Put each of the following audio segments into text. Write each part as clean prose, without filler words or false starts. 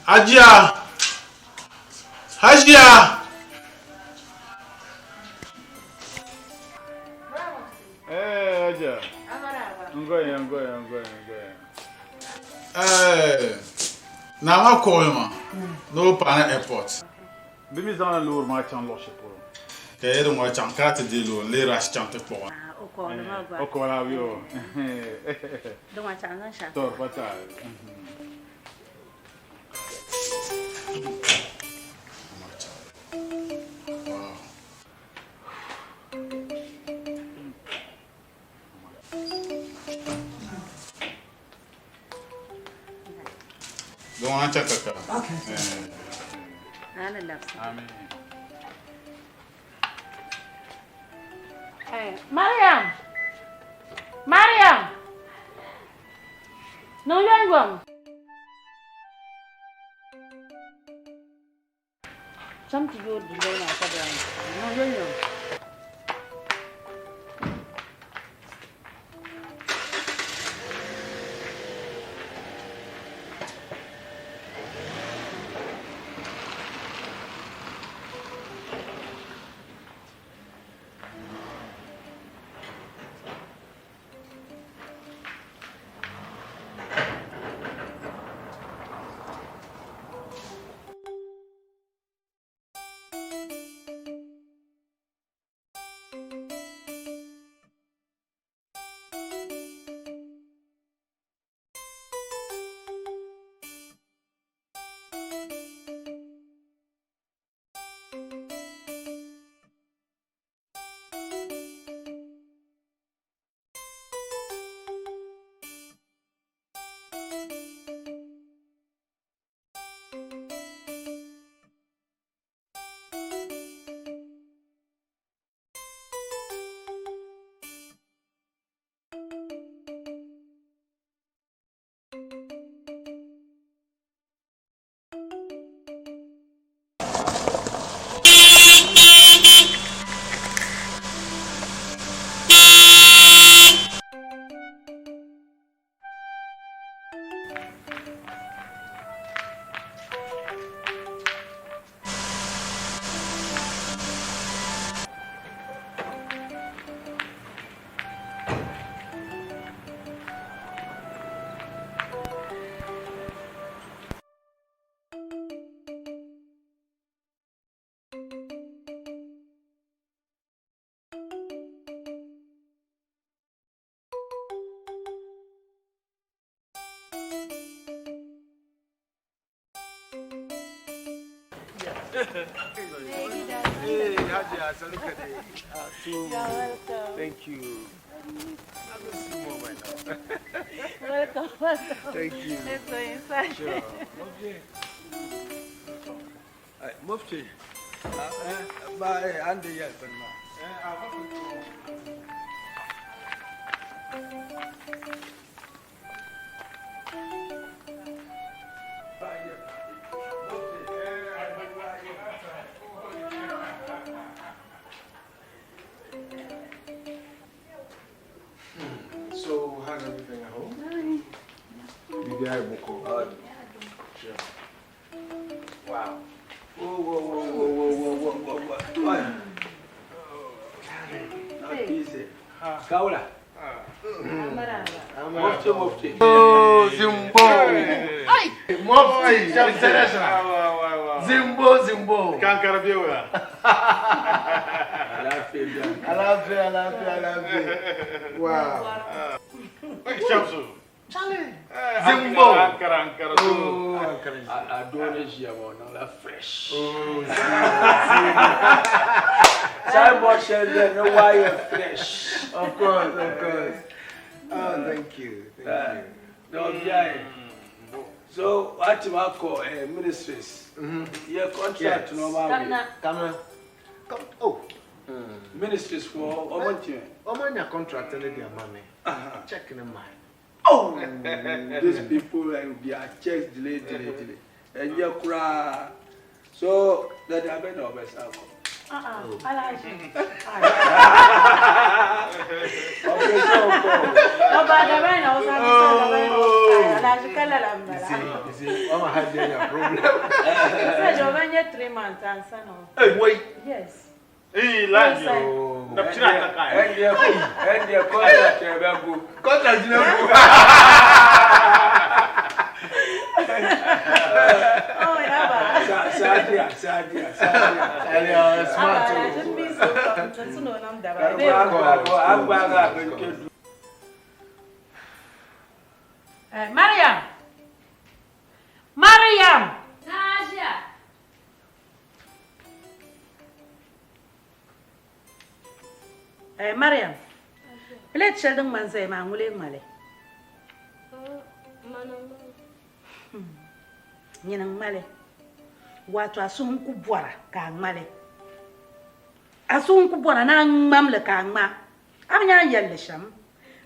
Hajiya! Hajiya! Eh, Hajiya. Ngoya, ngoya, ngoya, ngoya. Eh, naa maa kɔɣili ma ni o paana airport. Bɛ mi zaŋla loori maa chaŋ luɣ shɛli polo. Ka yɛli ŋɔ chaŋ ka a ti deei loori n-lee rush chaŋ ti kpuɣi. O kɔɣili ma gba. O kɔɣili a bee o? Di ŋɔ chaŋ zaŋ shɛli. Tɔ di pa taai. Don an chaka ka. Okay. Ana labsi. Amin. Hey, Mariam. Mariam. Niŋ yom yom. Cham ti yoori dundoli maa ka bala niŋ yom yom. Hey, Hajiya, sannu ka dai. You're welcome. Thank you. I miss you more by now. Welcome, welcome. Thank you. Let's go inside. Sure. Okay. Hey, Mufti. Ba eh ande ya banma. Eh, a So, how's everything at home? You guys will call. Sure. Wow. Whoa, whoa, whoa, whoa, whoa, whoa, whoa, whoa, whoa. Not easy. Kaula. Mufti, Mufti. Oh, Zimbo. Mufti, International. Zimbo, Zimbo. Kankara biya. Alaafee Alaafee, alaafee, alaafee. Wow. Shamsu. Charlie. Zimbo. Ankara, Ankara. Oh, Ankara. Adonesia la fresh. Oh, Simon Sheldon, no wire fresh. Of course, of course. Oh, thank you. Thank you. No, yeah. So, what you call ministries? Your contract, no Come Come Come. Oh. Ministries for how much? Oh, man, your contract and their money. Check in the mind. Oh, these people will be a checks delay, delay, delay. And you cry. So, that happened over. Alhaji. Okay, so, Ọba Adabai na ọsàn ní sàn Adabai na ọsàn Alhaji. Ashi ka lala m You bala. see, you see, Mama had a problem. Sɛ jɔ bɛ nyɛ 3 months ansa na o. Hey, wait. Yes. Hey, like you. Oh. Na chira ta kai. And the contract bɛ go. Contract you know. Oh, aba. Sadia, Sadia, Sadia. And you're Aba, smart. na jin mi so kam tun suno nam da ba. Agba agba agba agba nke du. Eh, Mariam. Mariam. Nadia. Eh, Mariam. Plate shɛli din ŋmani zaya maa ŋuli ŋmali. Nyini ŋmali. Wato a suhu n-ku bɔra ka a ŋmali. A suhu n-ku bɔra ni a ŋmamli ka a ŋma. A bi nya a ni yɛli li shɛm.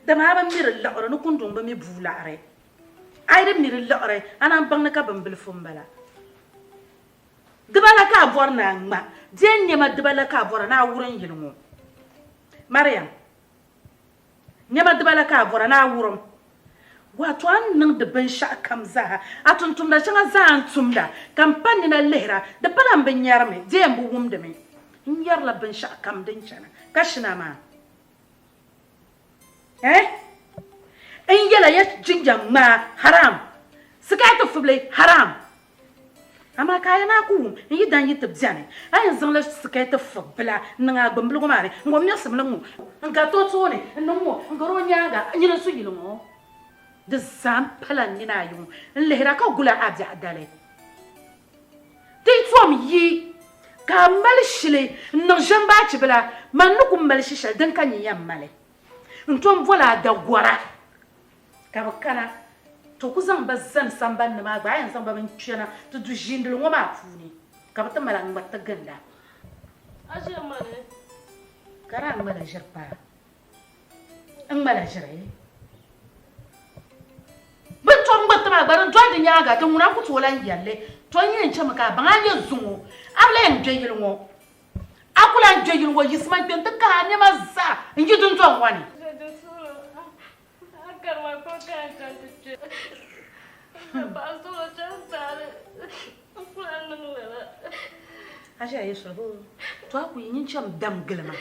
Dama a bi mi di liɣiri ni kunduŋ bi mi bua laɣiri. A yi di mi di liɣiri, a naan baŋ ni ka bimbilifu m-bala. Dibala ka a bɔri ni a ŋma. Di yɛn nɛma dibala ka a bɔra ni a wurim yili ŋɔ. Mariam, nɛma dibala ka a bɔra ni a wurim. Wato a ni niŋdi binshɛɣu kam zaa, a tumtumda shɛŋa zaa a ni tumda, ka m pa nina lihira, di pala m bi nyarimi, di yɛn bi wumdimi. N nyarila binshɛɣu kam din chana, ka shina maa. Eh? N yɛla ya jinjam ŋmaa haram, sikaati fibili haram. Amaa ka a yɛn a ku wum n yi dan yi ti beni, a yɛn zaŋla sikɛti fibila n-niŋ a gbambiligu maa ni n-ŋɔ miɣisim li ŋ-ŋɔ n-gariti o tooni n-niŋ ŋ-ŋɔ n-gari o nyaaŋa nyini n-su yili ŋɔ. Di zaa m-pala n nini ayi ŋɔ n-lihira ka gula a biɛɣu dali. Ti yi tom yi ka a mali shili n-niŋ ʒɛmbaachibila, man ni ku mali shi shɛli din ka nyin yɛn mali. N tom boli a dagɔra ka bɛ kana, to ku zaŋ ba zani sambani ni maa gba, a yɛn zaŋ ba mi n-kpɛna ti du ʒiindili ŋɔ maa puuni, ka bɛ ti mali a ŋ-ŋmariti ginda. Ka daa ŋmala ʒiri paa. N ŋmala ʒiri. Bɛ ni tom ŋmariti maa gba, din doli di nyaaŋa, din ŋuna n-ku tooi lan yɛli li. To n yɛn chami ka a baŋ a ni nyɛ zuŋɔ, a bi lahi yɛn kpe yili ŋɔ. A ku lahi kpe yili ŋɔ yiɣisima n-kpe nti kahi a nɛma zaa n-yi dundɔŋ ŋɔ ni. A ʒiya yi soli boo? To a ku yi nyin cham dam gili ma.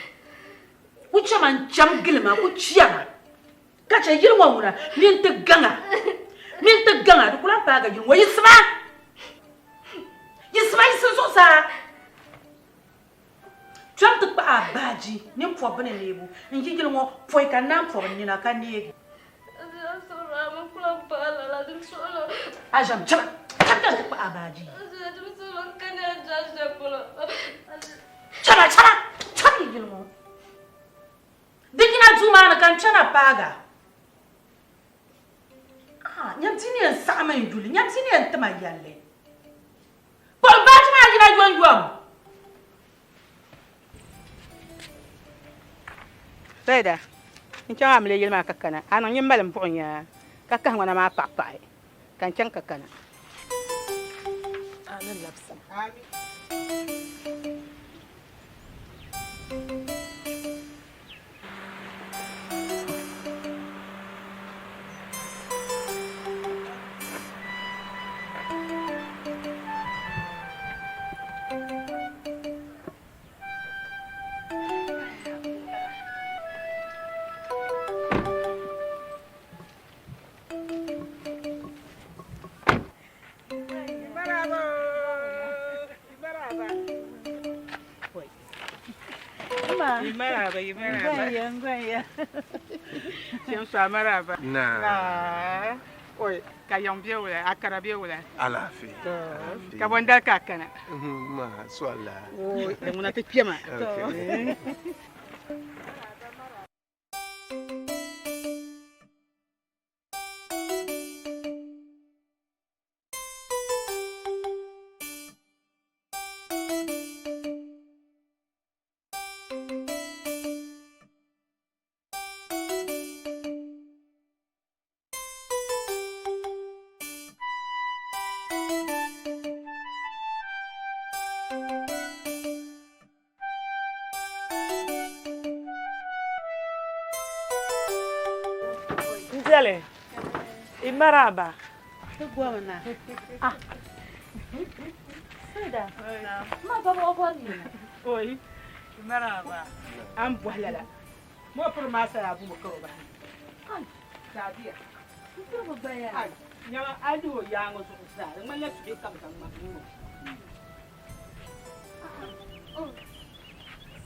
Ku chama n-cham gili ma, ku chama ka chɛ yili ŋɔ ŋuna mini ti gaŋa, mini ti gaŋa di ku lahi paagi yili ŋɔ. Yiɣisima! Yiɣisima yiɣisi zuɣusaa. Kpɛm ti kpahi a baaji nini pɔbbu ni neebu n-yi yili ŋɔ pɔi ka n naan pɔbi n nina ka neegi. A ʒɛmi chama, chama kpɛm ti kpahi a baaji. Chama, chama, chama yi yili ŋɔ. Di yina duu maa ni ka n kpɛna paaga. Ah, nyam ti ni yɛn saɣimi n yuli, nyam ti ni yɛn tima yɛlli. Kpuɣi baaji maa yina yomyom. Saida, n chaŋ a mili yili maa ka kana. A niŋ nyin mali m buɣim ya ka kahi ŋɔna maa paɣi paɣi ka n chaŋ ka kana. A ni labisam. Maraba, maraba. Shamsu maraba. Na. Oi, ka yan be wula, akara be wula. Alaafee. Ka bondal ka kana. Ma, swalla. Oi, da muna ta kpema. Okay. N diɛli, i maraba. Ti gomi na. Ah. Saida. Ma ba o bɔri yina. Oi. Maraba. An bɔhi lala. Mo piri maa sala abu mo karo bahi. Ai. Sadiya. N piri bi gbaya. Ai. Nyama a lihi o yaaŋa zuɣu zaa di ŋmanila suhi ka bi zaŋ ŋma ŋɔ.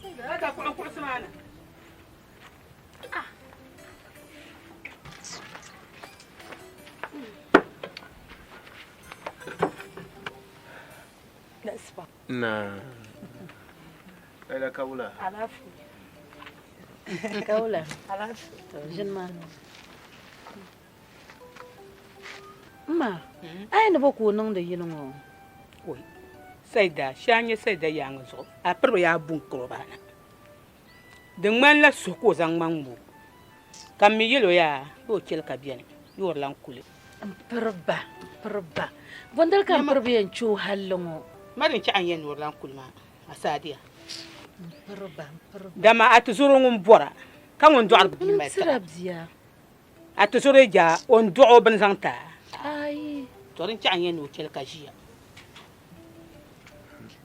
Saida. Ka kuɣu kuɣusi maa na. Ah. Na. Saida Kawula. Alaafee. Kawula. Alaafee. Ʒini maa. Ma, a yi ni bo ka o niŋdi yili ŋɔ? Oi, Saida, shee a nya Saida yaaŋa zuɣu, a piriba yaa bu n-kiri o bahi na. Di ŋmanila suhu ka o zaŋ ŋma ŋ-ŋma o. Ka m mi yɛl o yaa, yoo chɛli ka beni, yoo di lan kuli. M piri ba, m piri ba. Bɔndali ka m piri ba yɛn chɛ o halli ŋɔ? Ma din chɛ a ni yɛn ni o di lan kuli maa, a Saadia. M piri ba, m piri ba. Dama a tizɔro ŋun bɔra, ka ŋun dɔɣiri bia mali N tira taba. bia. A tizɔro yi jaa, o ni dɔɣi o bini zaŋ ti a. Ayi. Tɔ din chɛ a ni yɛn ni o chɛli ka ʒiya.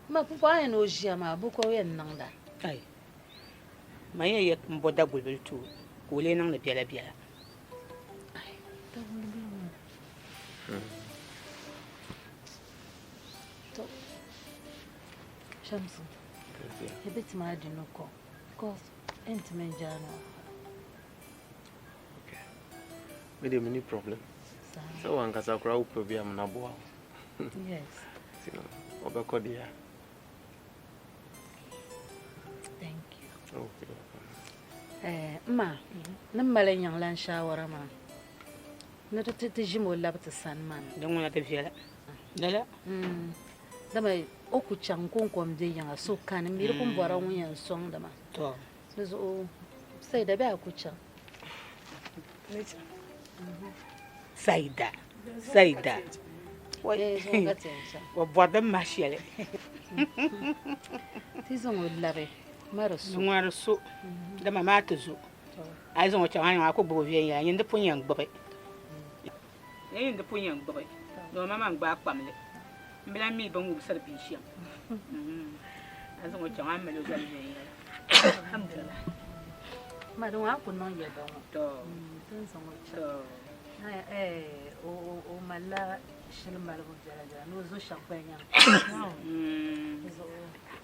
Ma pumpɔŋɔ a yɛn ni o ʒiya maa, bo ka o yɛn niŋda? Ayi. Man yɛn yɛ m-bo dagulibili ti o ka o lee niŋdi biɛlabiɛla. Ayi, dagulibili ŋɔ. To, Shamsu, ya be ti maa di ni ko, because ɛn ti mini jaani maa. Okay. Me deɛ menni problem. Sɛ wankasa koraa wopɛ obi amena boa wo. Yes. Nti no, ɔbɛkɔ deɛ a. Thank you. Oh, you're welcome. Eh, ma, ni mali yiŋlan shawara maa. Ni di ti ti ʒim o labi ti sani maa. Di ŋuna ti viɛla. Lala? Dama o ku chaŋ kɔŋko m-be yiŋa, so kani, m mi di pun bɔra ŋun yɛn sɔŋdi ma. To. Di zuɣu Saida bee a ku chaŋ? Saida, Saida. O bɔri din mahi shɛli. Ti zaŋ o labi ma di so. Ŋuna di so, dama maa ti zo. A yi zaŋ o chaŋ a ni a ku gbubi o viɛnyɛla, nyin di pun yɛn gbubi. Nyin di pun yɛn gbubi, ni o maŋmaŋ gbaai kpamli. M bi lahi mi bɛ ni wumsiri bia shɛm. A zaŋ o chaŋ a ni mali o zali viɛnyɛla. Alhamdulillah. Ma di ŋɔ a ku niŋ yɛda ŋɔ. To. Ti ni zaŋ o chaŋ. To. O malila shili malibu biɛla biɛla ni o zo shɛm kpali nyaŋ. Zuɣu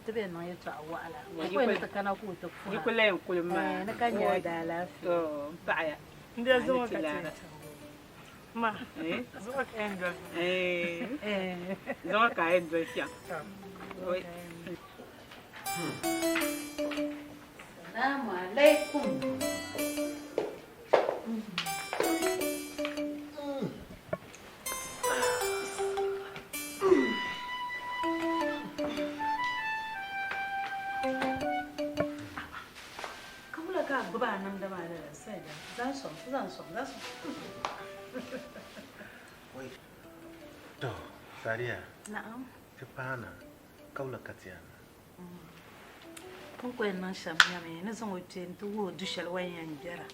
ti bɛ niŋ yɛltɔɣa waɣila. O ku yɛn ni ti kana ka o ti puha. Yi ku lahi kuli maa. Ni ka nya daalaafee. To, m paɣiya. N dee zuŋɔ ka ti yɛn chaŋ ŋɔ. Ma, zuŋɔ ka yɛn doli. Zuŋɔ ka a yɛn doli chaŋ. Salaamu alaikum. Ka wula ka a gbubi a namda maa lala Saida? Zaŋ sɔŋ, zaŋ sɔŋ, zaŋ sɔŋ. To, Sadiya. Na'am. Ti paana, ka wula ka ti yɛn niŋ? N ku yɛn niŋ shɛm nyami, ni zaŋ o kpe nti wuhi o du shɛli o ni yɛn gbɛra,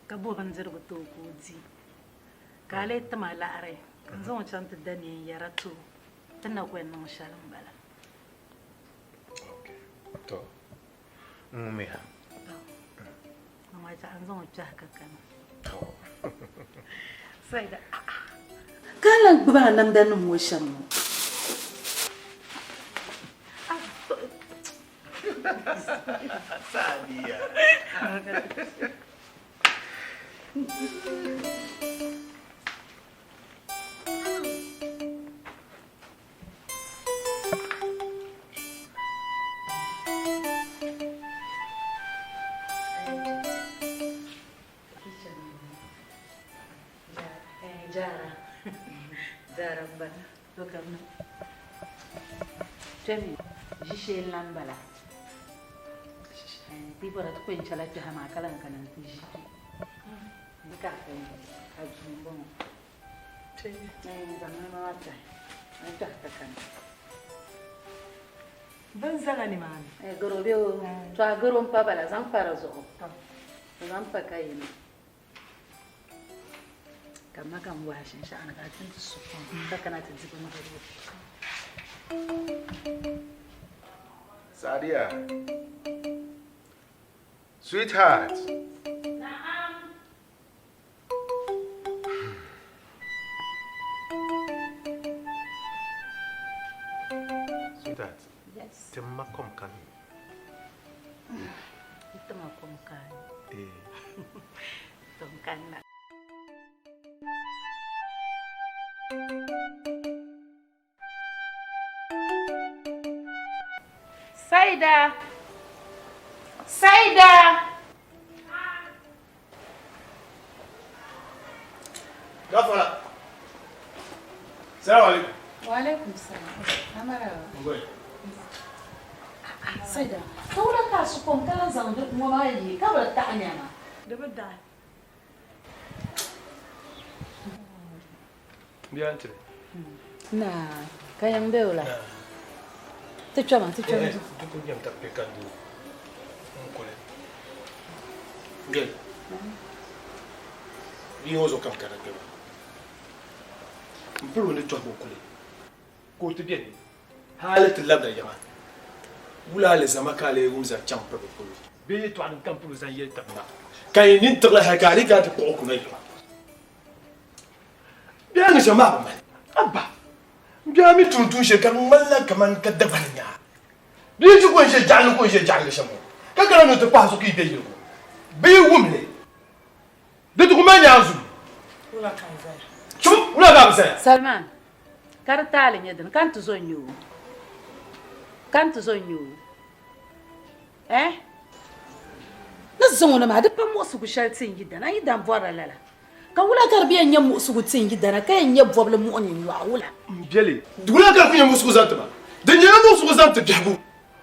ka bo bindirigu ti o ka o di, ka a lee tim a laɣiri ka n zaŋ o chaŋ ti da neen yɛra ti o, ti ni na ku yɛn niŋ shɛli m-bala. To, n ŋumiya. To, amaa chaɣ n zaŋ o kpɛhi ka kana. To. Saida, ka a lan gbubi a namdanim ŋɔ shɛm ŋɔ? Sadiya. Jaara jaara m-bala to kamina kpɛmi ʒishee n-lan bala ti yi bɔra ti ku yɛn chɛla kpɛha maa ka lan kana nti ʒi kpe di ka a duu m-bɔŋɔ zaŋ nɛma maa kpɛhi a ni kpɛhi ka kana Bin zala nimaani. Garo be o to a garo m-pa bala zaŋ pa di zuɣu zaŋ pa ka yini. Ka ma ka n wahi shinshɛɣu ni ka a ti ti su kom ka kana ti di bindirigu. Sadiya. Sweetheart. Na'am. Sweetheart. Yes. Ti ma kom kani. Ti ma kom kani. Eh. Tom kanna. Saida! Saida! Gafara. Salamu alaikum. Wa alaikum salam. Amara. Ngoy. Saida, ka wula ka su kom ka lan zaŋ di ŋɔ maa yi ka bi taɣi nɛma? Di bi dahi. Biya n-tiri. Naa, ka yɛn be o la? Ti kpɛma, ti kpɛma. Ti ku nyam tabi ka du n-kuli. Ngel, bia ŋɔ zuɣu ka m kana kpe maa. M piri o ni tɔhigu kuli ka o ti be ni hali ti labina yiŋa. Wula alizama ka a lee wum zaŋ chaŋ piribu polo? Bee yɛtɔɣa din ka m piri o zaŋ yɛli tab maa ka yi nini tiɣili hali ka a lee kana ti kpuɣi o kuna yiŋa? Bɛ ni shɛm maa bi mali. Abba, m bia mi tum tuun shɛli ka di ŋmanila kaman ka Dagbani nya a. Bia ti ko n-ʒe jaɣili ko n-ʒe jaɣili shɛm ŋɔ, ka kana ni o ti pahi zuɣu ka yi be yiligu bɛ yi wum li, di ti ku mali nyaanzum. Wula ka n zaya? Chum, wula ka a bi zaya? Salman, ka di taali nyɛ dini ka n ti zo n-nya o? Ka n ti zo n-nya o? Eh? Ni zaŋ o na maa, di pa muɣisigu shɛli ti n yidana, n yidan bɔrila lala. Ka wula ka di bi yɛn nyɛ muɣisigu ti n yidana ka yɛn nyɛ bɔbili muɣi nyin yɔɣu wula? M biɛli, di wula ka di ku nyɛ muɣisigu zaŋ ti ma? Di nyɛla muɣisigu zaŋ ti biɛhigu.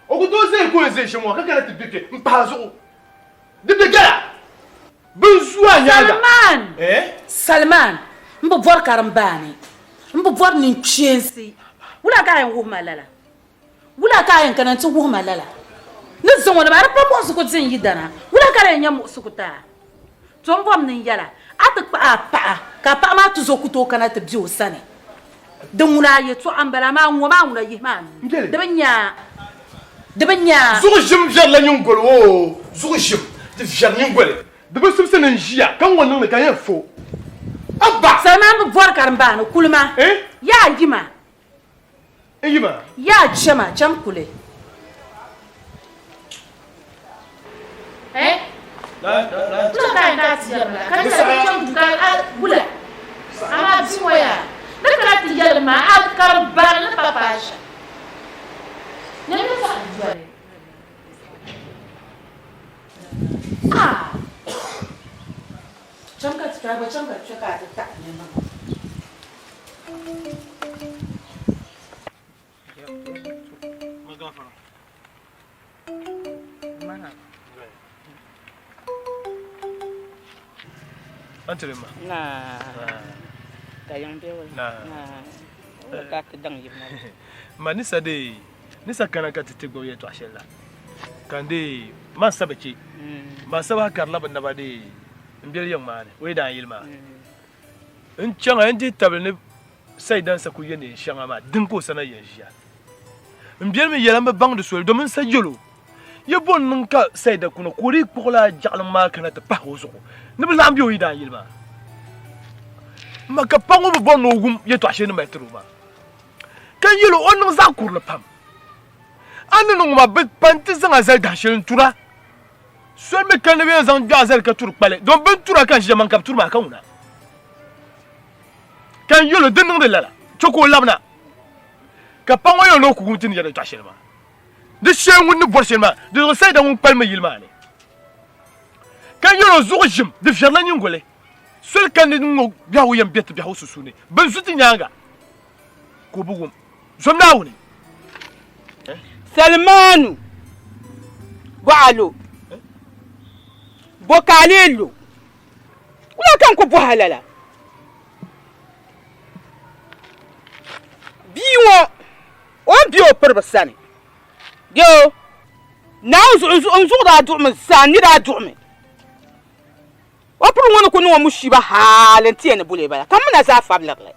O ku tooi zaya ka o yɛn zaya shɛm ŋɔ ka kana ti be kpe m-pahi a zuɣu. Di be gala! Bɛ ni zu a nyaaŋa. Salman! Eh? Salman! M bi bɔri karimbaani. M bi bɔri ninkpeensi. Wula ka a yɛn wuhi ma lala? Wula ka a yɛn kana nti wuhi ma lala? Ni zaŋ o na maa, di pa muɣisigu di n yidana. Wula ka di yɛn nyɛ muɣisigu ti a? To m bom ni n yɛl a, a ti kpahi a paɣa, ka a paɣa maa ti zo ku tooi kana ti be o sani. Di ŋuna a yɛtɔɣa m-bala, amaa ŋ-ŋɔ maa ŋuna yihi ma a nuu. Di bi nya a, di bi nya a. Zuɣu ʒim viɛrila nyiŋgoli, oo, zuɣu ʒim di viɛri nyiŋgoli. Di bi simsi ni n ʒiya ka ŋ-ŋɔ niŋdi ka n yɛn fo a ba. Salman bi bɔri karimbaani, kuli ma. Yaa yima! N yi maa. Yaa chema, chem kuli. Eh? Wula ka a yɛn ka a ti yɛli ma la? Ka nyɛla bɛ chaŋ du ka a wula? Amaa bia ŋɔ yaa, ni kana ti yɛli ma a karimbaani ni pa paai shɛm. Nyamiya zaɣ yoli. Ah! Cham ka ti kpe, a gba cham ka ti kpe ka a ti taɣi nɛma ŋɔ. Ma ni sa dee ni sa kana ka ti ti gbubi yɛltɔɣa shɛli la ka n dee man sa bi chɛ man sa bahi karila bi naba dee n beli yiŋ maa ni o yi daa yili maa N chaŋ a n dihi tabili ni Sayidan sa kuli ye neen shɛŋa maa din ka o sana yɛn ʒiya. M biɛli mi yɛla m bi baŋdi soli domin n sa yɛl o, Yi bo n-niŋ ka Sayida kuna ka o dii kpuɣi la jaɣiliŋ maa kana ti pahi o zuɣu ni bɛ laɣim be o yidaan yili maa? M ma ka paɣ ŋɔ bi bɔri ni o wum yɛtɔɣ shɛli ni mali tiri o maa. Ka n yɛl o, o niŋ zaɣ kurili pam. A ni niŋ ŋɔ maa bi pa nti zaŋ a zali dahinshɛli n-tur a. Soli mi kani ni bɛ yɛn zaŋ gbiɛɣu zali ka turi kpali, domi bɛ ni tura ka n ʒiya man ka bɛ turi maa ka ŋuna. Ka n yɛl o, Di niŋdi lala, chɛ ka o labina. Ka paɣ ŋɔ yɛl o ni o ku wum ti ni yɛri yɛtɔɣ shɛli maa. Di shee ŋun ni bɔri shɛli maa, di zuɣu Saida ŋun kpalimmi yili maa ni. Ka n yɛl o, Zuɣu ʒim, di viɛrila nyiŋgoli. Soli kani ni ŋ-ŋɔ biɛhigu yɛn be ti biɛhigu sunsuuni, bɛ ni zu ti nyaaŋa ka o bi wum. Zom Naawuni! Salimanu bɔɣalo bo ka a lee lo? Wula ka n ku bɔhi a lala? Bia ŋɔ o ni be o piriba sani doo Naawuni zuɣu n zuɣu daa duɣimi zaa n ni daa duɣimi. O piri ŋɔ ni ku niŋ o mushiiba hali nti yɛn ni boli bala, ka m mi na zaa fabiliri li.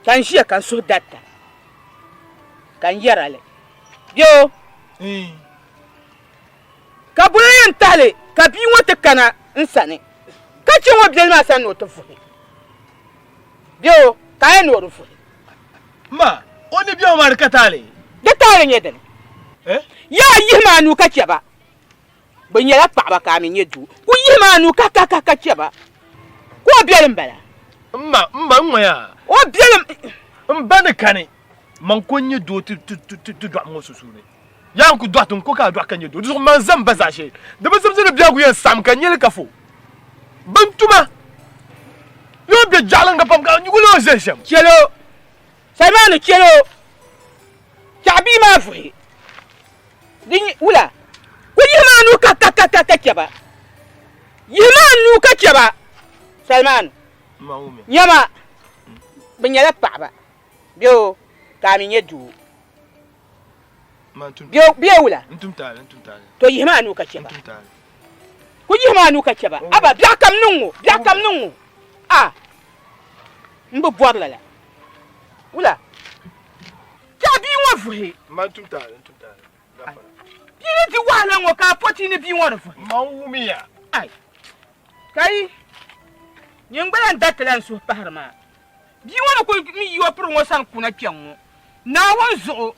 Ka n ʒiya ka n suhu darita, ka n yɛra li, Bɛ o! Ka boli yɛn tahi li ka bia ŋɔ ti kana n sani, ka chaŋ o biɛli maa sani ni o ti vuhi. Bɛ o, ka a yɛn ni o di vuhi. Ma, o ni bɛ o maa di ka taali? Di taali nyɛ dini? Eh? Yaa yihi ma a nuu ka chɛ ba. Bɛ nyɛla paɣaba ka a mi nyɛ doo. Ku yihi ma a nuu kahikahi ka chɛ ba. Ka o biɛlim bala. M ma, m ma, n ŋmaya. O biɛlim. M ba ni kani, man ko n-nyɛ doo ti dɔɣim ŋɔ sunsuuni. Yaa n ku dɔɣi ti n ko ka a dɔɣi ka nyɛ doo. Di zuɣu man zam ba zaashee. Di bi simsi ni biɛhigu yɛn saɣim ka n nyɛ li ka fo. Bɛn tuma yoo be jaɣiliŋga pam ka n ku leei o ʒe shɛm. Chɛl o, Salimani chɛl o, chaɣ bia maa vuhi. Di nyɛ wula? Ku yihim a nuu ka ka chɛ ba. Yihim a nuu ka chɛ ba, Salimani. Nyama, bɛ nyɛla paɣiba bee o ka a mi nyɛ doo. Bee wula? To yihim a nuu ka chɛ ba. Ku yihim a nuu ka chɛ ba. Aba, biɛɣukam niŋ ŋɔ, biɛɣukam niŋ ŋɔ. A, m bi bɔri lala. Wula? Chɛ bia ŋɔ vuhi. Bia ni di wahala ŋɔ ka a po ti ni bia ŋɔ di vuhi. Ai, kai, nyin gba lan daritila n suhu pahiri maa. Bia ŋɔ ni kul mi yi o piri ŋɔ sani kuna kpɛŋ ŋɔ, Naawuni zuɣu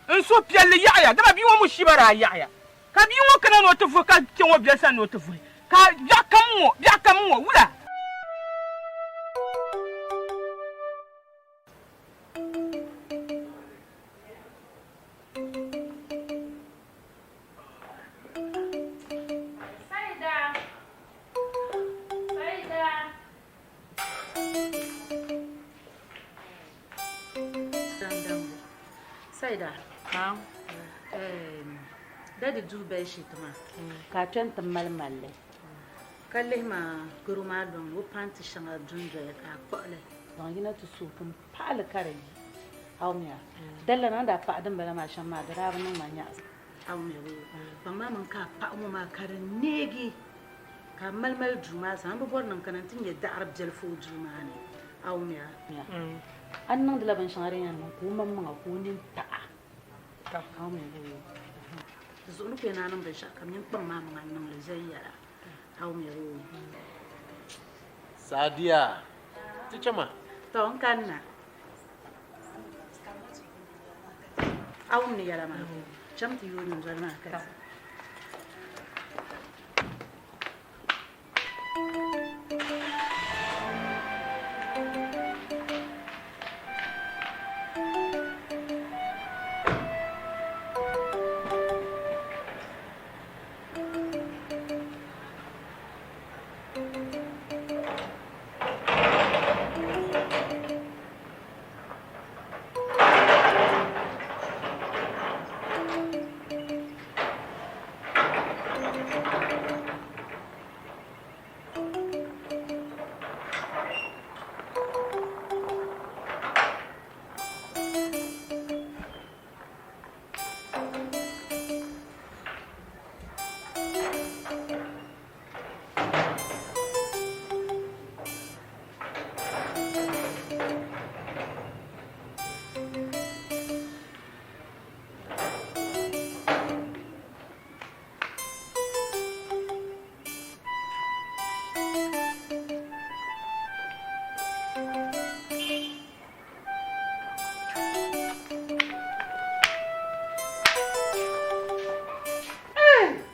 n suhupiɛlli yaɣiya, dama bia ŋɔ mushiiba daa yaɣiya. Ka bia ŋɔ kana ni o ti vuhi ka chaŋ o biɛli sani ni o ti vuhi, ka biɛɣu kam ŋɔ, biɛɣu kam ŋɔ, wula? Saida! Saida! Saida, daddy duu bedsheet maa ka a kpɛ n-ti mali mali li ka lihi ma garo maa lɔŋni o paanti shɛŋa dundoya ka a kpuɣi li zaŋ yina ti soopu m-paɣi li ka di yi a wumya dali na ni daa paɣi dimbala maa shɛm maa di daa bi niŋ ma nyaɣisim a wumya bee kpaŋ maa mini ka a paɣi ŋɔ maa ka di neegi Ka a mali mali duu maa zaa, m bi bɔri niŋ kana nti nya daɣiri biɛlifu o duu maa ni. A wumya? A ni niŋdila binshɛŋa din yɛn niŋ ka o maŋmaŋa ka o nini taɣ a. A wumya bee? Di zuɣu ni ku yɛn a niŋ binshɛɣukam, nyin kpaŋ maa maŋa n-niŋ li viɛnyɛla. A wumya bee? Sadiya, ti chama. Tɔ, n kanna. A wum ni yɛla maa? Cham ti yooi dundoli maa ka ti.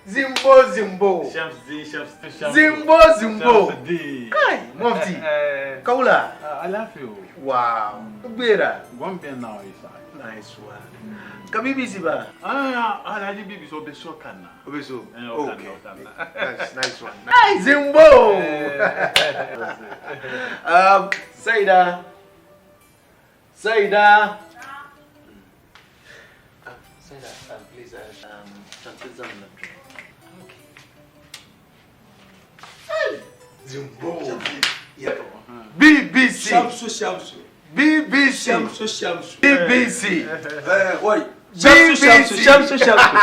Zimbo Zimbo. Shamsi Shamsi Zimbo Zimbo. Kai Mufti. Kaula. Alaafee o. Wow. Gbera. Gom bɛ na o isa. Nice one. Ka BBC ba? Ah, Alhaji BBC o be so kanna. O be so. Eh, o Okay. kanna, o kanna. Nice, nice one. Hey, Zimbo. Saida. Saida. Saida, please, translate some Okay. Hey, Zimbo. Yeah. BBC. Shamsu Shamsu. BBC. Shamsu Shamsu. BBC. Oi. Shamsu Shamsu Shamsu Shamsu.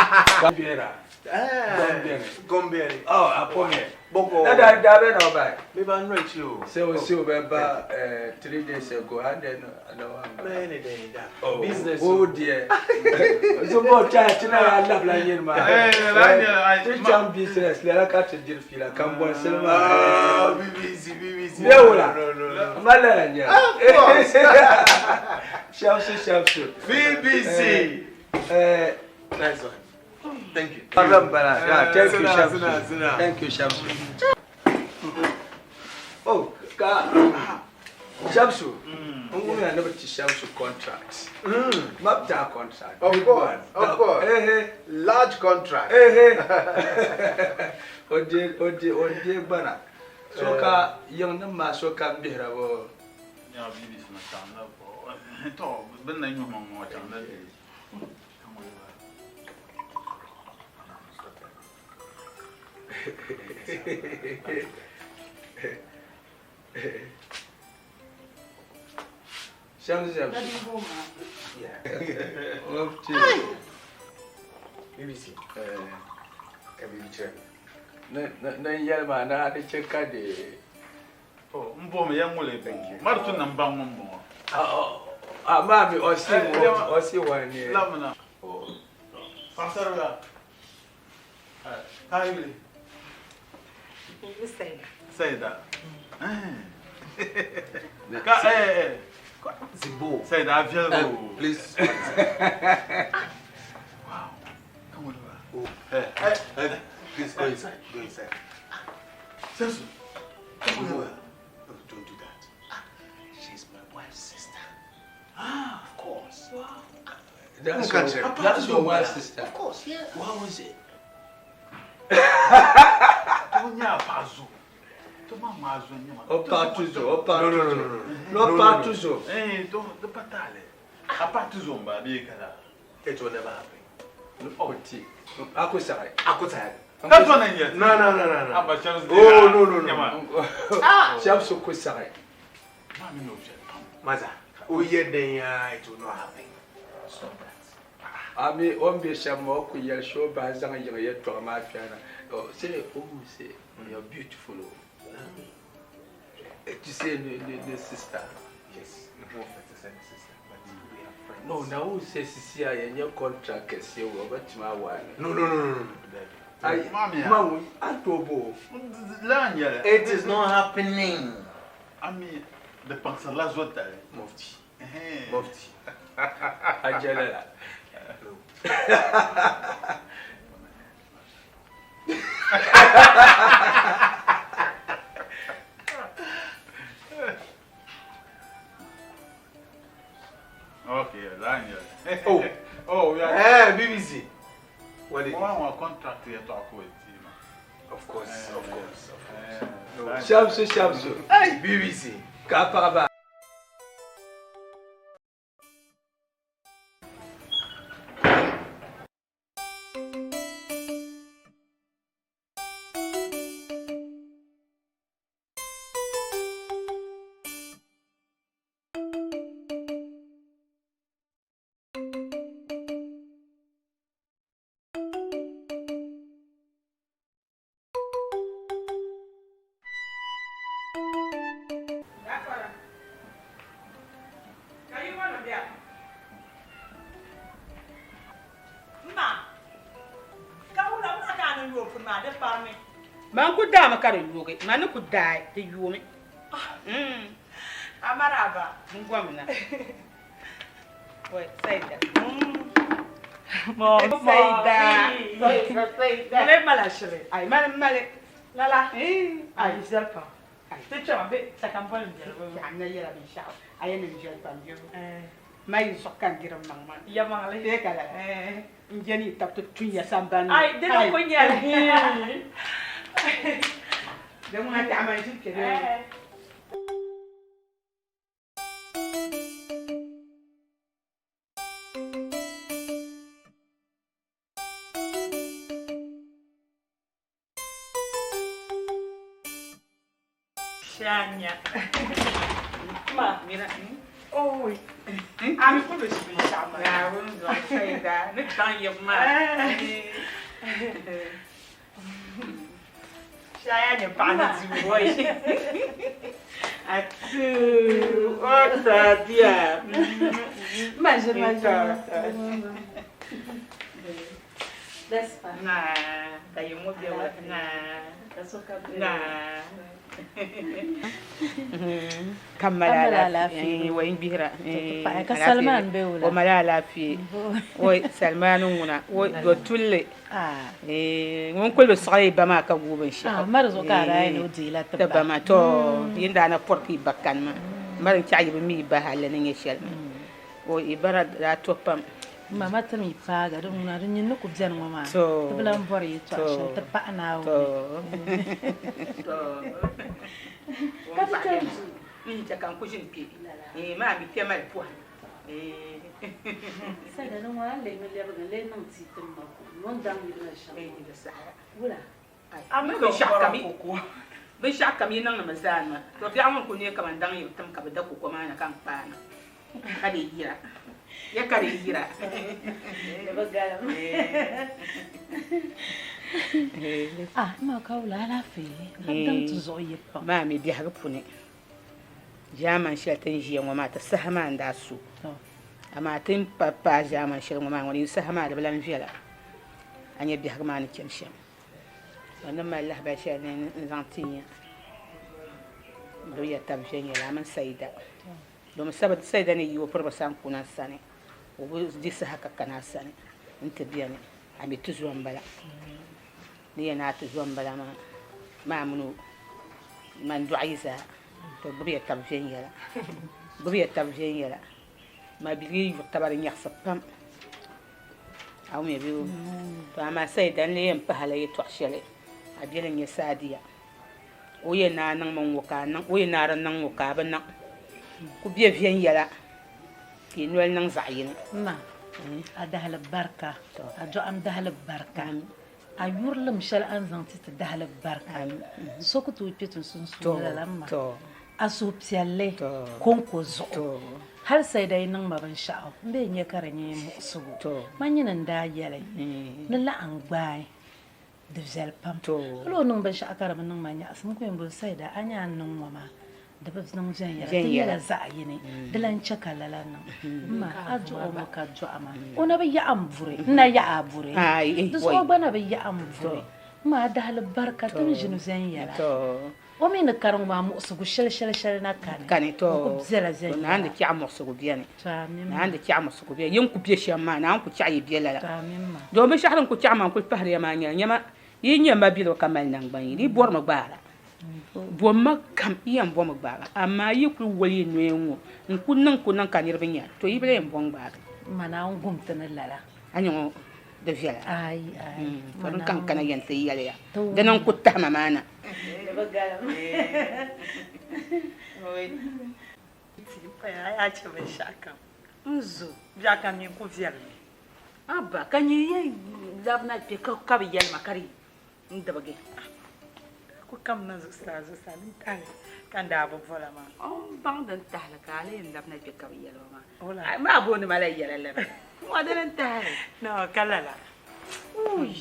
Gɔmbiɛni. Oh, apɔmɛ. Bɔkɔ. Na da da bɛ na ɔba. Mi ba nɔ ekyi o. Se o se o bɛ ba 3 days ago and then na wa. Mɛ ni dɛ da. Oh, Business. Oh dear. So bo cha tina ya labla yin ma. Eh, la nyɛ ai. Ti cham business le la ka ti dir fila kan bon silma. Ah, BBC, BBC. Ne wula. No, no, no. Ma la la nya. Of course. Shamsu Shamsu. BBC. Eh, Nice one. Thank you. Pardon, Bala. Yeah, thank you, Sina, Shamsu. sina, sina. Thank you, Shamsu. Oh, ka Shamsu. Ngumi ya never ti Shamsu contract. Mapta contract. Of Big course, one. of course. Eh, eh. Large contract. Eh, eh. Ode, ode, ode bana. So ka yang na ma so ka bihira bo. Ya BBC na chaŋ la to bin na nyuhi maŋ ŋɔ chaŋ la. Shamsu Shamsu. Mapti. BBC. Eh. Ka bibi kyerɛ me. Na yɛlima na di chɛ ka di To n bomi ya ŋuli bɔŋɔ. Mari tu na n baŋ ŋun bɔŋɔ. Ah, maami ɔsi ɔsi wani. Lamina. Paɣasaribila. Ka yuli. Saida. Saida. Ka eh eh. Zimbo. Saida a viɛligi o. Please. Wow. Ka ŋuli ba. Eh, eh, please go inside. Go inside. Shamsu. Zimbo. No, don't do that. She's my wife's sister. Ah, of course. Wow. That's your wife's sister. Of course, yeah. What was it? To nya pa zo. To ma ma zo nya ma. O pa tuzo, o pa No, no, tuzo. no, no, no. No pa tuzo. Eh, to to patale. A pa tuzo mba bi kala. It will never happen. Oti. Ako sare. Akota. Ka to na nyɛ. No, no, no, no, no. Aba Shamsu. Oh, no, no, no. Nyama. Shamsu ko sare. Ma mi no viɛli pam. Maza. Oh, yeah, then it will not happen. Stop that. Ami o be sham o ku yɛl sho ba zaŋ yiŋ yɛltɔɣa maa fiɛna. Oh, say, oh, say, you're beautiful. Oh. To say ni ni ni sister. Yes, no more sister, but we are friends. No, na wo say sisi a yɛnyɛ contract kɛseɛ wɔ ɔbɛtumi awa ne. No, no, no, no, no. Ayi, Mami ya. ma wo ato bo. La nyɛli. It is not happening. Ami de paŋsarila zo tali. Mufti. Eh. Mufti. Ajɛlɛ la. No. Okay, la nyɛli. Oh. Oh, yeah. Eh, BBC. What is Wa wa contract yɛltɔɣa ka o ti ma. Of course, of course, of course. Eh, la nyɛli. Shamsu Shamsu. Hey, BBC. Ka paɣaba. Ma, ka wula ma ka ni yooi puni maa di parimi. Man ku daami ka di yoogi, ma ni ku daai di yoomi. Amaraba. N gomna. Wai, Saida. Mo, Saida. Saida, Saida. Mali mala shiri. Ai, mali mali. Lala. Eh. Ai, viɛli pam. Ti kpɛma bɛ sakamboli n viɛli. N na yɛla binshɛɣu. A yɛn ni viɛli pam biɛbu. Eh. Ma yi zuɣu ka n diri n maŋ maa. Yɛmaŋli. Bee ka lala. Eh. N je ni tabi ti tunya sambani. Ai, di na ku nyɛli. Di ŋuna taɣama n ʒi kpɛ Eh. Shanya. Ma. Mira. Oi. Ami ku bi shi binshɛɣu maa. Naawuni zuɣu Saida. Ni chaŋ yibu maa. Eh. Shaya nyɛ paɣa ni duu woi. Atuu, o Sadiya. Ma ʒiri ma ʒiri. Naa, ka yi ŋɔ bɛ wa. Naa, naa. Ka mali alaafee wai n gbihira ka Salman be wula o mali alaafee wai Salman ŋuna wai do tulli ŋun kuli bi sɔɣi ba maa ka guui binshaɣu mari zuɣu ka a daa yɛli o deela ti ba maa to yin daa na pɔri ka i ba kani maa mari n chaɣi yi bi mi i ba halli ni nyɛ shɛli maa o i bara daa to pam Ma ma ti mi paaga di ŋuna di nyin ni ku beni ŋɔ maa ti bi lan bɔri yɛtɔɣa shɛli ti paɣi Naawuni. Ka ti kpe duu n-chɛ ka n ku ʒini kpe maa mi kpe mali pɔhim. Saida ni ŋɔ a ni leei mi lɛbigi n-lee niŋ tia tim ma ko ni o ni daŋ yili na shɛm ŋɔ. Wula? Binshɛɣu kam yi niŋdi mi zaa nima, to biɛɣu ŋɔ n-kuli neei kaman daŋ yi bi tim ka bɛ da koko maa na ka n kpaai na ka di yira. Ya ka di yira. Di bi galim. Ah, ma ka wula alaafee ka daŋ ti zuɣu yi pam. Maa mi biɛhigu puni ʒaamani shɛli ti ni ʒiya ŋɔ maa ti saha maa n-daa su. Amaa ti ni pa paai ʒaamani shɛli ŋɔ maa ŋɔ di saha maa di bi lan viɛla. A nya biɛhigu maa ni chani shɛm. N ni mali lahabali shɛli ni n zaŋ ti ya, gbibi ya tab viɛnyɛla a mini Saida. Domin Saida ni yi o piriba sani kuna n sani, o bi di saha ka kana a sani nti beni. A mi ti zo m-bala. Ni yɛn a ti zo m-bala maa, maa mini o man dɔɣi yi zaa, to gbibi ya tab viɛnyɛla. Gbibi ya tab viɛnyɛla. Mabiliga yi yuri taba di nyaɣisi pam. A wumya bee? To amaa Saida n lee yɛn pahi la yɛtɔɣ shɛli a biɛli n-nyɛ Saadia. O yɛn ni a niŋmi ŋ-ŋɔ ka a niŋ, o yɛn ni a di niŋ ŋ-ŋɔ ka a bi niŋ. Ku be viɛnyɛla ka yi noli niŋ zaɣ yini. Ma, a dahili barika, a dɔɣim dahili barika, a yurilim shɛli a ni zaŋ ti ti dahili barika. So ku tooi kpe ti sunsuuni lala m ma. A suhupiɛlli kɔŋko zuɣu, hal Saida yi niŋ ma binshɛɣu, m bee nya ka di nyɛ muɣisigu. Man nyini n-daa yɛli ni laɣim gbaai di viɛli pam. Hal o niŋ binshɛɣu ka di bi niŋ ma nyaɣisim, n ku yɛn boli Saida, a nya a ni niŋ ŋɔ maa di bi niŋ viɛnyɛla, ti nyɛla zaɣ yini, di lan chɛ ka lala niŋ. M ma, a dɔɣ o mi ka dɔɣi ma, o na bi yaɣi m buri, n na yaɣi a buri, di zuɣu o gba na bi yaɣi m buri. M ma, a dahili barika, ti ni ʒini viɛnyɛla. O mi ni kariŋ maa muɣisigu shɛli shɛli shɛli na kani. Kani to. O ku bela viɛnyɛla. To naan di chɛɣu muɣisigu beni. To amin ma. Naan di chɛɣu muɣisigu beni. Yin ku be shɛm maa naan ku chɛɣu yi be lala. To amin ma. Domin binshɛɣu din ku chɛɣu maa n kuli pahiri ya maa nyɛla nyama yi nyɛ mabiligu ka mali naŋgban yini yi bɔrimi gbaara. Bomma kam yi yɛn bomi gbaaga amaa yi kuli woli yi noya ŋ-ŋɔ n ku niŋ ku niŋ ka niriba nya to yi bi lahi yɛn bom gbaagi. Ma Naawuni gum ti ni lala. A nya ŋɔ di viɛla. Ayi ayi. To din ka n kana yɛn ti yɛli ya dini n ku tahi ma maa na. Di bi galim. Ti paya a yaa chɛ binshɛɣu kam. N zo. Biɛɣu kam nyin ku viɛlimi. Abba, ka nyin yɛn labina kpe ka bi yɛli ma ka di n dibigi. Ku kamina zuɣusaa zuɣusaa din tahili ka n daa bi bola maa. O ni baŋ din tahili ka a lee yɛn labina kpe ka bi yɛli ba maa. Maa booni ma la yɛla lala. Ŋɔ dini n tahili. No, ka lala. Ui,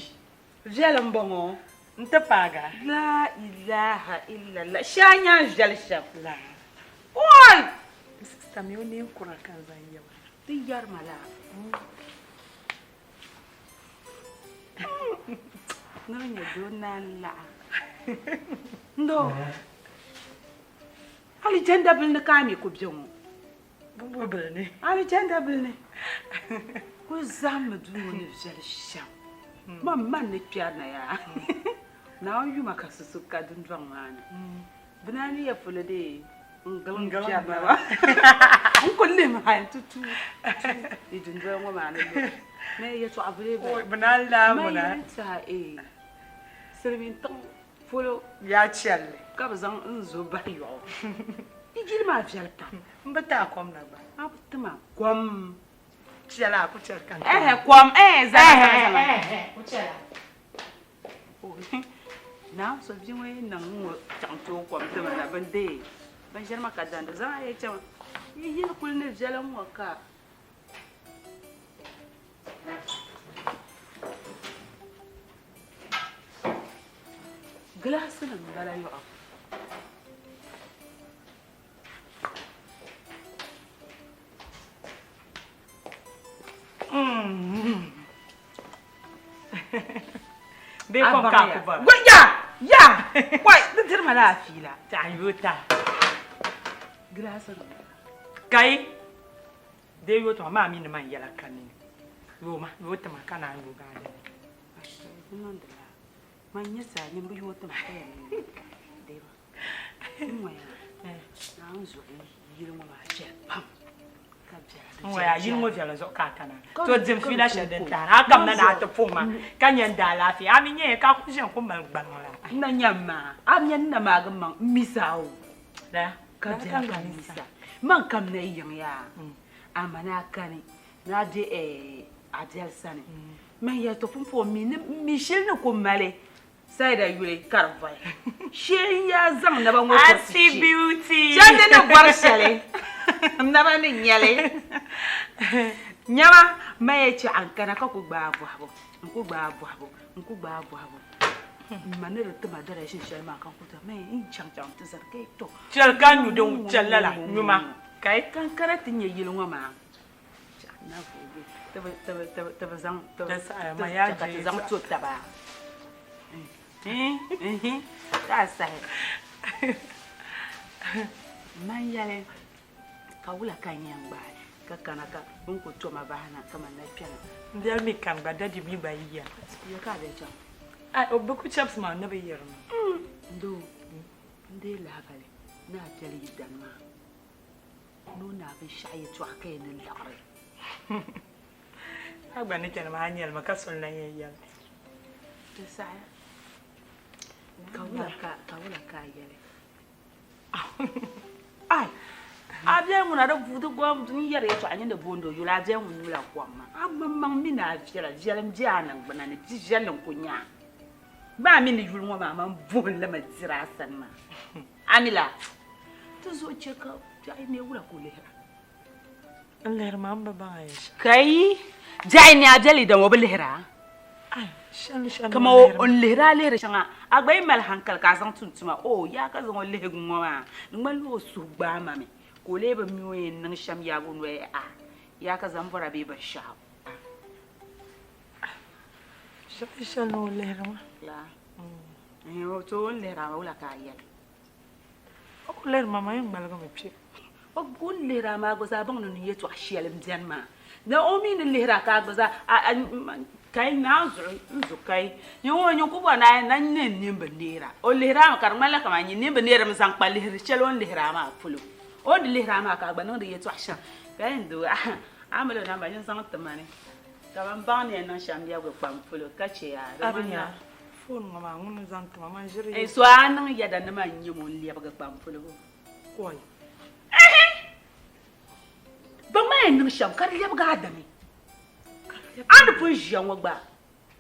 viɛli m-bɔŋɔ. N ti paaga. La ilaha illallah. Shee a nya n viɛli shɛm. La. Oi! N sista mi o neen kura ka n zaŋ yɛ maa. Di yɛri ma laa. Ni bi nyɛ doo naan laɣa. Ndo, alijanda bili ni ka a mi ku be ŋɔ. Bumbo bili ni. Alijanda bili ni. Kuli zahimmi duu ŋɔ ni viɛli shɛm. Man man ni kpɛri na yaa. Naawuni yuma ka susu ka dundɔŋ maa ni. Bɛ naan ni ya polo dee n-gilim kpɛri na maa. N kuli lihimi hali nti tuui yi dundoli ŋɔ maa ni luɣi. Mɛ yɛtɔɣa bili bala. Bɛ naan lahi ŋuna. Man yɛli tihi ee silimiin tiŋ polo. Yaa chɛli. Ka bɛ zaŋ n zo bahi yɔɣu. Yi jili maa viɛli pam. M bi ti a kom na gba. A bi ti ma kom. Chɛli a ku chɛli ka n ti Ɛhɛ kom ɛɛ zama zama zama. Ɛhɛ ku chɛla. Naa so bia ŋɔ yi niŋ ŋ-ŋɔ chaŋ tooi kom ti ma na bɛn deei bɛn ʒiri ma ka dandi zaŋ a yi chaŋ yi yili kuli ni viɛli ŋ-ŋɔ ka. Gilaasi nim bala yɔɣu. Bee kom ka a ku bɔra? Ya! Ya! Wai, di diri ma la fiila. Ti a yooi ta. Gilaasi nim bala. Kai! Dee yooi ti ma, maa mi ni man yɛla ka nini. Yooi ma, yooi ti ma ka naan yoogi a dini. Di niŋdi la. Man nyɛ saa nyin bi yooi ti ma ka yɛn niŋ dee ma. N ŋɔya Naawuni zuɣu yili ŋɔ maa viɛli pam ka viɛla di N ŋɔya yili ŋɔ viɛla zuɣu ka a kana. To dim fiila shɛli din tahiri a kamina ni a ti puhi ma ka nya n daalaafee. A mi nyaya ka a ku ʒiya n-ku mali gbaliŋ la. N na nya m maa, a mi nya n na maagi m maŋ m mi saa o. Lala? Ka viɛla ka m mi saa. Man kamina yi yiŋ yaa, amaa ni a kani ni a be a biɛli sani. Man yɛli to pumpɔŋɔ m mi shili ni ku mali Saida yuli ka di vɔi. Shee n yaa zaŋ naba ŋɔ kurisi Auntie Beauty. Chandi ni bɔri shɛli n naba ni nyɛli. Nyama ma ya chɛ a n kana ka ku gbaai bɔhibu n ku gbaai bɔhibu n ku gbaai bɔhibu m ma ni di ti ma direction shɛli maa ka n ku ti ma n chaŋ chaŋ ti zani ka yi to. Chɛli ka n nyu din chɛli lala nyuma kai. Ka n kana ti nyɛ yili ŋɔ maa ka ti zaŋ to taba ka sahi man yɛli ka wula ka n yɛn gbaai ka kana ka bin ku toma bahi na kamani na kpɛna n biɛli mi kani gba dadi mi gba yi yɛn ya ka a bɛ chaŋ ai o bi ku chɛbisi maa ni bi yirimi doo n dee lahabali ni a biɛli yi dani maa Ni o naai binshɛɣu yɛtɔɣa ka yi ni liɣiri. A gba ni chani maa a nyɛli mi ka so n-lan yɛn yɛli mi. Di saɣiya. Ka wula ka ka wula ka a yɛli? Ai! A biɛli ŋuna di di gom n yɛri yɛtɔɣa nyini di booni o yuli a biɛli ŋun nyula kom maa. A maŋmaŋ mi ni a viɛla viɛlim be a niŋgbuna ni bi viɛlli n-ku nya a. Maa mi ni yuli ŋɔ maa man buɣim li mi diri a sani maa. A mi la, ti zuɣu chɛ ka biɛɣu neei wula ka o lihira? N lihiri maa m bi baŋ a yɛl shɛli. Kai! Biɛɣu neei a biɛli dama o bi lihira? Ai, shɛli shɛli Kaman o ni lihiri a lihiri shɛŋa, a gba yi mali hankali ka a zaŋ tum tuma, o yaa ka zaŋ o lihigu ŋɔ maa, di ŋmanila o suhu gbaai ma mi, ka o lee bi mi o yɛn niŋ shɛm yaagi o noli a yaa ka zaŋ bɔra bee binshɛɣu. Shɛli shɛli ni o lihiri ma. Laa. To o ni lihiri a maa wula ka a yɛli? O ku lihiri ma maa yɛn ŋmaligimi kpe. O ni lihiri a maa gba zaa baŋ ni ni yɛtɔɣ shɛli m-beni maa. Ni o mi ni lihiri a ka a gba zaa kai naa zuɣu n zu kai. Nyin ŋɔ nyin ku bɔri ni a na ni n nini bi neera. O lihiri a mi ka di ŋmanila kaman nyin nini bi neerimi zaŋ kpa lihiri shɛli o ni lihiri a maa polo. O ni di lihiri a maa ka a gba niŋdi yɛtɔɣ shɛm. Ka yɛn doo a mali o namba nyin zaŋ ti ma ni ka ban baŋ ni yɛn niŋ shɛm lɛbigi kpam polo ka chɛ ya di ŋmanila. Foon ŋɔ maa ŋuni n-zaŋ ti ma, man ʒiri yɛli. So a niŋ yɛda ni man nyɛ ŋun lɛbigi kpam polo bɔ? Kɔi. Ɛhɛ! Bɛ ŋma yɛn niŋ shɛm ka di lɛbigi a dami. A ni pun ʒiya ŋɔ gba,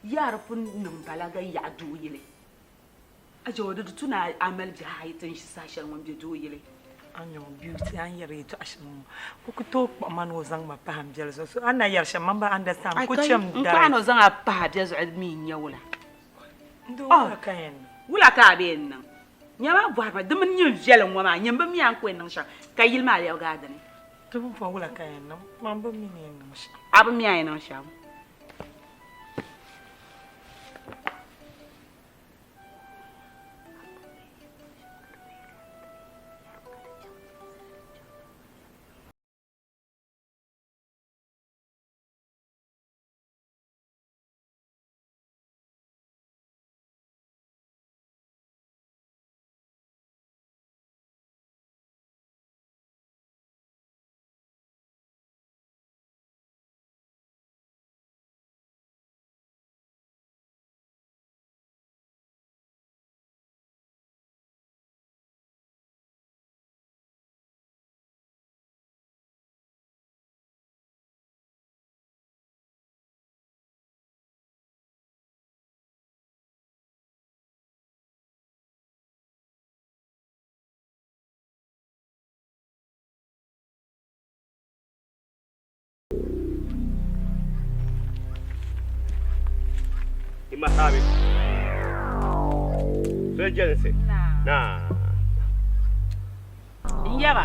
yaa di pun niŋ balaga yaɣi doo yili. A chɛ o di di tu ni a mali bihi ayi ti ni ʒi saha shɛli ŋun be doo yili. A ni ŋun beauty a ni yɛri yɛtɔɣa shɛm ŋɔ o ku tooi kpuɣi ma ni o zaŋ ma pahi n biɛli zuɣu so a ni na yɛri shɛm man bi understand n ku chɛmi N kpaɣi ni o zaŋ a pahi a biɛli zuɣu mi n-nyɛ wula? N doo wula ka yɛn niŋ? Wula ka a bee n-niŋ? Nyama bɔhiri ma di mini nyin viɛlim ŋɔ maa nyin bi mi a ni ku yɛn niŋ shɛm ka yili maa lɛbigi a dini. Di pumpɔŋɔ wula ka yɛn niŋ? Man bi mi ni yɛn niŋ shɛm. A bi mi a yɛn niŋ shɛm? I ma saabi. Bɛ jɛlinsi. Naa. N yaba,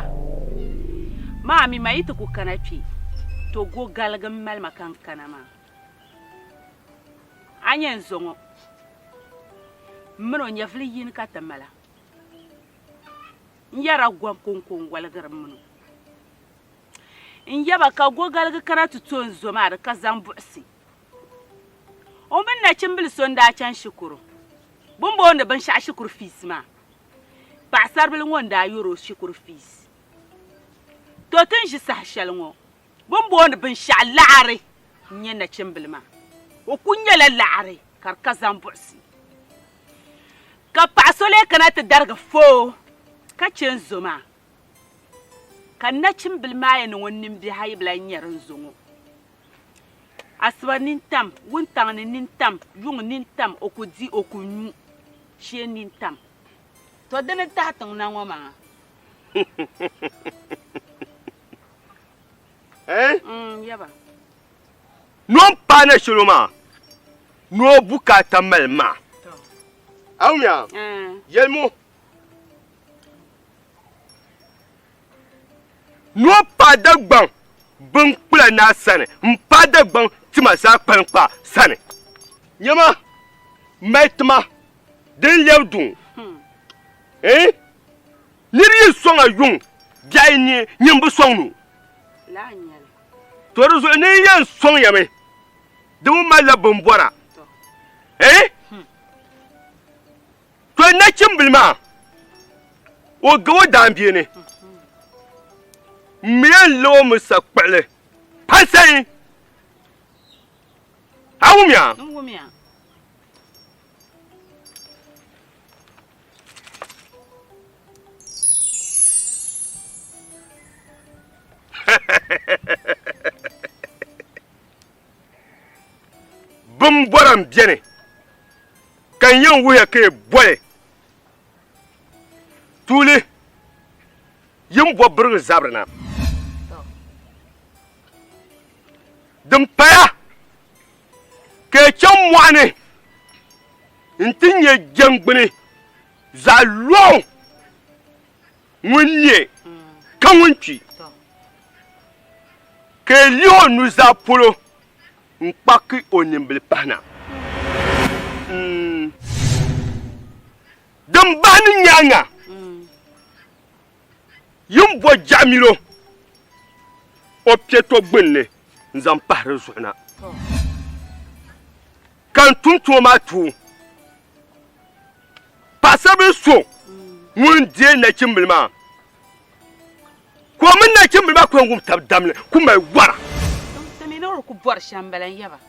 maa mi ma yi ti ku kana kpe, to go galigi m-mali ma ka n kana maa. A nya n zo ŋɔ, m min o nyɛvili yini ka ti mala. N yɛrila gom kɔŋko n-waligiri m min o. N yaba ka go galigi kana ti to n zo maa di ka zaŋ buɣisi. O mini nachimbili so n-daa chani shikuru. Bɛ ni booni binshɛɣu shikuru fees maa, paɣisaribila ŋɔ n-daa yɔri o shikuru fees. To ti ni ʒi saha shɛli ŋɔ, bɛ ni booni binshɛɣu laɣiri n-nyɛ nachimbili maa. O kul nyɛla laɣiri ka di ka zaŋ buɣisi. Ka paɣ so lee kana ti darigi fo ka chɛ n zo maa. Ka nachimbili maa yɛn niŋ o nimbihi ayi bi lahi nyari n zo ŋɔ. Asiba nintam, wuntaŋ ni nintam, yuŋ nintam, o ku di, o ku nyu, shee nintam. To dini n-tahi tiŋ na ŋɔ maa? Eh? Yaba. Noo m-paai na shɛli o maa, ni o bukaata mali maa. A wumya? Yɛlimi o. Ni o paai Dagbaŋ binkpula naa sani m-paai Dagbaŋ tima zaa kpaliŋkpaa sani. Nyama, mali tima din lɛbi duŋ. Eh? Nir yi sɔŋ a yuŋ biɛɣu yi neei, nyin bi sɔŋ ni o. To di zuɣu ni n yɛn sɔŋ ya mi, di mi malila bimbɔra. Eh? To nachimbili maa, o ga o daanbia ni, m mi yɛn lo o mi sakpuɣili pansani. A wumya? N wumya. Bimbɔra m-beni ka n yɛn wuhiya ka yi boli tuuli yi ni bo birigi zabiri na. Din paya ka yi chaŋ mɔɣu ni nti nya jɛŋgbini zaɣ lɔɣu ŋun nyɛ ka ŋun kpi, ka yi lihi o nuzaa polo n-kpaki o nimbili pahi na. Din bahi ni nyaaŋa, yi ni bo jaɣimilo o piɛto gbinni n-zaŋ pahi di zuɣu na, ka n tum tuma maa ti o. Paɣisaribila so ŋun deei nachimbila maa, ka o mini nachimbila maa ku yɛn wum tab damli ku mali wara. Ti mi ni o ku bɔri shɛm m-bala n-yaba.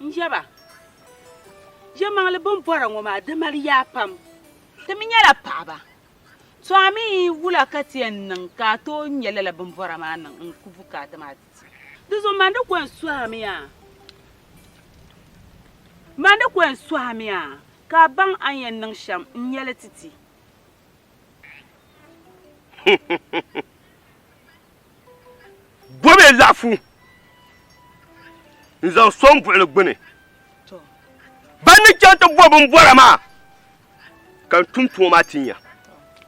N-yaba, Yɛlimaŋli bɛ ni bɔra ŋɔ maa, di mali yaa pam. Ti mi nyɛla paɣiba. To a mi wula ka ti yɛn niŋ ka a tooi nya lala bimbɔra maa niŋ n-ku bukaata maa ti ti? Di zuɣu man di ko yɛn sɔhimi a, man di ko yɛn sɔhimi a ka a baŋ a ni yɛn niŋ shɛm n-nya li ti ti. Bɔbi laɣifu n-zaŋ sɔŋ buɣili gbini. Ban ni chaŋ ti bo bimbɔra maa ka n tum tuma maa ti nya.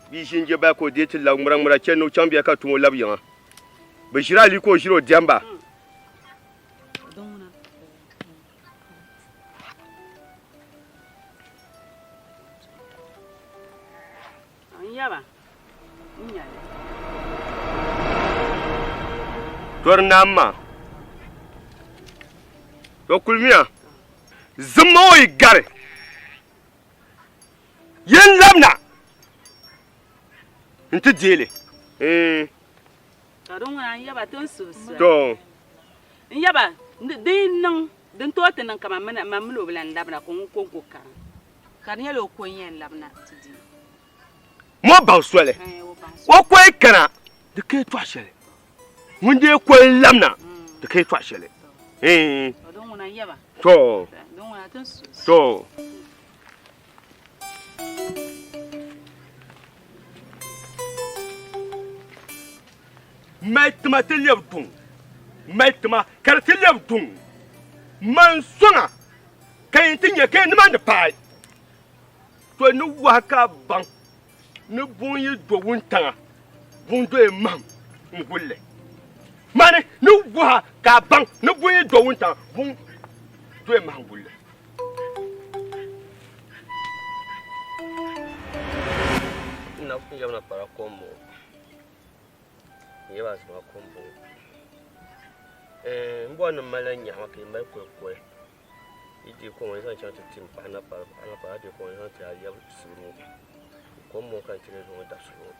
Bia ʒi n-je bali ka o deei ti labi ŋmiraŋmira chani ni o chaŋ bia ka tum o labi yiŋa. Bɛ ʒiri Ali ka o ʒiri o diɛmba. Tɔri naa ma, to kulimiya zimma o yi gari. Yin labina nti deei li. Ka di ŋuna n yaba ti ni suhi soli. To. N yaba di yi niŋ din tooi ti niŋ kaman man mini o bi lan labina ka ŋun kɔŋko karim ka di nyɛla o ko n-yɛn labina ti deei. Mo baŋ soli. O ko yi kana di ka yɛtɔɣ shɛli. Ŋun dee ko n-labina di ka yɛtɔɣ shɛli. To. To. Mali tima ti lɛbi duŋ, mali tima ka di ti lɛbi duŋ. Man soŋa ka yin ti nya ka yi nimaani paai. To ni wahi ka a baŋ ni buŋ yi do wuntaŋa, buŋ doya mahim n-guli li. Mani ni wahi ka a baŋ ni buŋ yi do wuntaŋa, buŋ doya mahim guli li. N na pun yabina kpara kom ŋɔ. N yaba zima kom bɔŋɔ. N bɔri ni m malila nyaɣima ka yi mali kolikoli. Yi deei kom ŋɔ yi zaŋ chaŋ ti ti m paɣa napari, paɣa napari a deei kom ŋɔ yi zaŋ ti a yab sibiri ŋɔ. Kom ŋɔ ka n ti lee zaŋ o dabisili ŋɔ.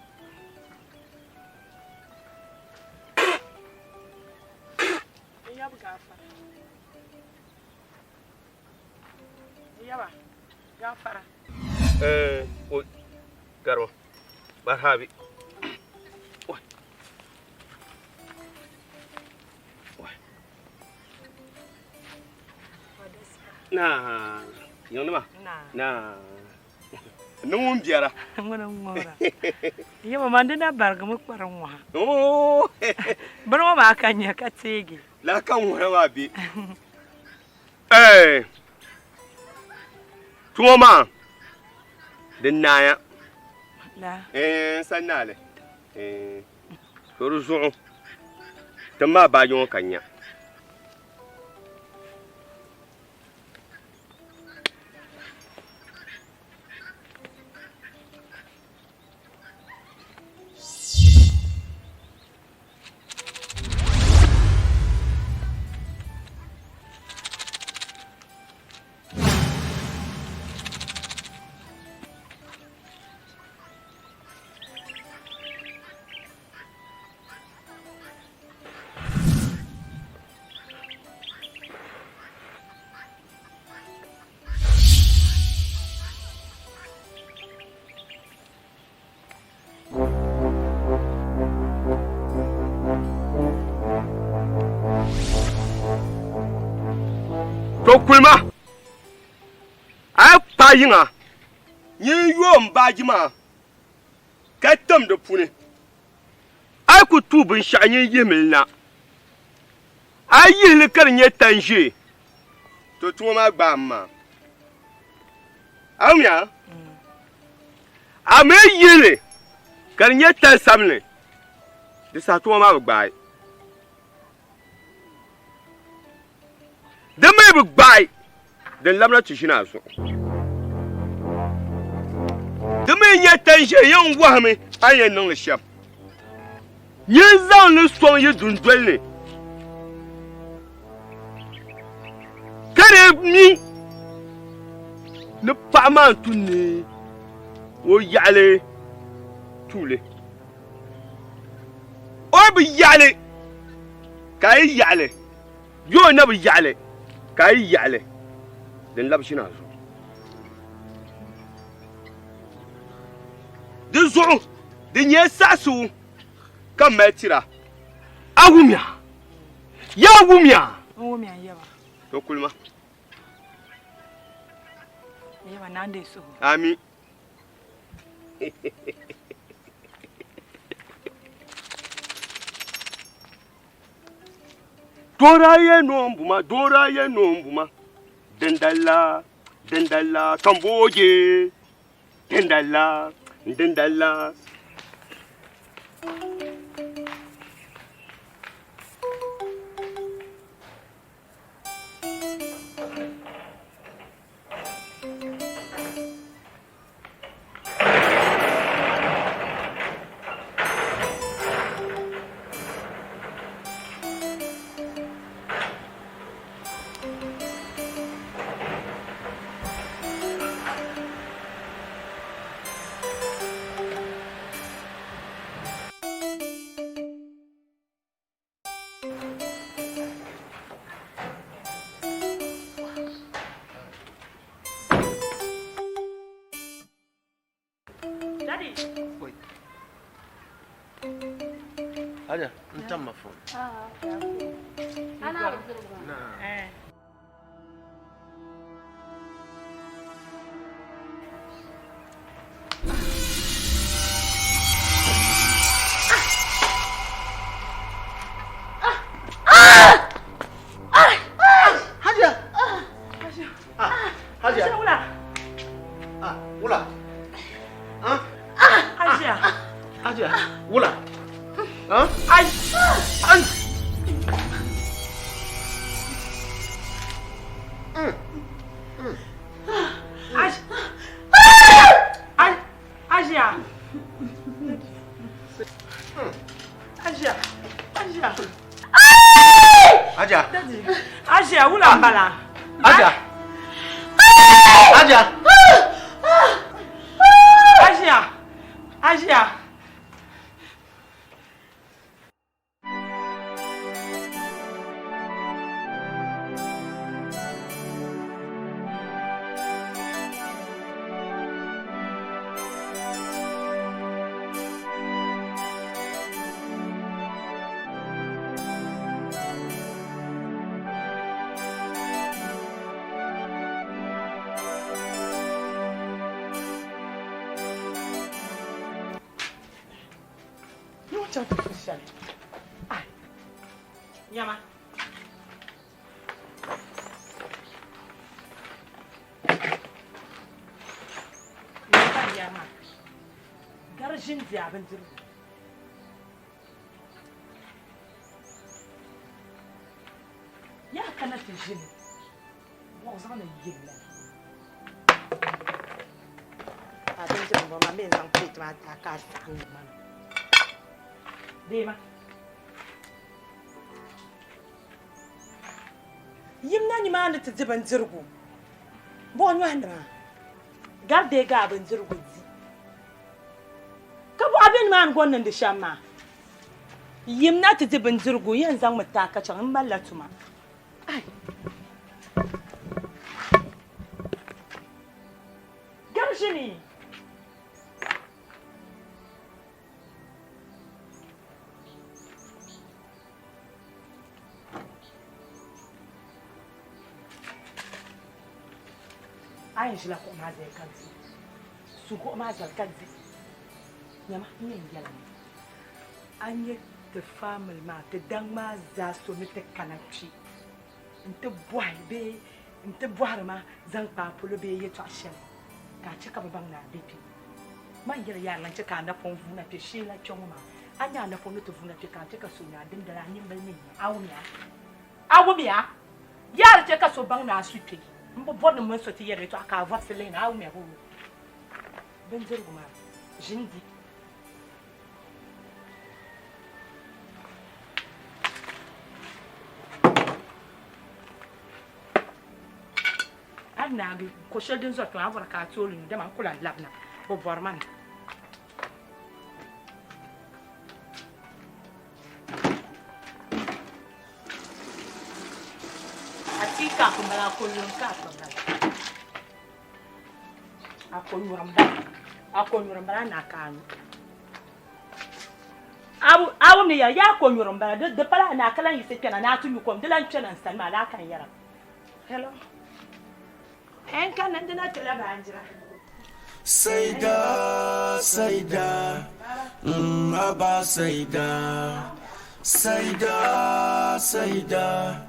N yab gaafara. N yaba gaafara. Eh, o garima barhabi. Na, yiŋnima. Na. Ni ŋun biɛra. Ŋuni n-ŋɔra. Yaba man di na barigimi kpari ŋɔha. Bini ŋɔ maa ka nya ka teegi. Lala ka ŋɔra maa be. Ɛɛ, tuma maa di naaya. Ɛɛ, n sa naali. Ɛɛ, to di zuɣu ti maa baaji ŋɔ ka nya. To kulima a yi kpa yiŋa nyin yoom baaji maa ka tim di puuni a yi ku tuui binshɛɣu nyin yihimi li na a yi yihi li ka di nyɛ tan ʒiɛ to tuma maa gbaami maa a wumya a mi yihi li ka di nyɛ tan sabinli di saha tuma maa bi gbaai di mi bi gbaai din labina ti ʒini a zuɣu di mi nyɛ tan ʒiɛ yɛn wahimi a ni yɛn niŋli shɛm nyin zaŋ li sɔŋ yi dundoli ni ka di mi ni paɣa maa n-tu ni o yaɣili tuuli o bi yaɣili ka a yi yaɣili bee o na bi yaɣili ka a yi yaɣili din labi ʒini a zuɣu di zuɣu di nyɛla saɣisigu ka m mali tira a wumya yaa wumya N wumya n yaba. To kulima. N yaba naa n-deei suhu. Ami. Dora ye nombuma, dora ye nombuma. Dindalla, dindalla, kamboje. Dindalla, dindalla. Daddy. Oi. Haja, n tam ma phone. Ah, okay. Ana Na. Eh. Haja. Ah, Haja. Wula. Ah, wula. Ajiya. Ajiya, wula. Ai. Ai. Ajiya. Ajiya. Ajiya. Ajiya. Ajiya, wula m-bala. Ajiya. Ajiya. Ajiya. Ajiya. Ni ŋun chaŋ ti su shɛli. Ai, nyama. Gari ʒini di a bindirigu. Yaa kana ti ʒini, bɔɣu zaŋdi yim lala. A bindirigu m-bɔŋɔ maa, m mi ni zaŋ plate maa ti a ka a saɣim li ma na. Deema. Yim na nimaani ti di bindirigu. Bɔɣu nyɔhi nima, gari deegi a bindirigu di. Ka bɔɣa be nimaani gɔn niŋdi shɛm maa. Yim na ti di bindirigu, n yɛn zaŋmi ti a ka chaŋ, m malila tuma. Ai! Gari ʒini! A yɛn ʒila kuɣu maa zali ka di, su kuɣu maa zali ka di. Nyama n yɛn yɛla mi, a nya ti family maa, ti daŋ maa zaa so ni ti kana kpe nti bɔhi bee nti bɔhiri ma zaŋ kpa a polo bee yɛtɔɣ shɛli ka a chɛ ka bɛ baŋ ni a be kpe. Man yɛli yaariŋ n-chɛ ka a napɔŋ vuuna kpe shee la kpe ŋɔ maa. A nya a napɔŋ ni ti vuuna kpe ka a chɛ ka so nya a dindali a nimbili ni nya a wumya? A wumya? Yaari chɛ ka so baŋ ni a su kpe. M bi bɔri ni m mini so ti yɛri yɛtɔɣa ka a vɔbisi lihi na, a wumya boo? Bindirigu maa, ʒini di. A ni naagi ko shɛli din zɔri kpɛma, a bɔri ka a tooi li nyu, dama n ku lan labina, bɛ bɔri ma mi. A tea cup m-bala, a konyuri cup m-bala. A konyuri m-bala, a konyuri m-bala a ni a ka a nyu. A wum ni yɛri, yaa konyuri m-bala, di pala a ni a ka lan yiɣisi kpɛna ni a ti nyu kom, di lan kpɛna n sani maa, laa ka n yɛra. Hello. N kanna n dina kpɛla baanjira. Saida, Saida, Aba Saida, Saida, Saida,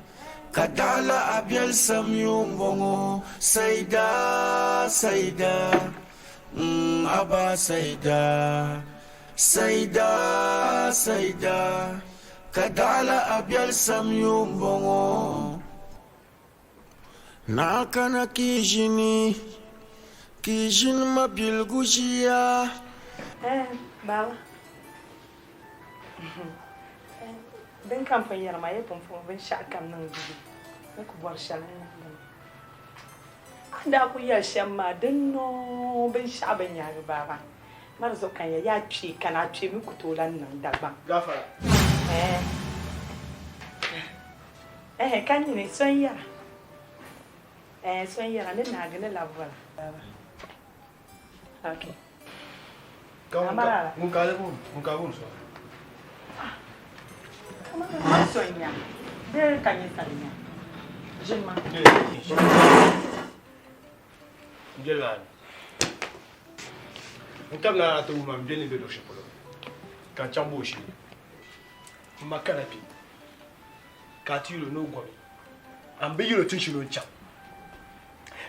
ka daɣila a biɛli samyo m-bɔŋɔ, Saida, Saida, Aba Saida, Saida, Saida, ka daɣila a biɛli samyo m-bɔŋɔ. Naa kana ka yi ʒini, ka yi ʒini mabiligu ʒiya. Eh, baba. Din kam pun yɛri ma, yi pun puhi binshɛɣu kam niŋ didi, ni ku bɔri shɛli n-niŋdi ma. A ni daa kul yɛli shɛm maa, di noo binshɛɣu bi nyaagi baaba. Mari zuɣu ka n yɛli, yaa kpee kani, a kpee mi ku tooi lan niŋ Dagbaŋ. Gafara. Eh. Ɛhɛ, ka nyini, so n-yɛra. Ɛɛh, so n-yɛra, ni naagi ni labi bɔla. Baba. Ok. Ka ŋun ka a ŋun ka a booni so? Ah, man so n-nya. Bee ka nyɛ sali nya. Ʒini ma. N biɛli maa ni. N kabina ti wuhi ma m biɛli ni be luɣ shɛli polo ka n chaŋ bo o shee. M ma kana kpe ka a ti yɛl o ni o gɔbi a ni bi yɛl o tin shɛli o ni chaŋ.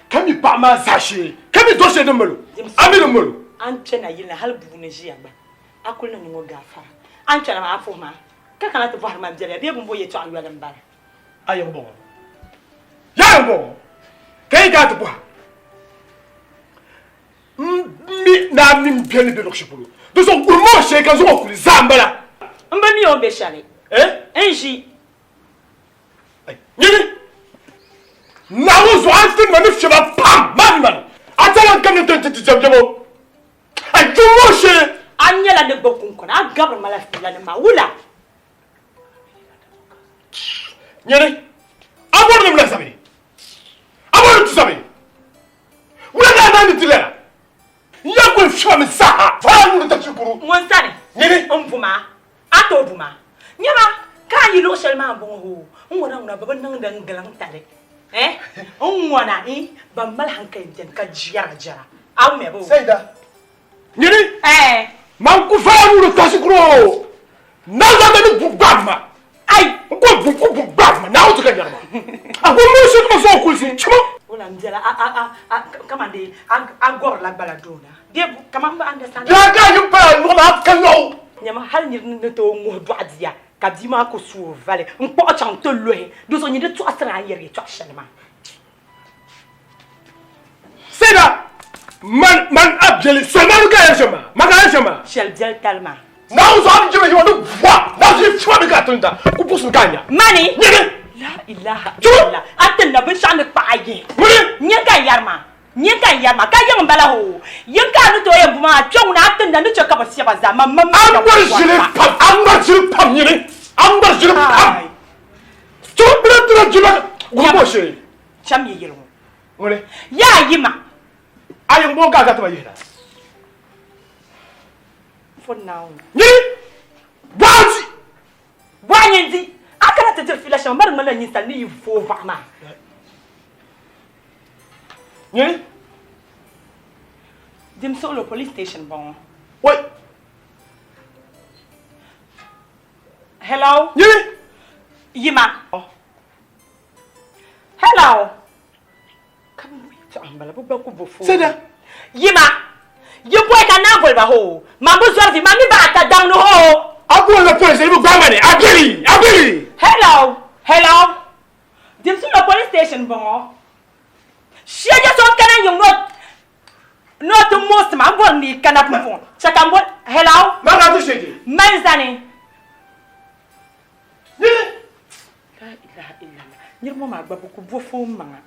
Ka mi paɣa maa zaashee, ka mi dɔr shɛli din mali o, a mi din mali o. A ni kpe nayili ni hali bua ni ʒiya gba, a kuli ni niŋ o gaafara. A ni kpɛna maa a puhi ma ka kana ti bɔhiri ma m biɛliya bee bimbo yɛtɔɣa yoli m-bala. A yiŋ bɔŋɔ, yaa yiŋ bɔŋɔ, ka yi daa ti bɔha m mi ni a mi m biɛli ni be luɣ shɛli polo, di zuɣu n wurim o shee ka n zaŋ o kuli zaa m-bala. M bi mi o ni be shɛli. N ʒi. Nyini Naawuni zuɣu a ni ti ma ni fiɛba pam maa ni mani, a tɛla n kamina ti ti jɛmjɛm o. A jɛm o shee. A nyɛla ni gbubi kuŋkɔna, a gabiri ma la filanim maa wula? Nyini a bɔri ni m lahi sabi, a bɔri ni ti sabi wula ka a naan ni ti lala? N yɛn kuli fiɛbami zaaha, vaya nyuri tachi kuru. Ŋun sani Nyini m bu ma, A tooi bu ma. Nyama, ka a yi luɣ shɛli maa m-bɔŋɔ hoo, n ŋɔna ŋuna bɛ bi niŋdi n giliŋ tali. Eh, n ŋɔna eh, ban mali hankali m-beni ka jɛra jɛra. A wumya bee? Saida, Nyini, Eh. man ku vaya nyuri tachi kuru o, Naawuni ni bu gbaagi ma. Ai! N ko bu ku bu gbaagi ma, Naawuni ti ka nyari ma. A ku muɣisi ti ma zuɣu kulisi chima. Wula m-bela a, a, a, a, kaman dee a, a gɔrila gbala doona. Bee bu, kaman m bi understand. Daa ka a yi pala nyuɣu maa ka nyɔɣu. Nyama hali nir ni tooi ŋuhi dɔɣi bia ka bia maa ku su o vali n-kpuɣi chaŋ ti luhi, di zuɣu nyin di tɔɣisiri a ni yɛri yɛtɔɣ shɛli maa. Saida, man, man a biɛli soli maa ni ka a yɛli shɛm maa, man ka a yɛli shɛm maa. Shɛli biɛli tali maa. Naawuni zuɣu a bi jɛma yiŋa ni bua, Naawuni zuɣu yi fiɛma mi ka a tinda, ku buɣisim ka a nya. Mani! Nyini! La ilaha illallah, a tinda binshɛɣu ni kpaɣi a yihi. Muni! Nyini ka n yɛri maa. Nyin ka n yɛri maa, ka yiŋ m-bala hoo. Yiŋ ka a ni tooi yɛn bu maa kpe ŋuna a tinda ni chɛ ka bɛ fiɛba zaa, man mam A ŋmari ʒili pam, a ŋmari ʒili pam nyini, a ŋmari ʒili pam. Chɛ bɛ ni tira jina gulibo shee. Cham yi yili ŋɔ. Ŋuni? Yaa yi ma. A yiŋ bɔ ka a ka ti ma yihina? For now. Nyini, bɔɣa di. Bɔɣa nyin di. A kana ti diri fiila shɛm, mari ŋmanila ninsal ni yi vooi vaɣu maa. Nyini. Dim suɣulo police station bɔŋɔ. Wai. Hello. Nyini. Yima. Hello. Ka bɛ yɛtɔɣa m-bala, bɛ gba ku bo fooni. Saida. Yima. Yi bɔi ka naa boli ba hoo. Man bi zɔri vi, man mi bahi ta daŋ ni hoo. A boli la police, yi bi gbaai ma ni. A beli, a beli. Hello. Hello. Dimsulo police station bɔŋɔ. Shɛja so n-kana yiŋ ni o ti muɣisi ma, m bɔri ni yi kana pumpɔŋɔ. Chɛ ka m boli, hello? Ma ka ti shɛji. Mali zani. Nini? La ilaha illallah. Niriba maa gba bɛ ku bo foon maŋa.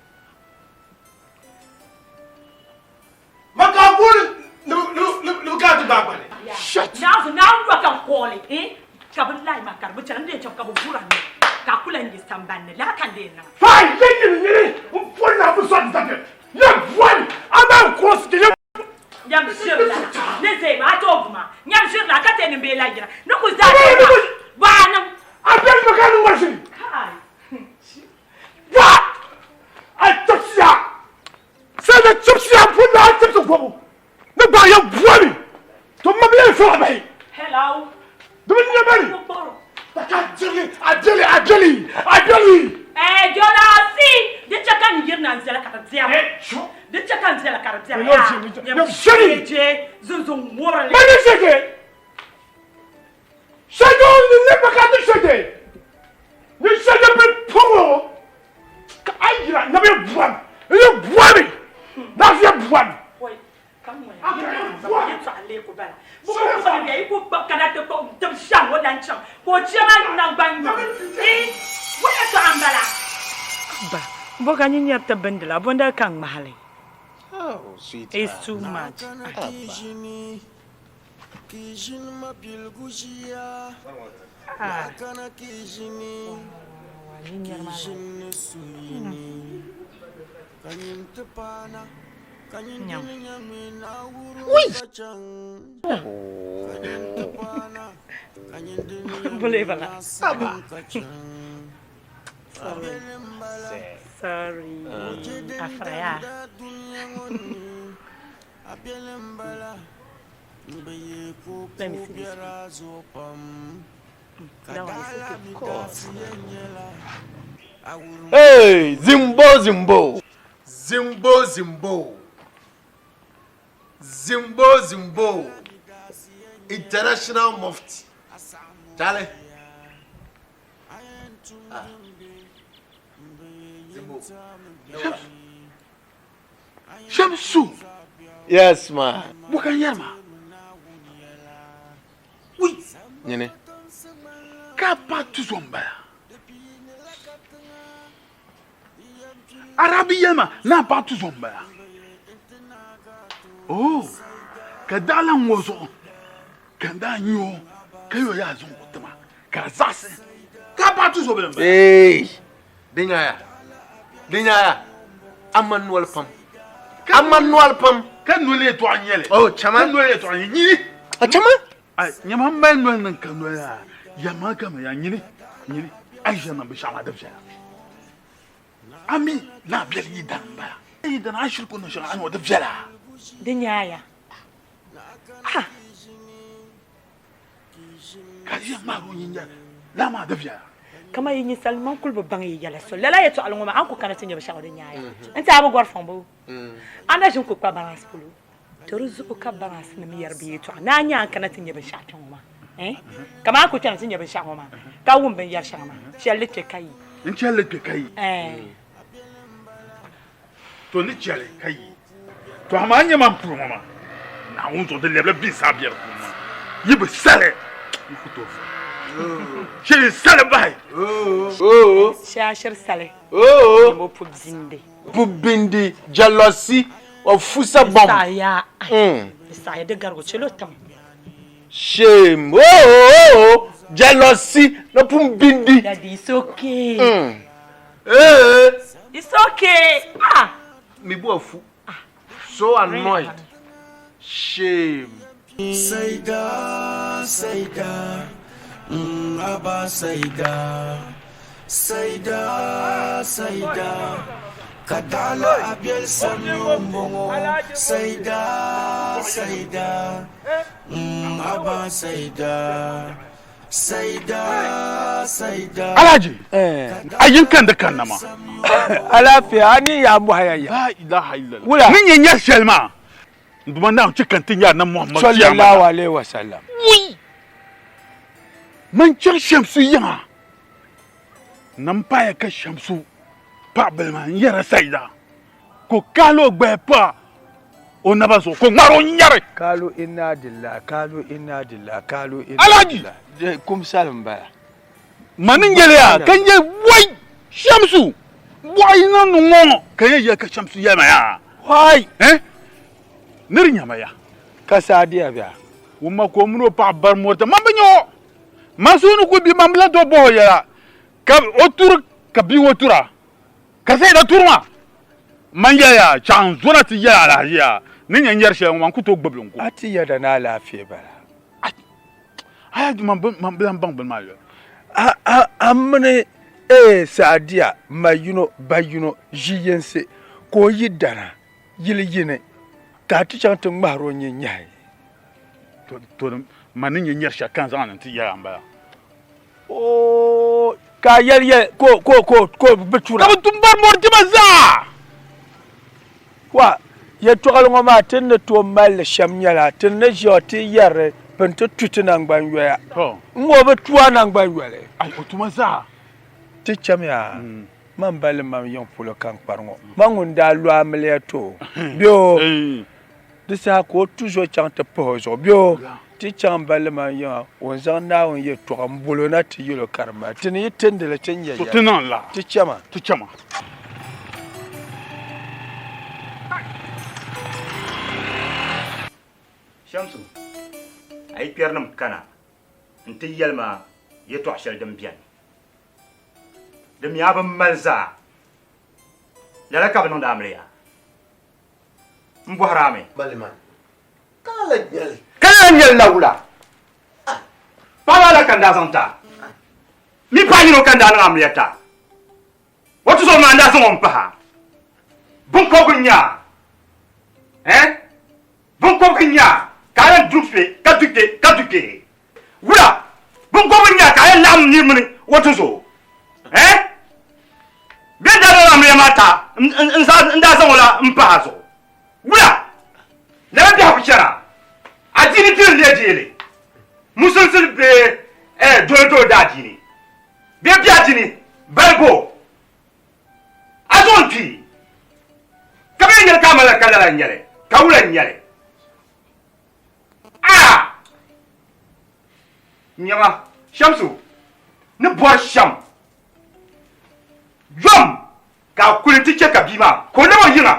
Ma ka boli ni bɛ kana ti gbaai gbali. Shit! Naawuni Naawuni yɔ ka n kooli eh ka bɛ lahi ma ka di bi chana n di yɛn chaŋ ka bɛ gura ni ka a ku lahi nyɛ sambani ni lala ka n di yɛn niŋ. Fine! Yɛ nyini nyini n boli na bi zɔri zabi yɛ boli a maa n cross ke yɛ. Nyam ʒiri la ni zay maa a tooi bu ma nyam ʒiri la ka te ni bee lahi yina ni ku zaa te ma baa niŋ. A bɛni ma ka ni ŋmari shiri. Kai! Wa! A chɛpsiya! Sai da chɛpsiya pun na a chɛpsi gɔbu ni gbaai ya boli to ma bi yɛn fɔɣi bahi. Hello. Di bi nya bari. Ka dirili a deli a deli a deli. Eh, Jonas, di chɛ ka n yirina n viɛla ka di biɛri. Di chɛ ka n viɛla ka di biɛri. Nyam shiri. Je zunzun ŋubirili. Ma ni shege. Shege o ni ne ka di shege. Ni shege bi pɔŋɔ. Ka a yira na bɛ bɔri. N ye bɔri. Na fi bɔri. Ba, bo ka nyin nyari ti bindila, bondali ka n ŋmahi li. Oh, sweetheart. It's too much. Ah. Nyam. Ui! Bole bala. Aba. Sorry. Sorry. Afraya. Let me see this one. That one is okay. Course. Hey, Zimbo Zimbo. Zimbo Zimbo. Zimbo Zimbo International Mufti. Charlie. Ah. Zimbo. Shamsu. Yes, ma. Bukan yɛrima. Wui. Nyini. Ka pa tuzo n-bala. Arabi yɛlima na pa tuzo n-bala. Oh, ka daɣila ŋɔ zuɣu ka n daa nya o ka yɔ yaa zaŋ o tima ka a zaɣisi ka pa tuzo bila n-bala. Hey, di nyaya, di nyaya, a ma noli pam, a ma noli pam. Ka noli yɛtɔɣa n-nyɛ li. Oh, chama. Ka noli yɛtɔɣa n-nyɛ nyini. A chama. Ai, nyama m mali noli niŋ ka noli a yɛmma kama ya nyini, nyini, a yi ʒiya niŋ binshɛɣu maa di viɛla. A mi ni a biɛli yi dana m-bala. Yi dana a shiri ku niŋ shɛŋa a ni o di viɛla. Di nyaaya. Ah! Ka ʒiya ŋmaari o nyinyali laa maa di viɛla. Kaman yi ninsalinima n-kuli bi baŋ yi yɛla soli. Lala yɛtɔɣili ŋɔ maa a ni ku kana ti nya binshɛɣu di nyaaya. N ti a bi gɔri fɔŋ boo? A na ʒini ku kpa baransi polo. To di zuɣu ka baransinim yɛri bɛ yɛtɔɣa ni a nya a ni kana ti nya binshɛɣu kpe ŋɔ maa. Eh? Kaman a ni ku kpɛna ti nya binshɛɣu ŋɔ maa ka wum bɛ ni yɛri shɛŋa maa, chɛli li kpe ka yi. N chɛli li kpe ka yi. Eh. To ni chɛli ka yi. To amaa a nya man puri ŋɔ maa, Naawuni zuɣu di lɛbila binsaa biɛri puuni maa. Yi bi sali, yi ku tooi furi. Shee sali bahi. Shee a shiri sali. Nyama o pu bindi. Pu bindi, jealousy, o fusa bom. Di saɣiya, di saɣiya di garigu chɛl o tiŋ. Shame, oh, jealousy, no pun bindi. Daddy, it's okay. Eh. It's okay. Ah. Mi bu afu. So annoyed. Shame. Saida, Saida, Abba Saida, Saida, Saida, ka daɣila a biɛli sani m-bɔŋɔ. Saida, Saida, Abba Saida, Saida, Saida. Alhaji, a yin kan di kanna maa. Alaafee, a ni yaa mɔhi ya ya. La ilaha illallah. Wula. Ni nyɛ nyɛri shɛli maa. N Duuma Naawuni chɛ ka n ti nya Annabi Muhammad Sallallahu kiyama. alaihi wa sallam. Wui! Man chaŋ Shamsu yiŋa na m paaya ka Shamsu paɣabili maa n-yɛra Saida ka o kaali o gbaya pa o naba zuɣu ka o ŋmari o nyari. Kalu inna lillahi, kalu inna lillahi, kalu inna Alhaji! lillahi. Kumsali m-bala. Mani n-yɛli ya ka n yɛli wai Shamsu bɔɣa yi niŋ ni ŋɔ ka yɛn yɛli ka Shamsu yɛli ma yaa. Wai! Eh? Ni di nyama ya. Ka Saadia bɛ a? Wumma ka o mini o paɣa bari mɔrita man bi nya o. Man suhu ni kuli bi man bi lahi tooi bɔhi o yɛla ka o turi ka bia ŋɔ tura ka Saida turi maa. Man yɛli ya chaŋ n zona ti yɛli alahaji yaa ni nya n yɛri shɛli ŋɔ man ku tooi gbubi li n ku. A ti yɛda ni alaafee bala? Alhaji man bi lahi baŋ bini maa yoli. A a a mini ee Saadia ma yino ba yino ʒi yinsi ka o yi dana yili yini ka a ti chaŋ ti ŋmahiri o nyinyahi. To man ni nyɛ nyɛri shɛli ka n zaŋ ni ti yɛla m-bala. Oo ka a yɛli yɛli ka o ka o ka o ka o bi tura. Ka bi tum bari mɔri jima zaa. Wa, yɛtɔɣili ŋɔ maa ti ni tooi mali li shɛm nyɛla ti ni ʒiya ti yɛri pini ti tu ti naŋgban yoya. N ŋɔ bi tu a naŋgban yoli. Ai, o tuma zaa. Ti chamiya, man ba li mam yiŋ polo ka n kpari ŋɔ. Man ŋun daa lo amiliya ti o, bɛ o. Di saha ka o tuzo chaŋ ti pahi o zuɣu, bɛ o. Ti chaŋ ba li mam yiŋa, o ni zaŋ Naawuni yɛtɔɣa m-bol o na ti yɛl o karimba. Ti ni yi tindi li, ti ni nya yɛli. Ti chama. Ti chama. Shamsu, a yi kpɛrinim kana nti yɛli ma yɛtɔɣ shɛli din beni, di mi a bi mali zaa. Lala ka bɛ niŋdi amiliya. M bɔhiri a mi. Ka lala nyɛli. Ka lala nyɛli la wula? Paɣaba ala ka n daa zaŋ ti a. Mi paɣa yino ka n daa niŋ amiliya ti a. O tuzo maa n daa zaŋ o m-pahi a. Biŋkɔbigu n-nyɛ a. Eh? Biŋkɔbigu n-nyɛ a ka a yɛn du kpe ka du kpe ka du kpe. Wula? Biŋkɔbigu n-nyɛ a ka a yɛn laɣim nir mini o tuzo. Eh? Bɛ ni daa niŋ amiliya maa ti a, n daa zaŋ o la m-pahi a zuɣu. Wula? Lala biɛhigu chana, adiini dini n-lee deei li? Musulinsi bee eh, dolodolo daadiini bee biɛhidini balibu? A zuɣu n-kpi ka bɛ yɛn yɛli ka a malila ka lala n-nyɛ li, ka wula n-nyɛ li? Ah! Nyama, Shamsu ni bɔri shɛm yom ka a kuli nti chɛ ka bia maa ka o lab o yiŋa.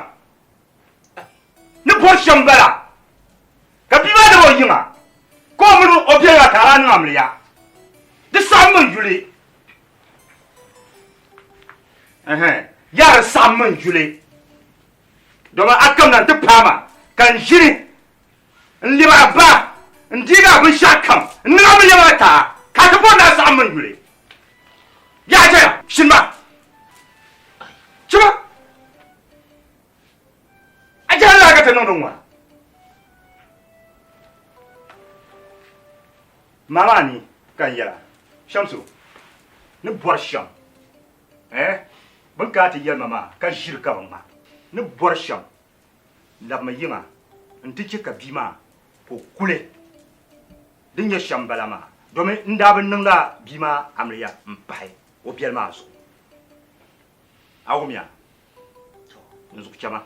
Ni bɔri shɛm m-bala ka bia maa lab o yiŋa ka o mini o biɛli maa ka a daa niŋ amiliya. Di saɣimmi n yuli. Ɛhɛn, yaa di saɣimmi n yuli. Dama a kamina nti paai ma ka n ʒini n-lɛb a ba n-deeg a binshɛɣukam n-niŋ amiliya maa ti a, ka a ti bɔri ni a saɣim m yuli. Yaa chɛya, shini ma. Chima, a jɛra laa ka ti niŋdi ŋɔ? Ma maa ni ka n yɛla, Shamsu, ni bɔri shɛm, eh, bɛ ni kana ti yɛli ma maa ka ʒiri ka bɛ ŋma, ni bɔri shɛm labimi yiŋa nti chɛ ka bia maa ka o kuli. Din nyɛ shɛm m-bala maa, domi n daa bi niŋla bia maa amiliya m-pahi o biɛli maa zuɣu. A wumya? N zuɣu chɛ ma.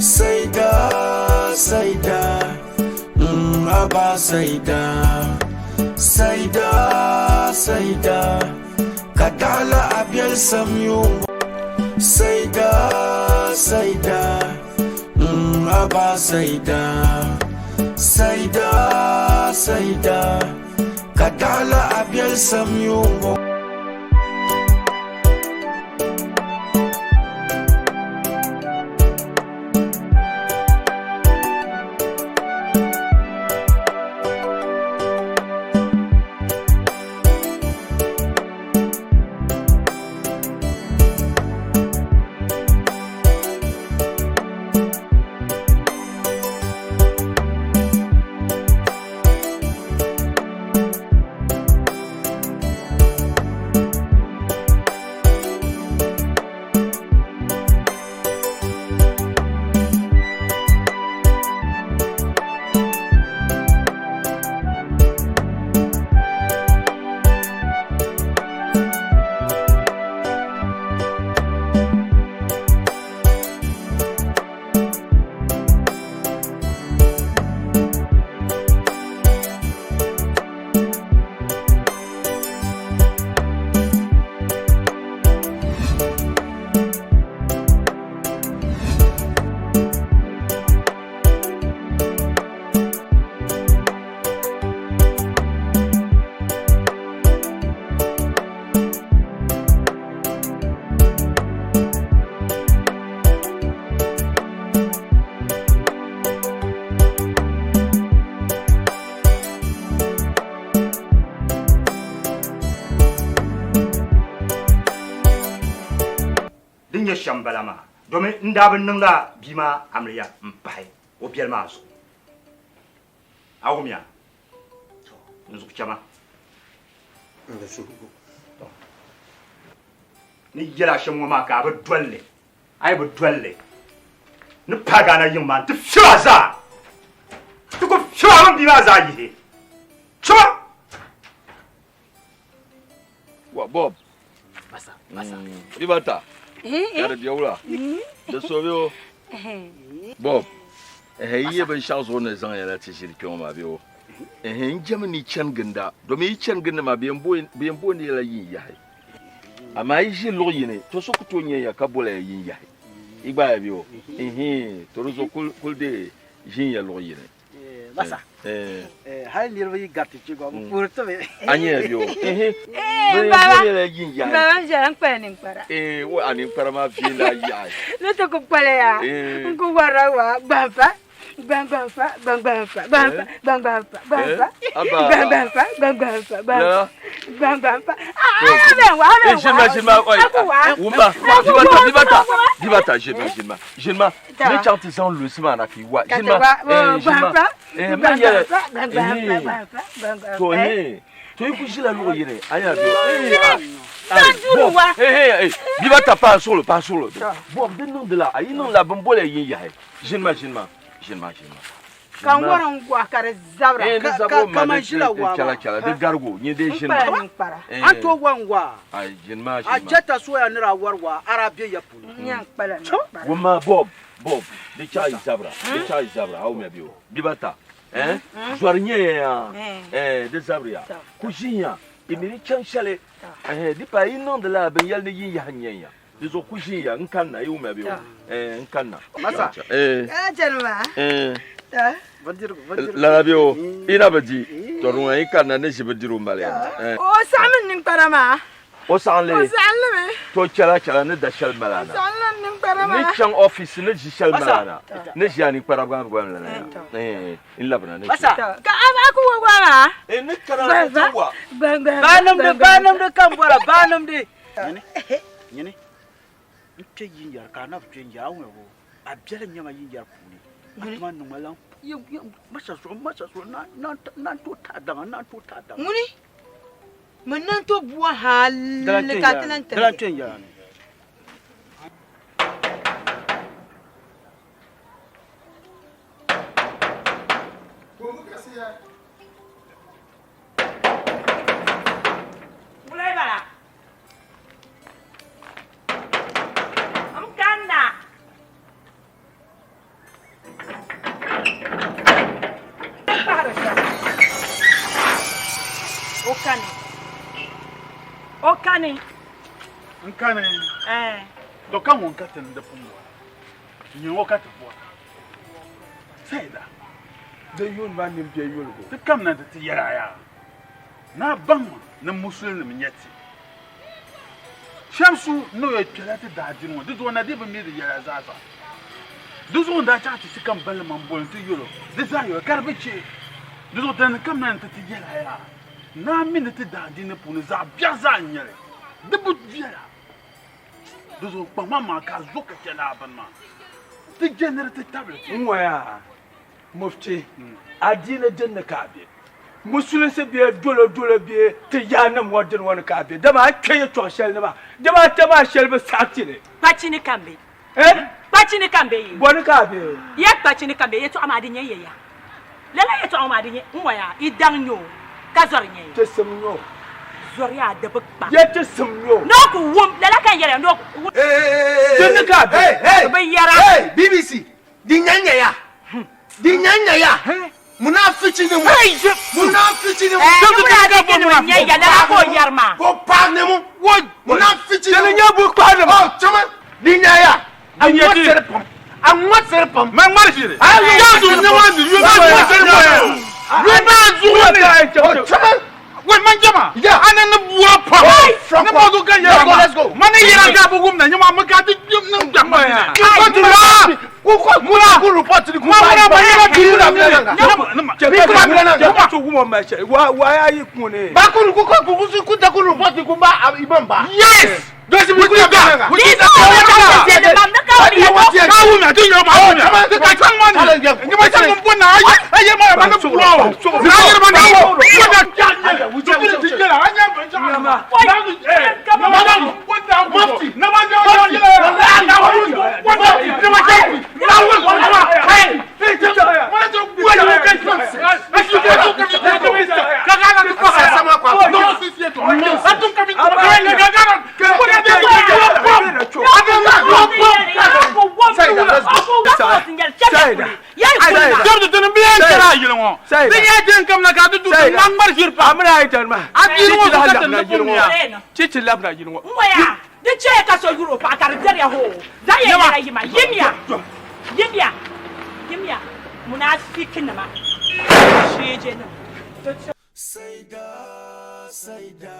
Saida, Saida, Aba Saida, Saida, Saida, Kadala Abiel Samyu, Saida, Saida, Aba Saida, Saida, Saida, Kadala Abiel Samyu. Din nyɛ shɛm m-bala maa, domi n daa bi niŋla bia maa amiliya m-pahi o biɛli maa zuɣu. A wumya? N zuɣu chɛ ma. Ni yɛl a shɛm ŋɔ maa ka a bi doli li, a yi bi doli li, ni paagi a na yiŋ maa nti fiɛb a zaa. Ti ku fiɛb a mini bia maa zaa yihi. Chɛ ma! Wa Bob. Basa, basa. Bibata. Ka di bɛ wula. Di so bɛ o. Bob. Ɛhɛ yi yɛ binshɛɣu zuɣu ni zaŋ yɛla ti ʒili kpɛ ŋɔ maa bɛ o. Ɛhɛ n jɛmi ni chani ginda domi yi chani gindi maa bɛ yɛn booni ya la yin yahi. Amaa yi ʒi luɣ yini to so ku tooi nya ya ka bola ya yin yahi. Yi gbaaya bɛ o. Ɛhɛ to di zuɣu kuli dee ʒin ya luɣ yini. Masa hali niriba yi gariti kpe gba bɛ puhiri ti mi. A nyɛla bɛ o. Baba, baba n ʒɛla n kpala ninkpara. Ee, wo a ninkpara maa viɛla yaɣi. Ni ti ku kpala yaa, n ku warila waa gbahim pa. Gbangbanfa, gbangbanfa, gbangbanfa, gbangbanfa, gbangbanfa, gbangbanfa, gbangbanfa, gbangbanfa, gbangbanfa. Ah, bɛ wa, bɛ wa. Ʒinima, ʒinima, ɔyi. Wumba, dibata, dibata, dibata, ʒinima, ʒinima, ʒinima. Ni chaŋ ti zaŋ lunsi maa na ka yi wa. Ʒinima, ʒinima. Man yɛli, to eh, to yi ku ʒila luɣ yini, a nya bɛ. Dibata, paai suɣulo, paai suɣulo. Bɔb, di niŋdila, a yi niŋla bɛn boli ya yin yahi. Ʒinima, ʒinima, ʒinima, ʒinima. Ka n wari n gɔhi ka di zabira. Eh, di zabiri o ma Kaman di ʒila waa chɛla maa. chɛla di garigu nyɛ dee N ʒinima. kpala ninkpara. A ni tooi wa n waa? Ai, ʒinima, A ʒinima. jɛta soya ni daa wari waa, a daa be ya polo. N nya n kpala ninkpara. Wumma Bob, Bob, di chaɣ yi zabira, di chaɣ yi zabira, a wumya bɛ o, dibata, eh, zɔri nyɛ ya yaa, eh, di zabiri ya, ku ʒinya, i mi di chaŋ shɛli, eh, di paai yi niŋdi lala bɛn yɛli ni yin yaha n-nyɛ ya. Di zuɣu ku ʒiya n kanna yi wumya bɛ o n kanna. Masa. Jɛnima. Lala bɛ o i na bi di tɔ di ŋɔ yi kanna ni ʒi bindirigu mali ya. O saɣim n ninkpara maa. O saɣim li. O saɣim li mi. To chɛla chɛla ni da shɛli mali a na. O saɣim li n ninkpara maa. Ni chaŋ ɔfisi ni ʒi shɛli mali a na. Ni ʒi a ninkpara gba gba lala ya. N labina ni Masa. Ka a ku wa waa maa. Ni kana ni ti wa. Baa nimdi baa nimdi ka n bɔra baa nimdi. Nyini, nyini, n kpe yinyari ka a na bi kpe n-yɛri a wumya bɔ? A bela nyɛma yinyari puuni, a tuma niŋ ma lan masa zuɣu, masa zuɣu, naan tooi tahi daŋa, naan tooi tahi daŋa. Ŋuni, min naan tooi bua hali ka a ti lan Di lan tiligi. kpe n-yɛra ni. Wula bala. N kanna. O kani. O kani. N kani. Eh. To ka ŋun ka ti ni di pun bɔra. Nyɛ ŋɔ ka ti bɔra. Saida. Di yuun maa nini bɛ yuligu. Ti kamina ti ti yɛla yaa. Ni a baŋ ma ni musulinima nyɛ ti. Shamsu ni o yɛn kpɛla ti daadiini ŋɔ, di zuɣu na dii bi mi di yɛla zaa zaa. Di zuɣu n daa chaɣ ti ti kam balli ma m-boli nti yɛl o, di zaa yoli ka di bi chɛ. Di zuɣu ti ni kamina ni ti ti yɛl a yaa, ni a mi ni ti daadiini puuni zaɣ biɛɣu zaa n-nyɛ li, di bi viɛla. Di zuɣu kpaŋmaŋmaŋa ka a zo ka chɛ lala bini maa. Ti je ni di ti tabili ti. N ŋɔya. Mufti, adiini din ni ka a be? Musulinsi bee dolo dolo bee ti yaannim ŋɔ dini ŋɔ ni ka a be? Dama a kpe yɛtɔɣ shɛli ni maa, dama a taba shɛli bi saɣi ti li. Kpachi ni ka m be. Eh? Kpachi ni ka m be yi. Bɔ ni ka a be? Ya kpachi ni ka m be, yɛtɔɣa maa di nyɛ ya ya. Lala yɛtɔɣa ŋɔ maa di nyɛ n ŋɔ ya, yi daŋ nyɛ o ka zɔri nyɛ ya. Ti sim nyɛ o. Zɔri ya di bi kpa. Ya ti sim nyɛ o. Ni o ku wum, lala ka n yɛli ya, ni o ku wum. Din ni ka a be? Bi yɛra. BBC, Di nya nya ya. Di nya nya ya. Munafichi ni mu. Munafichi ni mu. Eh, ni munafichi ni mu nya ya lala ka o yɛri maa. Ko paɣa ni mu. Munafichi ni mu. Dini nya bu kpahi ni mu. Oh, chama. Di nya ya. A ŋma seri pam. A ŋma seri pam. Ma ŋmari shiri. A Ya zu ne wa ni yu ma ŋma seri pam. Yu ma zu ne. Oh, chama. Wai man jama. Yeah. Ana ni buwa pam. Franco. Ni ma zo kan yɛrɛ ma. Let's go, let's go. Ma ne yɛrɛ ka bugu na ɲama ma ka ti ni jama. Ko ti la. Ko ko muna ko report ni ko. Ma muna ma yɛrɛ bi na na. Cɛ ka cɛ ka to wumɔ ma cɛ wa wa y'a yi kun ne. Ba ko ko ko ko ko ta ko report ko ba imam ba. Yes. Dosi bi ku da. Di so o ka ti ni mam ni ka o yɛ Ka wumi a ti yɛrɛ ma wumi. Ti ka can ma ni. Ni ma can mun na ayi ayi ma ma ne buwa o. Ni ayi ma ne wo. Wo da can ye. Ti ti yɛrɛ an yɛ bɛn can ma. Na ma na wo da wo. Na ma jɛ wo yɛrɛ. Na wo wo da ni ma jɛ. Na wo wo ma. Hey. Ma jɛ wo yɛrɛ ka ka ka ka ka Sama kwa. No si si to. Atum ka bi. Ka ka ka ka. Chichi labina yili ŋɔ. Ŋɔya di chɛ ka so yuri o paɣa ka di dɛriya hoo zaŋ ya yɛla yima yimiya yimiya yimiya munafikinima sheejenima. Saida, Saida,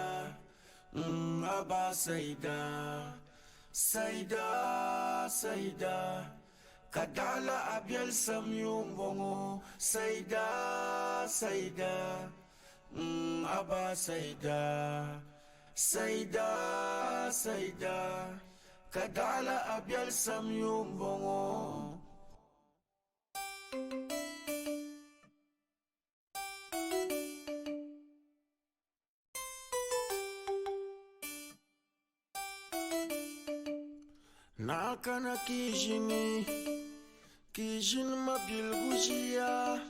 Aba Saida, Saida, Saida. Ka daɣila a biɛli samyo m-bɔŋɔ, Saida, Saida, mm, Aba Saida. Saida, Saida, ka daɣila a biɛli samyo m-bɔŋɔ. Naa kana ka yi ʒini, ka yi ʒini mabiligu ʒiya.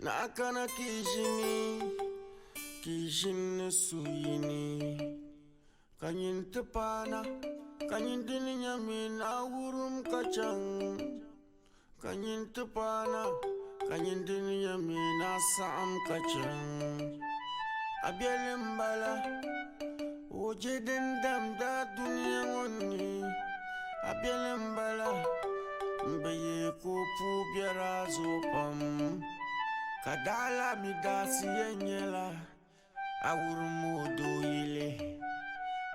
Naa kana ka yi ʒini, ka yi ʒini ni suhuyini. Ka nyin ti paana, ka nyin dini nyami naa wurim ka chaŋ. Ka nyin ti paana, ka nyin dini nyami naa saɣim ka chaŋ. A biɛli m-bala, o je din damda dunia ŋɔ ni. A biɛli m-bala, m bi yi ka o puu biɛri a zuɣu pam. Ka daɣila mi daasi yɛn nyɛla a wurim o dooyili.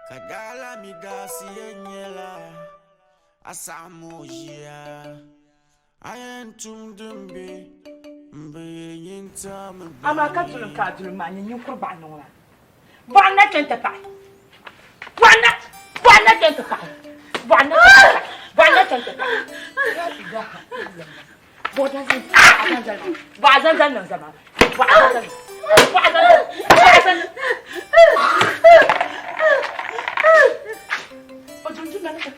Ka daɣila mi daasi yɛn nyɛla a saɣim o ʒia. A yɛn tum din be m-be nyintami bee. Amaa ka tulim ka a dulim maa nyɛ ninkuri baɣa niŋ maa. Bɔɣu na kpɛ n-ti paɣi. Bɔɣu na, bɔɣu na kpɛ n-ti paɣi. Bɔɣu na kpɛ n-ti paɣi. Bɔɣu na kpɛ n-ti paɣi. Bɔɣu zanzan, bɔɣu zanzan niŋ zama. Bɔɣu zanzan, bɔɣu zanzan, bɔɣu zanzan. O dundun na ni ka.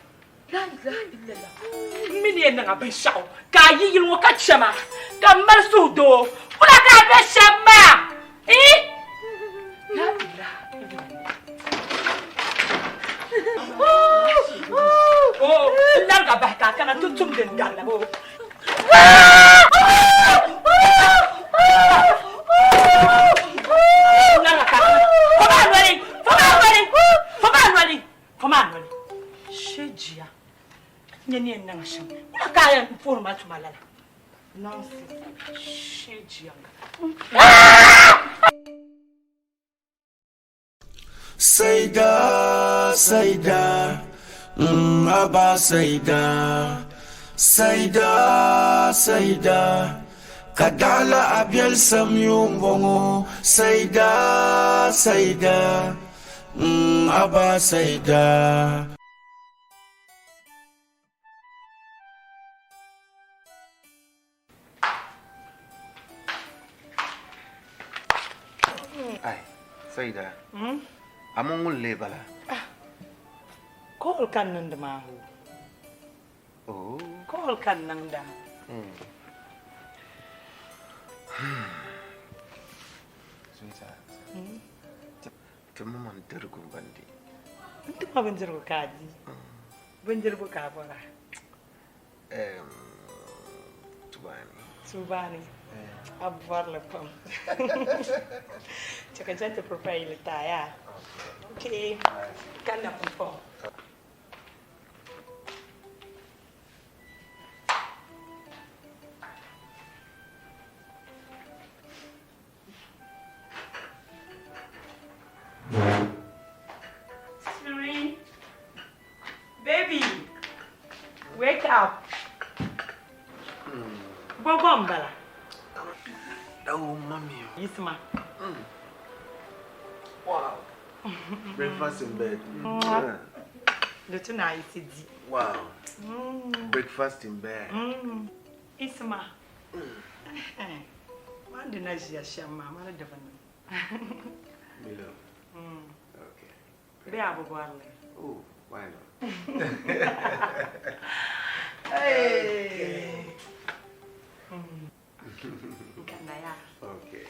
La ilaha illallah. N mi ni yɛn niŋ a binshɛɣu ka a yi yili ŋɔ ka chɛ ma ka m mali suhudoo wula ka a be shɛm maa? Ii! La ilaha illallah. Oh, n lariga bahi ka a kana ti tum din garila. N lariga ka a kana. Fo maa noli! Fo maa noli! Fo maa noli! Fo maa noli shee jia nyɛ ni yɛn niŋ shɛm wula ka a yɛn puhiri ma tuma lala nonsense shee jia Saida, Saida, Aba Saida, Saida, Saida, ka daɣila a biɛli samyo m-bɔŋɔ, Saida, Saida, Aba Saida. Ai, Saida. A mo ŋun lee bala? Ah, call ka n niŋdi maa hoo. Oh. Call ka n niŋda. Sweetheart. Ti ma man dirigu ban di. N ti ma bindirigu ka a di. Bindirigu ka a bɔra. Tubaani. Tubaani. A bɔrili pam. Chɛ ka n chaŋ ti prepare yili ti a yaa. Okay. Kanna pumpɔŋ. Siri, baby, wake up. Gbogbo n bala. Oh, mommy. Yisima. Wow. Breakfast in bed. Mm. Di tu na yi ti di. Wow. Breakfast in bed. Isma. Man di na ʒiya shɛm maa, ma ni di bi niŋ. Milo. Okay. Bee a bi bɔri li? Oh, why not? Hey. N kanna yaa. Okay.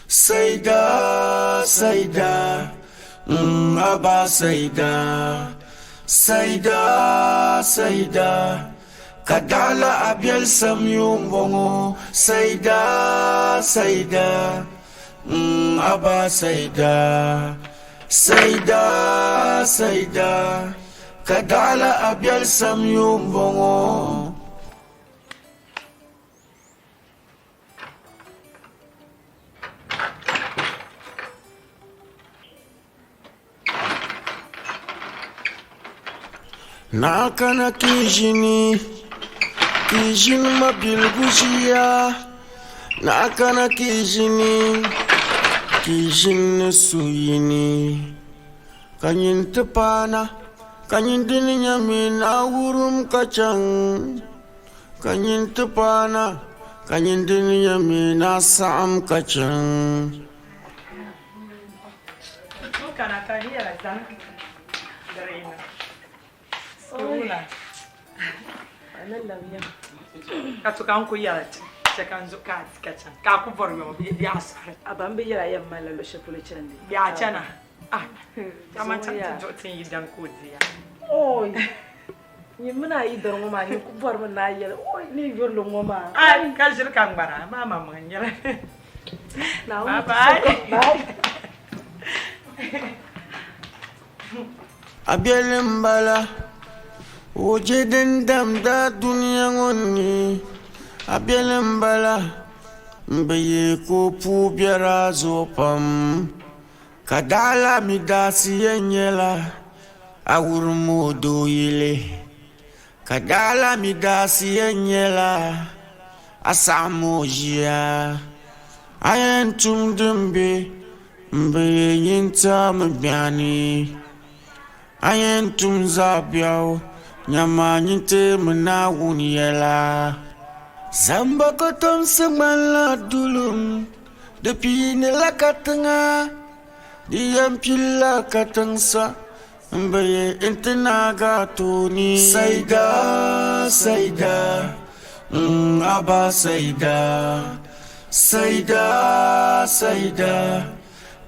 Saida, Saida, Aba Saida, Saida, Saida, Kadala Abiel Samyum Bongo, Saida, Saida, Aba Saida, Saida, Saida, Kadala Abiel Samyum Bongo. Naa kana ka yi ʒini, ka yi ʒini mabiligu ʒiya. Naa kana ka yi ʒini, ka yi ʒini ni suhuyini. Ka nyin ti paana, ka nyin dini nyami naa wurim ka chaŋ. Ka nyin ti paana, ka nyin dini nyami naa saɣim ka chaŋ. Ka to ka n ku yɛla chɛ ka n zo ka a di ka chaŋ ka a ku bɔri yɔŋ bee a sɔhiri. A ba m bi yɛla yɛn malila luɣ shɛli polo chandi. Bee a chana? Ah, aman chaŋ ti duɣi ti yi dan ka o di ya. Oi, nyin mini a yi dari ŋɔ maa, nyin ku bɔrimi ni a yɛli, oi, ni yurili ŋɔ maa. Ai, ka ʒiri ka ŋmara, amaa maŋmaŋ n-nyɛli. Naawuni Bye bye. Bye. A biɛli m-bala, o je din damda dunia ŋɔ ni. A biɛli m-bala, m bi yi ka o puu biɛri a zuɣu pam. Ka daɣila mi daasi yɛn nyɛla a wurim o doo yili. Ka daɣila mi daasi yɛn nyɛla a saɣim o ʒia. A yɛn tum din be m-bi nyintaami biɛni. A yɛn tum zaɣ biɛɣu, nyama nyinteemi Naawuni yɛla. Zamba kɔtomsi ŋmanila dulum, di piinila katiŋa, di yɛn pilila katiŋ sa m-bi yi nti naagi a tooni. Saida, Saida, mm, Aba Saida, Saida, Saida,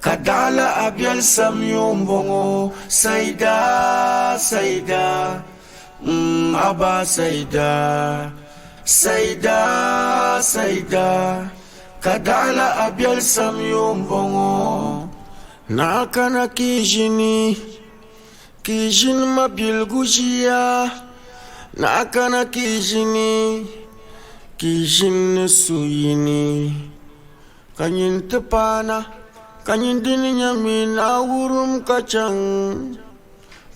ka daɣila a biɛli samyo m-bɔŋɔ. Saida, Saida, mm, Aba Saida, Saida, Saida, ka daɣila a biɛli samyo m-bɔŋɔ. Naa kana ka yi ʒini, ka yi ʒini mabiligu ʒiya. Naa kana ka yi ʒini, ka yi ʒini ni suhuyini. Ka nyin ti paana, ka nyin dini nyami naa wurim ka chaŋ.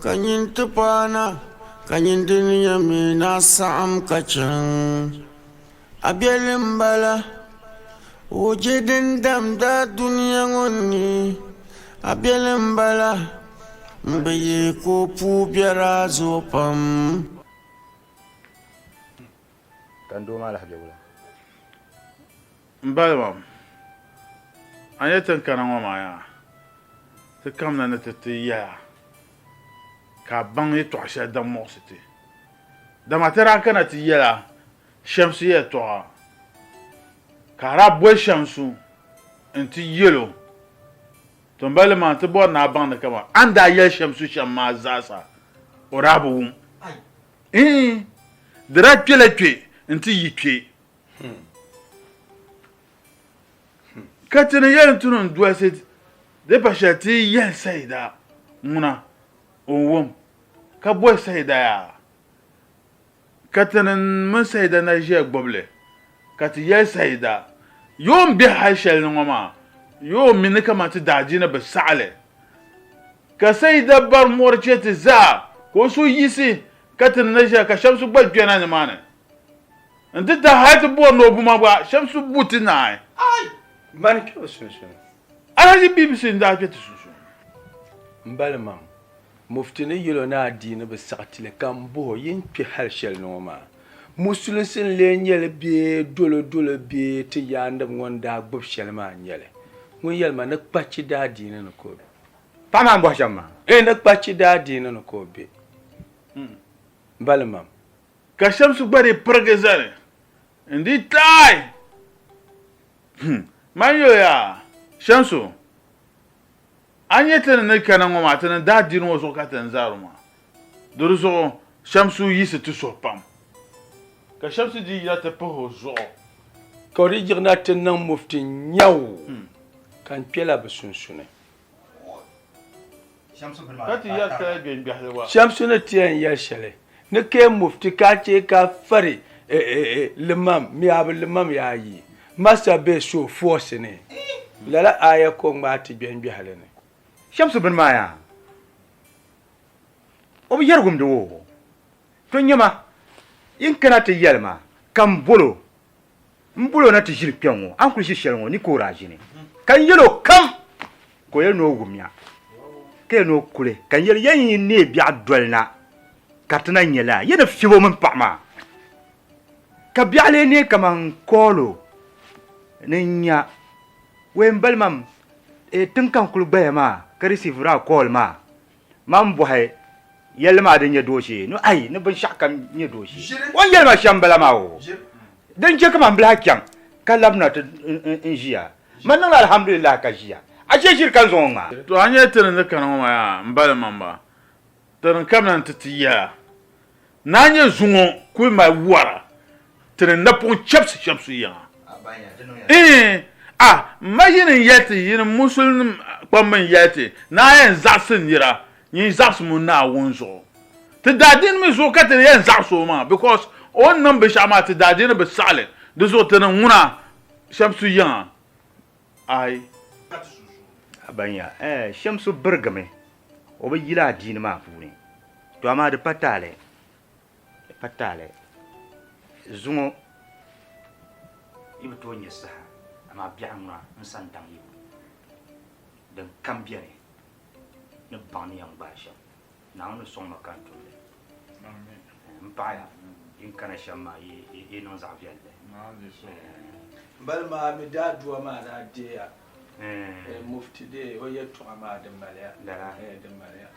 Ka nyin ti paana, ka nyin dini nyami naa saɣim ka chaŋ. A biɛli m-bala, o je din damda dunia ŋɔ ni. A biɛli m-bala, M bi yihi ka o puu biɛri a zuɣu pam. Ka n doo maa lahi be wula? M balima, a nya ti ni kana ŋɔ maa yaa, ti kamina ni ti ti yɛl a ka a baŋ yɛtɔɣ shɛli din muɣisi ti. Dama ti daa kana ti yɛl a Shamsu yɛtɔɣa, ka a daa boli Shamsu nti yɛl o, To m balima, ti bɔri ni a baŋ ni kaman a ni daa yɛli Shamsu shɛm maa zaasa, o daa bi wum. Iin, di daa kpɛla kpe nti yi kpe. Ka ti ni yɛli ti ni dolisi di pa shɛli ti yi yɛli Saida ŋuna o ni wum, ka boli Saida yaa. Ka ti ni mini Saida na ʒiya gbubi li, ka ti yɛli Saida, Yoo m-be hal shɛli ni ŋɔ maa, yoo m mi ni kaman ti daadiini bi saɣi li. Ka Saida bari mɔri chɛ ti zaa, ka o suhu yiɣisi, ka ti ni na ʒiya ka Shamsu gba kpɛna nimaani nti tahi hal ti bɔri ni o bu ma gba, Shamsu bu ti naai. Mani kpe bɛ sunsuuni. Alhaji Bibisi n-daa kpe ti sunsuuni. M balimam, Mufti ni yɛl o ni adiini bi saɣi ti li ka m bɔh o, yi ni kpe hal shɛli ni ŋɔ maa, musulinsi n-lee nyɛ li bee dolodolo bee ti yaannim ŋɔ n-daa gbubi shɛli maa n-nyɛ li? Ŋun yɛli ma ni kpachi daadiini ni ka o be. Paɣa maa m-bɔhi shɛm maa. Ee, ni kpachi daadiini ni ka o be. M balimam. Ka Shamsu gba dii pirigi zani n-dii taai. Man yoya, Shamsu, A nya ti ni ni kana ŋɔ maa, ti ni daa diri ŋɔ zuɣu ka ti ni zari maa. Di di zuɣu Shamsu yiɣisi ti suhu pam, ka Shamsu dii yina ti pahi o zuɣu. Ka o di yiɣina ti niŋ mufti nyaw, ka n kpɛla bɛ sunsuni. Ka ti yɛri tala gbɛngbɛhili gba. Shamsu ni ti yɛn yɛli shɛli, ni ka mufti ka a chɛ ka fari limam mi a bi limam yaa yi masa be so fɔɔsi ni. Lala aaya ka o ŋmaai ti gbɛngbɛhili ni. Shamsu bini maa yaa o bi yɛri wumdi o. To nyama, yi ni kana ti yɛli ma ka m bol o, m bol o na ti ʒili kpɛŋ ŋɔ, a ni kul ʒi shɛli ŋɔ ni ka o daa ʒini. Ka n yɛl o kam, ka o yɛli ni o wumya, ka yɛli ni o kuli, ka n yɛli, Ya yi neei biɛɣu doli na, ka ti na nya laa, ya ni fib o mini paɣ maa. Ka biɛɣu lee neei kaman kool o ni n-nya wee m-bali mam tiŋ ka n kul gbaya maa ka risiiviri a kool maa. Man bɔhi yɛlli maa din nyɛ dooshee ni ai ni binshɛɣu kam nyɛ dooshee. O ni yɛli ma shɛm m-bala maa o. Din chɛ ka man bilahi chaŋ ka labina ti n ʒiya. Man niŋla alhamdulillahi ka ʒiya. A chɛ ʒiri ka n zaŋ o ŋmaai. To a nya ti ni ni kana ŋɔ maa yaa m-bali man ba, ti ni kamina nti ti yɛla ni a nya zuŋɔ kuli mali wɔra ti ni napɔŋ chɛbisi chɛbisi yiŋa. Iin, a ma yi ni yɛli ti, yi ni musulinim kpamba n-yɛli ti ni a yɛn zaɣisi nira, nyin zaɣisim o Naawuni zuɣu. Ti daadiini mi zuɣu ka ti yɛn zaɣisi o maa because o ni niŋ binshɛɣu maa ti daadiini bi saɣi li, di zuɣu ti ni ŋuna Shamsu yiŋa. Aai. Abanya, eh, Shamsu birigimi, o bi yili adiini maa puuni. To amaa di pa taali. Di pa taali zuŋɔ yi bi tooi nya saha, amaa biɛɣu ŋuna n sa n-daŋ yi din kam beni ni baŋ ni yɛn gbaai shɛm. Naawuni ni sɔŋ ma ka n tum li. M paɣiya, yi ni kana shɛm maa yi niŋ zaɣ viɛlli. Bali maa mi daa dua maa daa deeya. Mufti dee o yɛltɔɣa maa di maliya. Di maliya.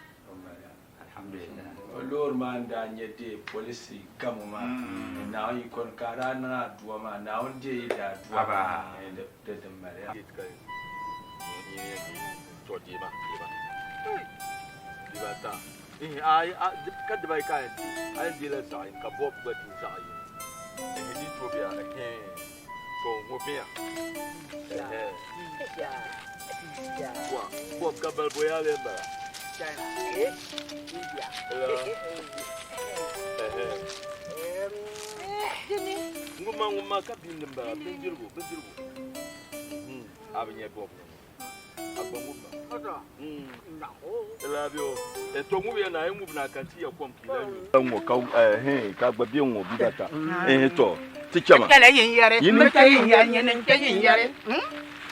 Alhamdulillah. O loori maa n-daa nyɛ dee polisi gamo maa ni Naawuni yiko ni ka a daa niŋ adua maa Naawuni deei yi daa dua maa di din mali ya.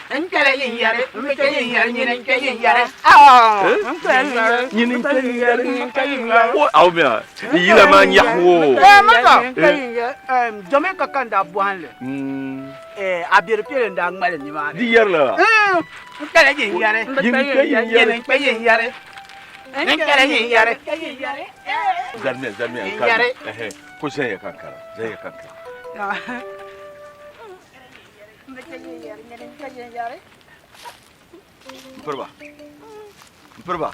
N kpɛla yin yɛri, n bi kpɛ yin yɛri, nyini n kpɛ yin yɛri. N kpɛla yin yɛri, nyini n kpɛ yin yɛri. N kpɛ yin yɛri. Wo aw mia, di yila maa nyaɣi wo. Eh, mata. Jamaica ka n daa bɔhim li. A beri piɛli n daa ŋmali nimaani. Di yɛri la. N kpɛla yin yɛri, N kpɛ yin yɛri. Nyini n kpɛ yin yɛri. N kpɛla yin yɛri. Zaniya, zaniya, Yin yɛri. Ko zanya ka n kara, zanya ka n kara. N piriba, n piriba.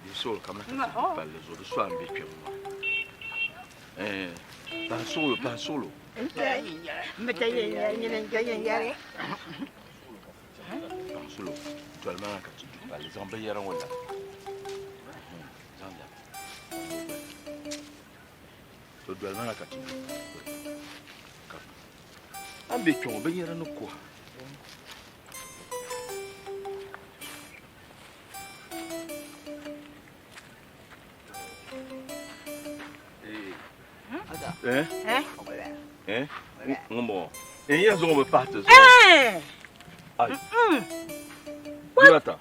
Di sool kamina ka ti palli zuɣu di so a ni be kpɛbu maa. Eh, pahi suɣulo, pahi suɣulo. Pahi suɣulo, doli ma na ka ti du palli zaŋ binyɛra ŋɔ labi. Zaŋ labi. To doli ma na ka ti du A ni be kpe ŋɔ binyɛra ni kuha. Eh? Eh? Ŋun bɔŋɔ. N yɛn zaŋ o mi pahi ti zuɣu. Ai. Dibata.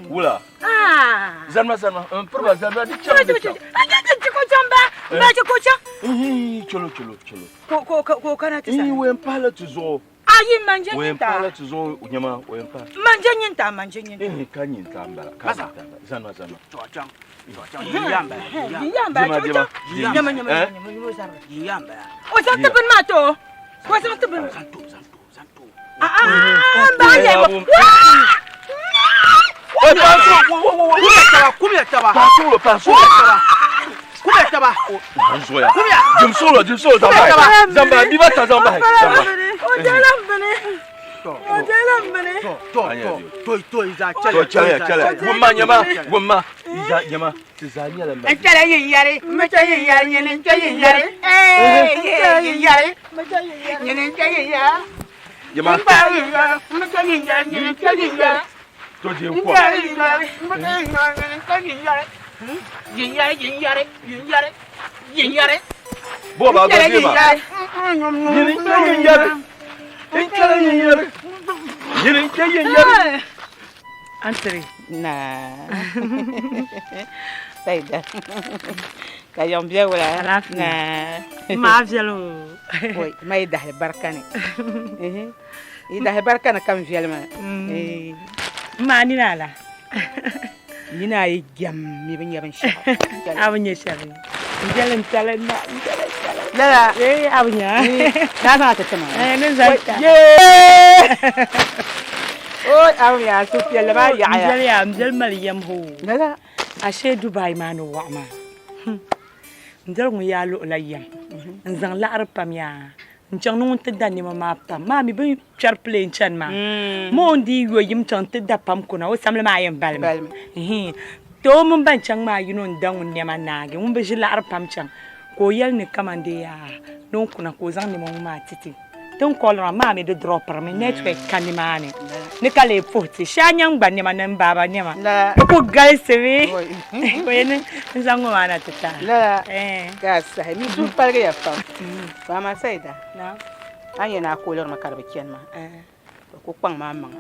Wula. Zanima zanima. N piriba zanima di chaŋ di chaŋ. Ko chaŋ ba. Ba ti ko chaŋ. Cholo cholo cholo. Ko ko ko kana ti sa. Ii wen pahala ti zuɣu. Ayi manje Wen nyinta. pahala ti zuɣu nyɛma wen pahi. Manje nyinta manje nyinta. Ii ka nyinta n bala ka nyinta n bala. Zanima zanima. To chaŋ. To chaŋ. Yinya n bala. Yinya n bala. Dima dima. Nyɛma nyɛma Eh? nyɛma nyɛma o zabiri. Yinya n bala. O zaŋ ti bini maa to. O zaŋ ti bini. Zaŋ to zaŋ to zaŋ to. Ah ah n ba yɛ mo. Kumya taba. Pahi suɣulo pahi suɣulo. Kumya taba. N zoya. Dim suɣulo dim suɣulo zaŋ bahi. Zaŋ bahi dibata zaŋ bahi. Zaŋ bahi. O jɛla n bini. O jɛla n bini. To to to to za To chɛliya chɛliya. Wumma nyɛma wumma. Yi zaa nyɛma ti zaa nyɛla N kpɛla yin yɛri, n bi kpɛ yin yɛri, nyini n kpɛ yin yɛri. Ee, yin yɛri, nyini n kpɛ yin yɛri. Nyɛma. N kpɛla yin yɛri, n bi kpɛ yin yɛri, nyini n kpɛ yin yɛri. To je N n kɔm. kpɛla yin yɛri, n bi kpɛ yin yɛri, nyini n kpɛ yin yɛri. Yin yɛri, yin yɛri, yin yɛri, yin yɛri. Bo ba N kpɛla gba yin ma. yɛri. Nyini n kpɛ yin yɛri. N kpɛla yin yɛri. Nyini n kpɛ yin yɛri. Antiri. Na. Saida. Ka yɔŋ bɛ wula. Alaafee. Na. Maa viɛli o. Oi, ma yi dahi barika ni. Yi dahi barika ni kam viɛli maa. Maa nina ala. Nina yi jɛm mi bi nyɛ binshɛɣu. A bi nyɛ shɛli. N viɛli n tali na. N viɛli n tali. Lala. Ee a bi nya. Naa zaŋ ti tima. Ee ni zaŋ ta. Yee! Oi, a bi nya suhupiɛlli maa yaɣiya. N viɛli yaa n viɛli mali yɛm hoo. Lala. Ashee Dubai maa ni waɣa maa. N viɛli ŋun yaa luɣila yɛm. N zaŋ laɣiri pam yaa. N chaŋ ni ŋun ti da nɛma maa pam maa mi bɛ kpɛri plane chani maa ma o ni dii yo yim chaŋ ti da pam kuna o samli maa yɛn balimi to o mini ban chaŋ maa yino n da ŋun nɛma naagi ŋun bi ʒi laɣiri pam chaŋ ka o yɛli ni kaman dee yaa ni o kuna ka o zaŋ nɛma ŋɔ maa ti ti ti ni kɔliri maa maa mi di dropirimi network ka nimaani ni ka lee puhi ti shee a nyaŋ gba nɛma ni n baaba nɛma di ku galisimi ka o yɛli ni n zaŋ ŋɔ maa na ti ti a. Lala ka a sahi mi suhu paligiya pam. To amaa Saida, a ni yɛn a koolirimi ka di bi chani maa, to ku kpaŋ maa maŋa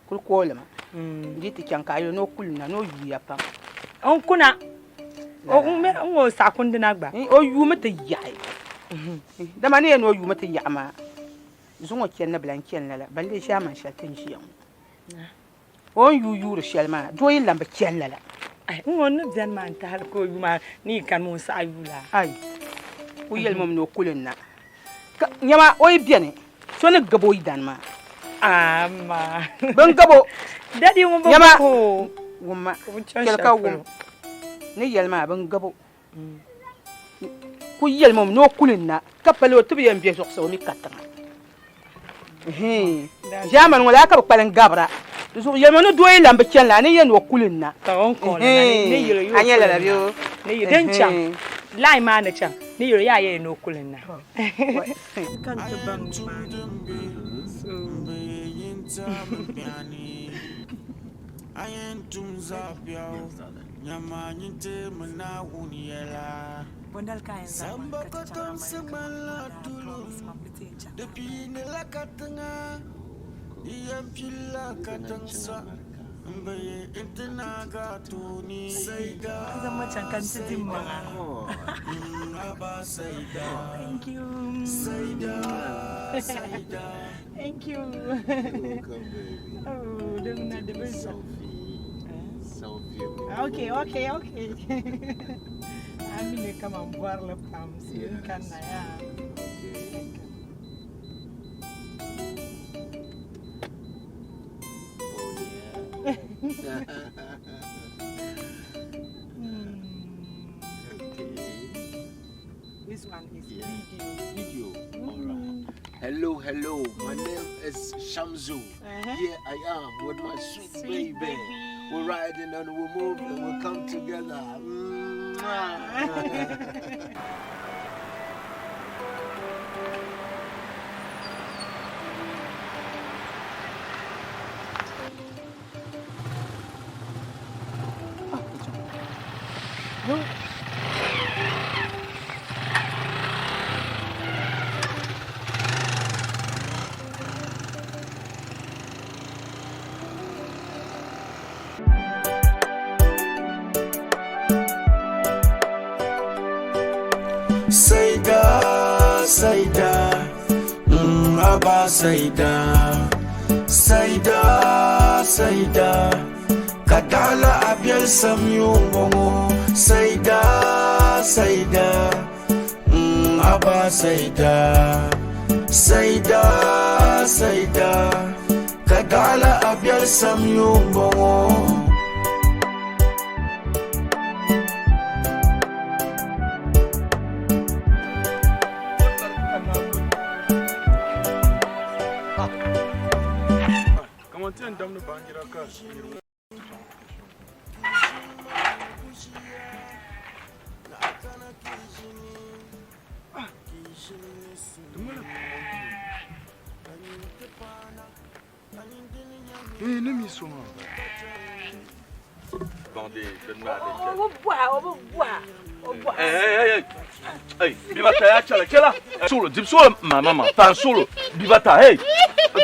kuli kooli ma n-di ti chaŋ ka a yuli ni o kuli na ni o yuuya pam. N kuna n o saɣi kundina gba. O yuumi ti yaɣi. Dama ni yɛn ni o yuumi ti yaɣi maa, zuŋɔ chani ni bi lan chani lala, ban lee ʒiɛmani shɛli ti ni ʒiya ŋɔ. O ni yuui yuuri shɛli maa, doo yi lan bi chani lala. Ai, n ŋɔ ni beni maa n-tahili ka o yu maa ni yi kani ma o saɣi yuui la. Ai, o yɛlimi mi ni o kuli n-na. Ka nyama o yi beni, so ni gab o yidana maa. Amaa. Bɛ ni gab o. Dadi ŋun bi Nyama, gab o. wumma, O bi chaŋ chɛli shɛli ka polo. wum. Ni yɛli maa, bɛ ni gab o. Ku yɛlimi mi ni o kuli n-na, ka pali o ti bi yɛn be zuɣusaa o mi ka tiŋa. Ʒaamani ŋɔ laa ka bɛ kpalim gabira. Di zuɣu yɛlimi ni doo yi lan bi chani la, a ni yɛn ni o kuli n-na. Ka o ni kɔɔli na ni yɛl o yi o A nya lala kuli bee o? n-na. Ni yɛl din chaŋ, line maa ni chaŋ, ni yɛl o yaa yɛli ni o kuli n-na. Ka n ti baŋ nimaani. Nyama nyinte Naawuni yɛla. Bondali ka a yɛn zaŋ ma Samba ka ti chaŋ kotomsi America ŋmanila maa daa duli. promise ma ni ti yɛn chaŋ Di piinila katiŋa, di yɛn pilila katiŋ sa. M bi yi nti naagi a tooni. Saida, A zaŋ ma chaŋ ka n ti di m maŋa. Aba Saida. Thank you. Saida, Saida. Thank you. You're welcome, baby. Oh, don't know the best. Selfie. Selfie. Okay. I'm in come and borrow pam. See you can ya. Okay. Oh, yeah. Okay. This one is Yeah. video. Video. All right. Hello, hello. My name is Shamzu. Here I am with my sweet, Sweet baby. baby. We're riding and we're moving. We'll come together. Mwah. Saida, Saida, Aba Saida, Saida, Saida, Kadala Abiel Samyu Bongo, Saida, Saida, Aba Saida, Saida, Saida, Kadala Abiel Samyu Bongo. Kaman ti yɛn damdi baanjira ka niriba Eh, ni mi so maa Baŋdi din maa din chɛ. O bi bɔha, o bi bɔha, o bɔha. Hey, hey, hey, hey. Hey, bibata ya chala chala. Solo, dib solo, ma mama, pan solo. Bibata, hey.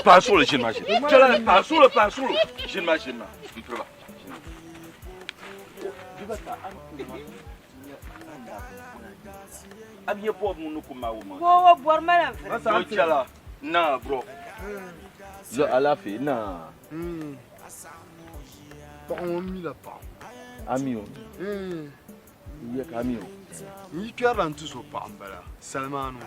Pan solo, ʒini ma ʒini. Chala, pan solo, pan solo. Ʒini ma ʒini ma. M piri ba. Bibata, a bi nya bɔbu ŋun ni ku ma wo ma. Wo wo bɔri ma la n Yo chala, na bro. Zo alaafee na. Paɣa ŋɔ mi la paɣa. A mi o. N yɛ ka a mi o. N yi kpɛrila n tuzo paɣa n bala Salmaanu.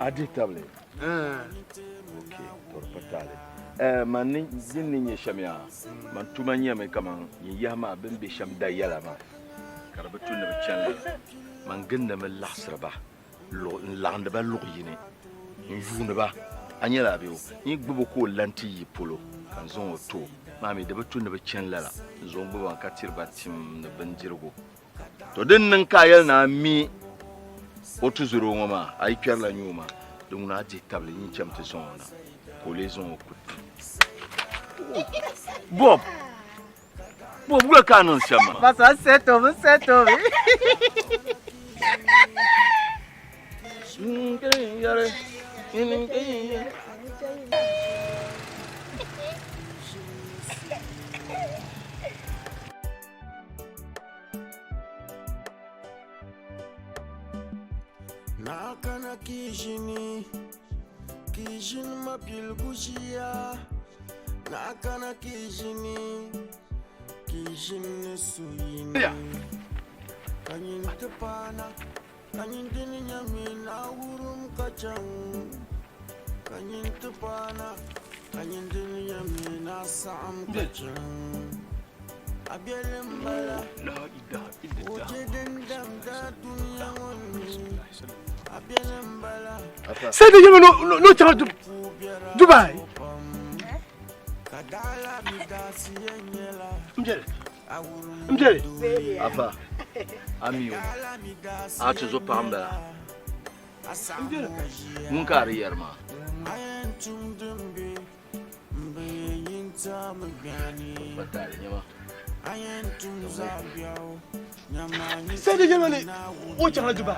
A dihi tabili. Ok, to di pa taali. Man ni din ni nyɛ shɛm yaa, man tuma nyɛmi kaman yin yaha maa bɛ ni be shɛm da yɛla maa ka di bi tu ni bɛ chani lala. Man gindimi laɣisiri ba n laɣindi ba luɣ yini n yuuni ba. A nyɛla a bɛ o n yi gbubi o ka o lan ti yi polo ka n zaŋ o ti o maa mi di bi tu ni bɛ chani lala n zaŋ gbubi ba ka tiri ba tim ni bindirigu. To din niŋ ka a yɛli ni a mi o tuzoro ŋɔ maa, a yi kpɛrila nyuu maa, di ŋuna a dihi tabili nyin cham ti zaŋ o na ka o lee zaŋ o kuli. Bob, Bob, wula ka a niŋ shɛm maa? Pasa seto mi seto mi. Nakana kijini kijini mabiligu ʒiya Nakana kijini kijini suyini ka nyin ti paana ka nyin dini nyami na wurum ka chaŋ ka nyin ti paana ka nyin dini nyami na saɣim ka chaŋ a biɛli m-bala o je din damda dunia ŋɔ ni a biɛli m-bala Sai da yɛlima no chaŋ Dubai. ka daala mi daasi yɛn nyɛla M biɛli. M biɛli. Afa, a mi o. A ti zo paɣa m-bala. Ŋun ka a di yɛri maa? Pa taali nyɛ ma. Sai di yɛli ni o chaŋla Dubai.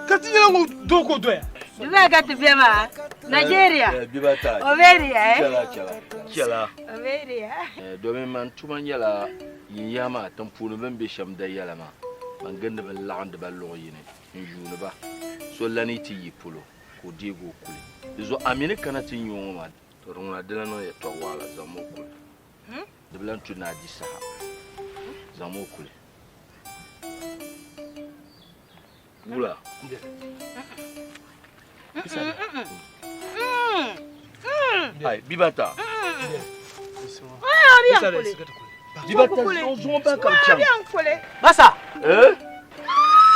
Ka ti nyɛla ŋun doo ka o doya. Dubai ka ti be maa. Nigeria. Oberia eh. Chɛla chɛla chɛla. Oberia. Domin man tuma nyɛla yin yaha maa tiŋ puuni bɛ ni be shɛm da yɛla maa man gindi bi laɣindi ba luɣ yini n yuuni ba so lani yi ti yi polo ka o deegi o kuli di zuɣu a mi ni kana ti nya o ŋɔ maa to di ŋuna di lan niŋ yɛtɔɣ waɣila zaŋm o kuli di bi lan tu ni a di saha zaŋm o kuli wula ai bibata bibata zuŋɔ ba ka bi chaŋ Basa. Eh?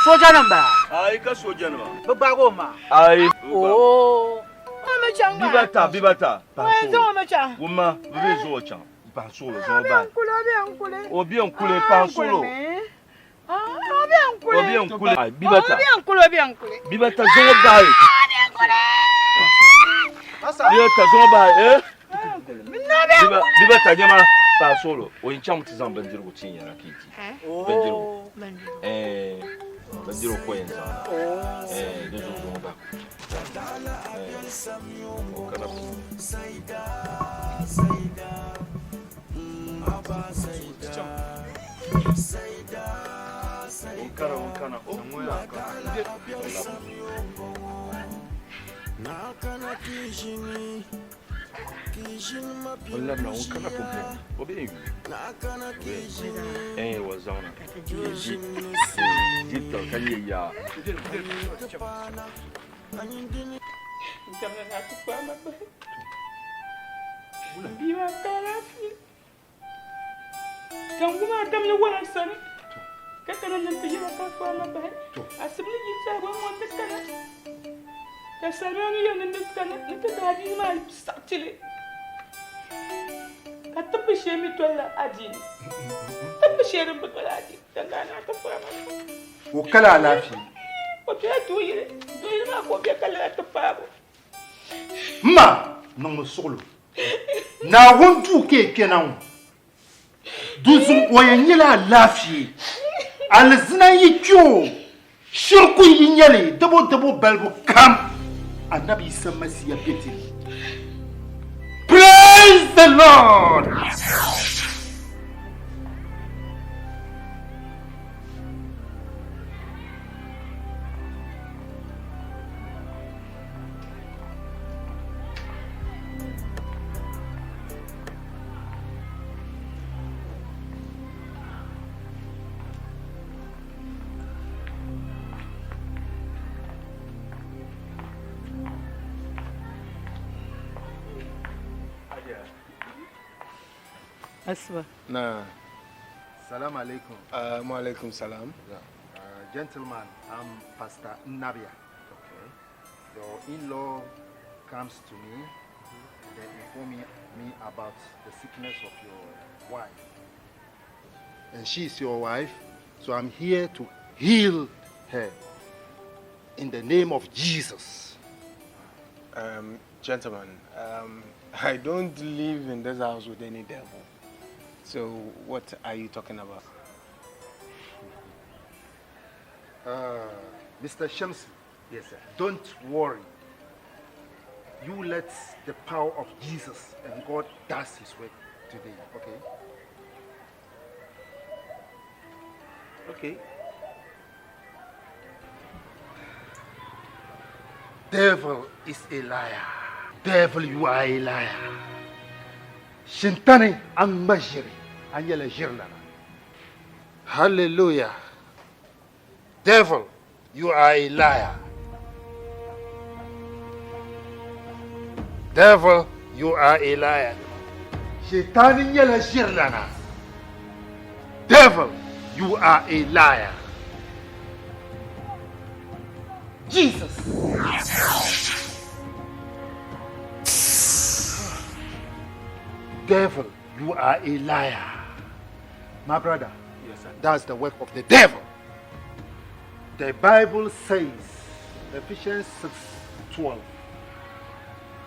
Soja nim bala. Ai ka soja nima. Bi gbaagi o maa. Ai. Oo. Bibata bibata. Wumma bi bɛ zuɣu chaŋ pahi suɣulo zuŋɔ bahi. O bɛ n kuli pahi suɣulo. O bɛ n kuli. Ai bibata. Bibata zuŋɔ bahi. Bibata zuŋɔ bahi eh. Bibata nyɛma pahi suɣulo o yin chaŋ ti zaŋ bindirigu ti yɛna ka yi di. Bindirigu. Eh bindirigu ko yɛn zaŋ na. Eh di zuɣu zuŋɔ bahi. Eh o kana. O kana o kana o. O labina o kana pumpɔŋɔ o bɛ yen eh wa zaŋna di di tali ka nyɛ yaa. Bia maa ka alaafee ka n gum a damli wara sani ka kana ni ti yɛla ka kpaai ma bahi asibili yi zaa gba ŋɔ ti kana ka salima mi yɛli ni kana ni ti daa adiini maa saɣi tili ka tibbu shee mi tolila adiini tibbu shee din bi toli adiini ka gaa naa ti kpaai ma bahi. O kala alaafee. O bela dooyili dooyili maa ka o be ka lala ti paabu. M ma, niŋmi suɣilo. Naawuni duu ka yi kpɛna ŋɔ. Dinzuɣu o yɛn nyɛla alaafee. Alizina yi kpe o, shiriku yi nyɛ li dabodabo balibu kam, Anabi Yisa Masia be ti ni. Praise the Lord! Asiba. Na. Salam alaikum. Wa alaikum salam. Yeah. Gentleman, I'm Pastor Nabia. Okay. Your in-law comes to me, mm-hmm. they inform me about the sickness of your wife. And she is your wife, so I'm here to heal her in the name of Jesus. Gentlemen, I don't live in this house with any devil. So what are you talking about? Mr. Shamsu. Yes, sir. Don't worry. You let the power of Jesus and God does his work today, okay? Okay. Devil is a liar. Devil, you are a liar. Shintani an ŋma ʒiri, a nyɛla ʒirilana. Hallelujah. Devil, you are a liar. Devil, you are a liar. Shetani nyɛla ʒirilana. Devil, you are a liar. Jesus. Devil, you are a liar. My brother, Yes, sir. That's the work of the devil. The Bible says, Ephesians 6:12,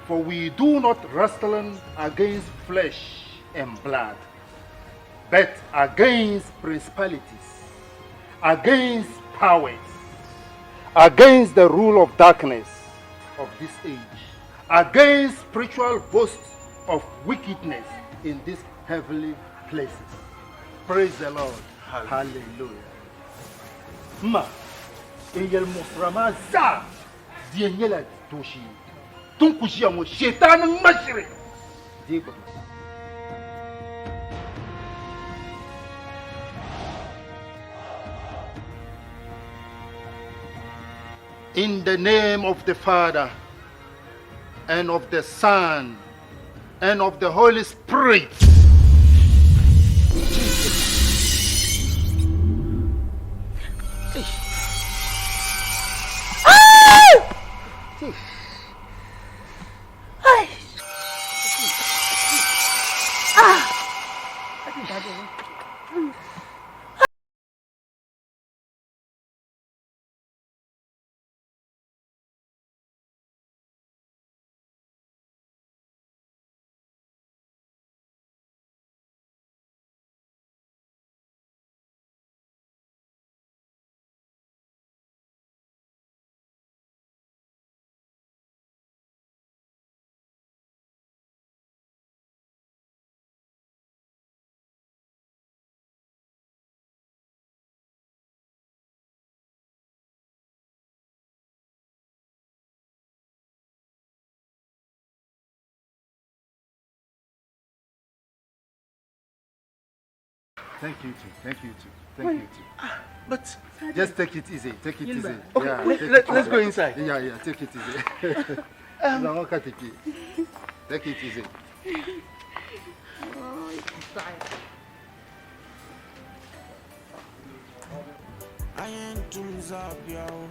for we do not wrestle against flesh and blood, but against principalities, against powers, against the rule of darkness of this age, against spiritual hosts of wickedness in these heavenly places. Praise the Lord. Hallelujah. Ma, n yɛli muɣisira maa zaa di yɛn nyɛla dooshee. Ti ni ku ʒiya ŋɔ, Shetani ŋma ʒiri deei gbubi ma. In the name of the Father, and of the Son, and of the Holy Spirit. Thank you too. Thank you too. Thank you too. But just take it easy. Take it easy. Okay, Yeah, wait, take it let's easy. go inside. Yeah, yeah. Take it easy. Take it easy. Ayen tum zabiao,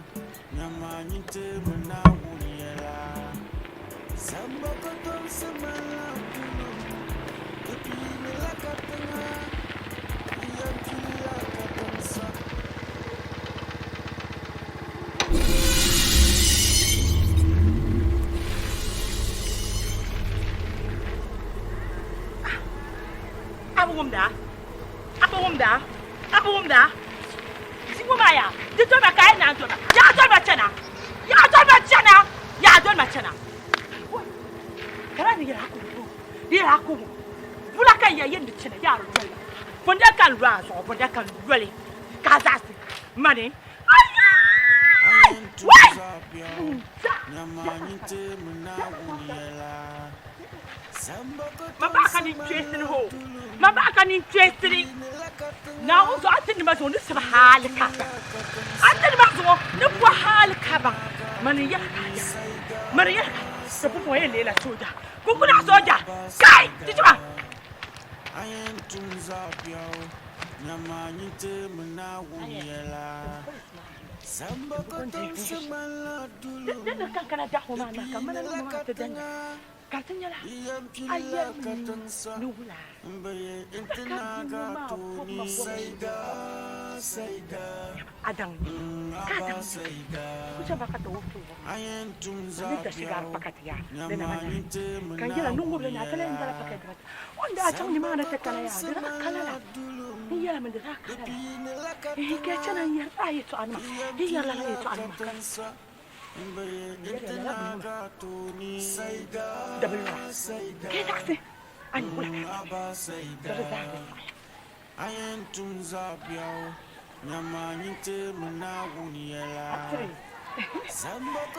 nyama nyinte mna wuniela. Samba kotom semala kuno, ipini la katanga, iyam la katansa. A bi wumda? A bi wumda? A bi wumda? Di ŋɔ maa yaa, di doli ma ka a yi naan doli ma. Yaa doli ma chana! Yaa doli ma chana! Yaa doli ma chana! Ka di yɛla a ku wum, di yɛla a ku wum. Bula ka n yɛli yɛn di chana, yaa di doli ma. Bunda ka n lo a zuɣu, bunda ka n loli ka a zaɣisi mani. Ayai! Wai! Ma baɣa ka nin kpɛsiri ho, ma baɣa ka nin kpɛsiri. Naawuni zuɣu a ti nima zuɣu ni sibi hali ka baŋ. A ti nima zuɣu ni bo hali ka baŋ. Mani n yɛla ka a yɛra, mani n yɛla ka a yɛra. Ti pumpɔŋɔ yɛn leela sooja, kunkuna sooja. Kai! Chichima! Ayen tum zabiao, nyama nyinte mna wuniela. Samba kotom semala dulu. Din ni kankana daɣu maa na ka mana ni maa ti danda. Ka ti nyɛla a yɛrimi ni wula ka bia ŋɔ maa bɔbi ma bɔbu a daŋ ka a daŋ ku chɛ ba ka ti wuhi tuuba maa ni da shigari pakati yaa di nama naai ka n yɛla ni ŋubili ni a ti lahi dala pakati dibata o ni daa chaŋ nimaani ti kana yaa di daa ka lala n yɛlimi di daa ka lala ehe ka ya chana n yɛri a yɛltɔɣanima n yɛri lala yɛltɔɣanima ka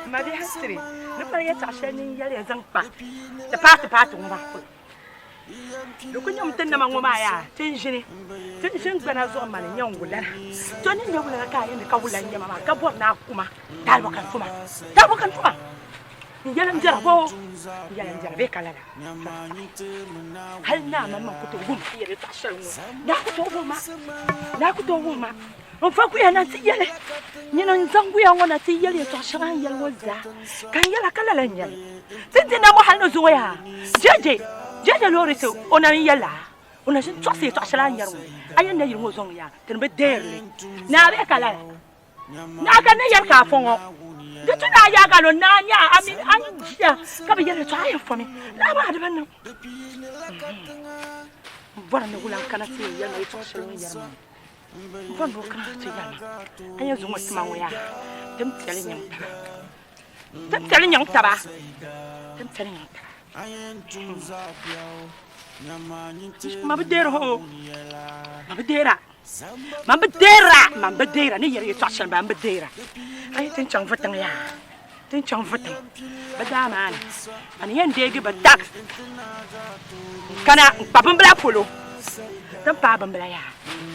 Mabihi tiri ni pali yɛltɔɣa shɛli ni n yɛli ya zaŋ kpa ti paati paati ŋɔ maa polo. Di ku nyɛmi ti nama ŋɔ maa yaa ti ni ʒini ti ni ʒini gbana zuɣu mani nyɛ wulana to ni nyɛ wulana ka a yɛn ni ka wula nyɛma maa ka bɔri ni a kuma taalibo ka n tuma taalibo ka n tuma n yɛli n biɛra boo n yɛli n biɛra bee ka lala hali naa maŋmaŋ ku tooi wum ti yɛli yɛltɔɣa shɛli ŋɔ naa ku tooi wuhi ma naa ku tooi wuhi ma n fa guya na ti yɛli nyini n zaŋ guya ŋɔ na ti yɛli yɛltɔɣa shɛŋa n yɛli ŋɔ zaa ka n yɛla ka lala n nyɛli ti di na ŋɔ hali ni zuŋɔ yaa jeje jeje loori ti o na n yɛla o na ʒini tɔɣisi yɛltɔɣa shɛli a ni yɛri ŋɔ a yɛn na yili ŋɔ zuŋɔ yaa ti ni bi deerili ni a bee ka lala ni a ka ni yɛri ka a fɔ ŋɔ di tu ni a yaaga lo ni a nya a mini a ni ʒiya ka bi yɛli yɛltɔɣa a yɛn fɔmi lala maa di bi niŋ. N bɔri ni wula n kana ti yɛn yɛli ma yɛtɔɣ shɛli o ni yɛri ma ŋɔ. N bɔri ni o kana ti yɛli ma, a yɛn zaŋ o ti ma ŋɔ yaa, din piɛli nyaŋ taba. Din piɛli nyaŋ taba. Din piɛli nyaŋ taba. Ma bi deeri o. Ma bi deera. Ma bi deera. Ma bi deera. Ni yɛri yɛtɔɣ shɛli ma bi deera. A yi ti ni chaŋ vutiŋ yaa. Ti ni chaŋ vutiŋ bɛ daa maa ni, a ni yɛn deegi bɛ tag n-kana n-kpa bimbila polo. Ti ni paai bimbila yaa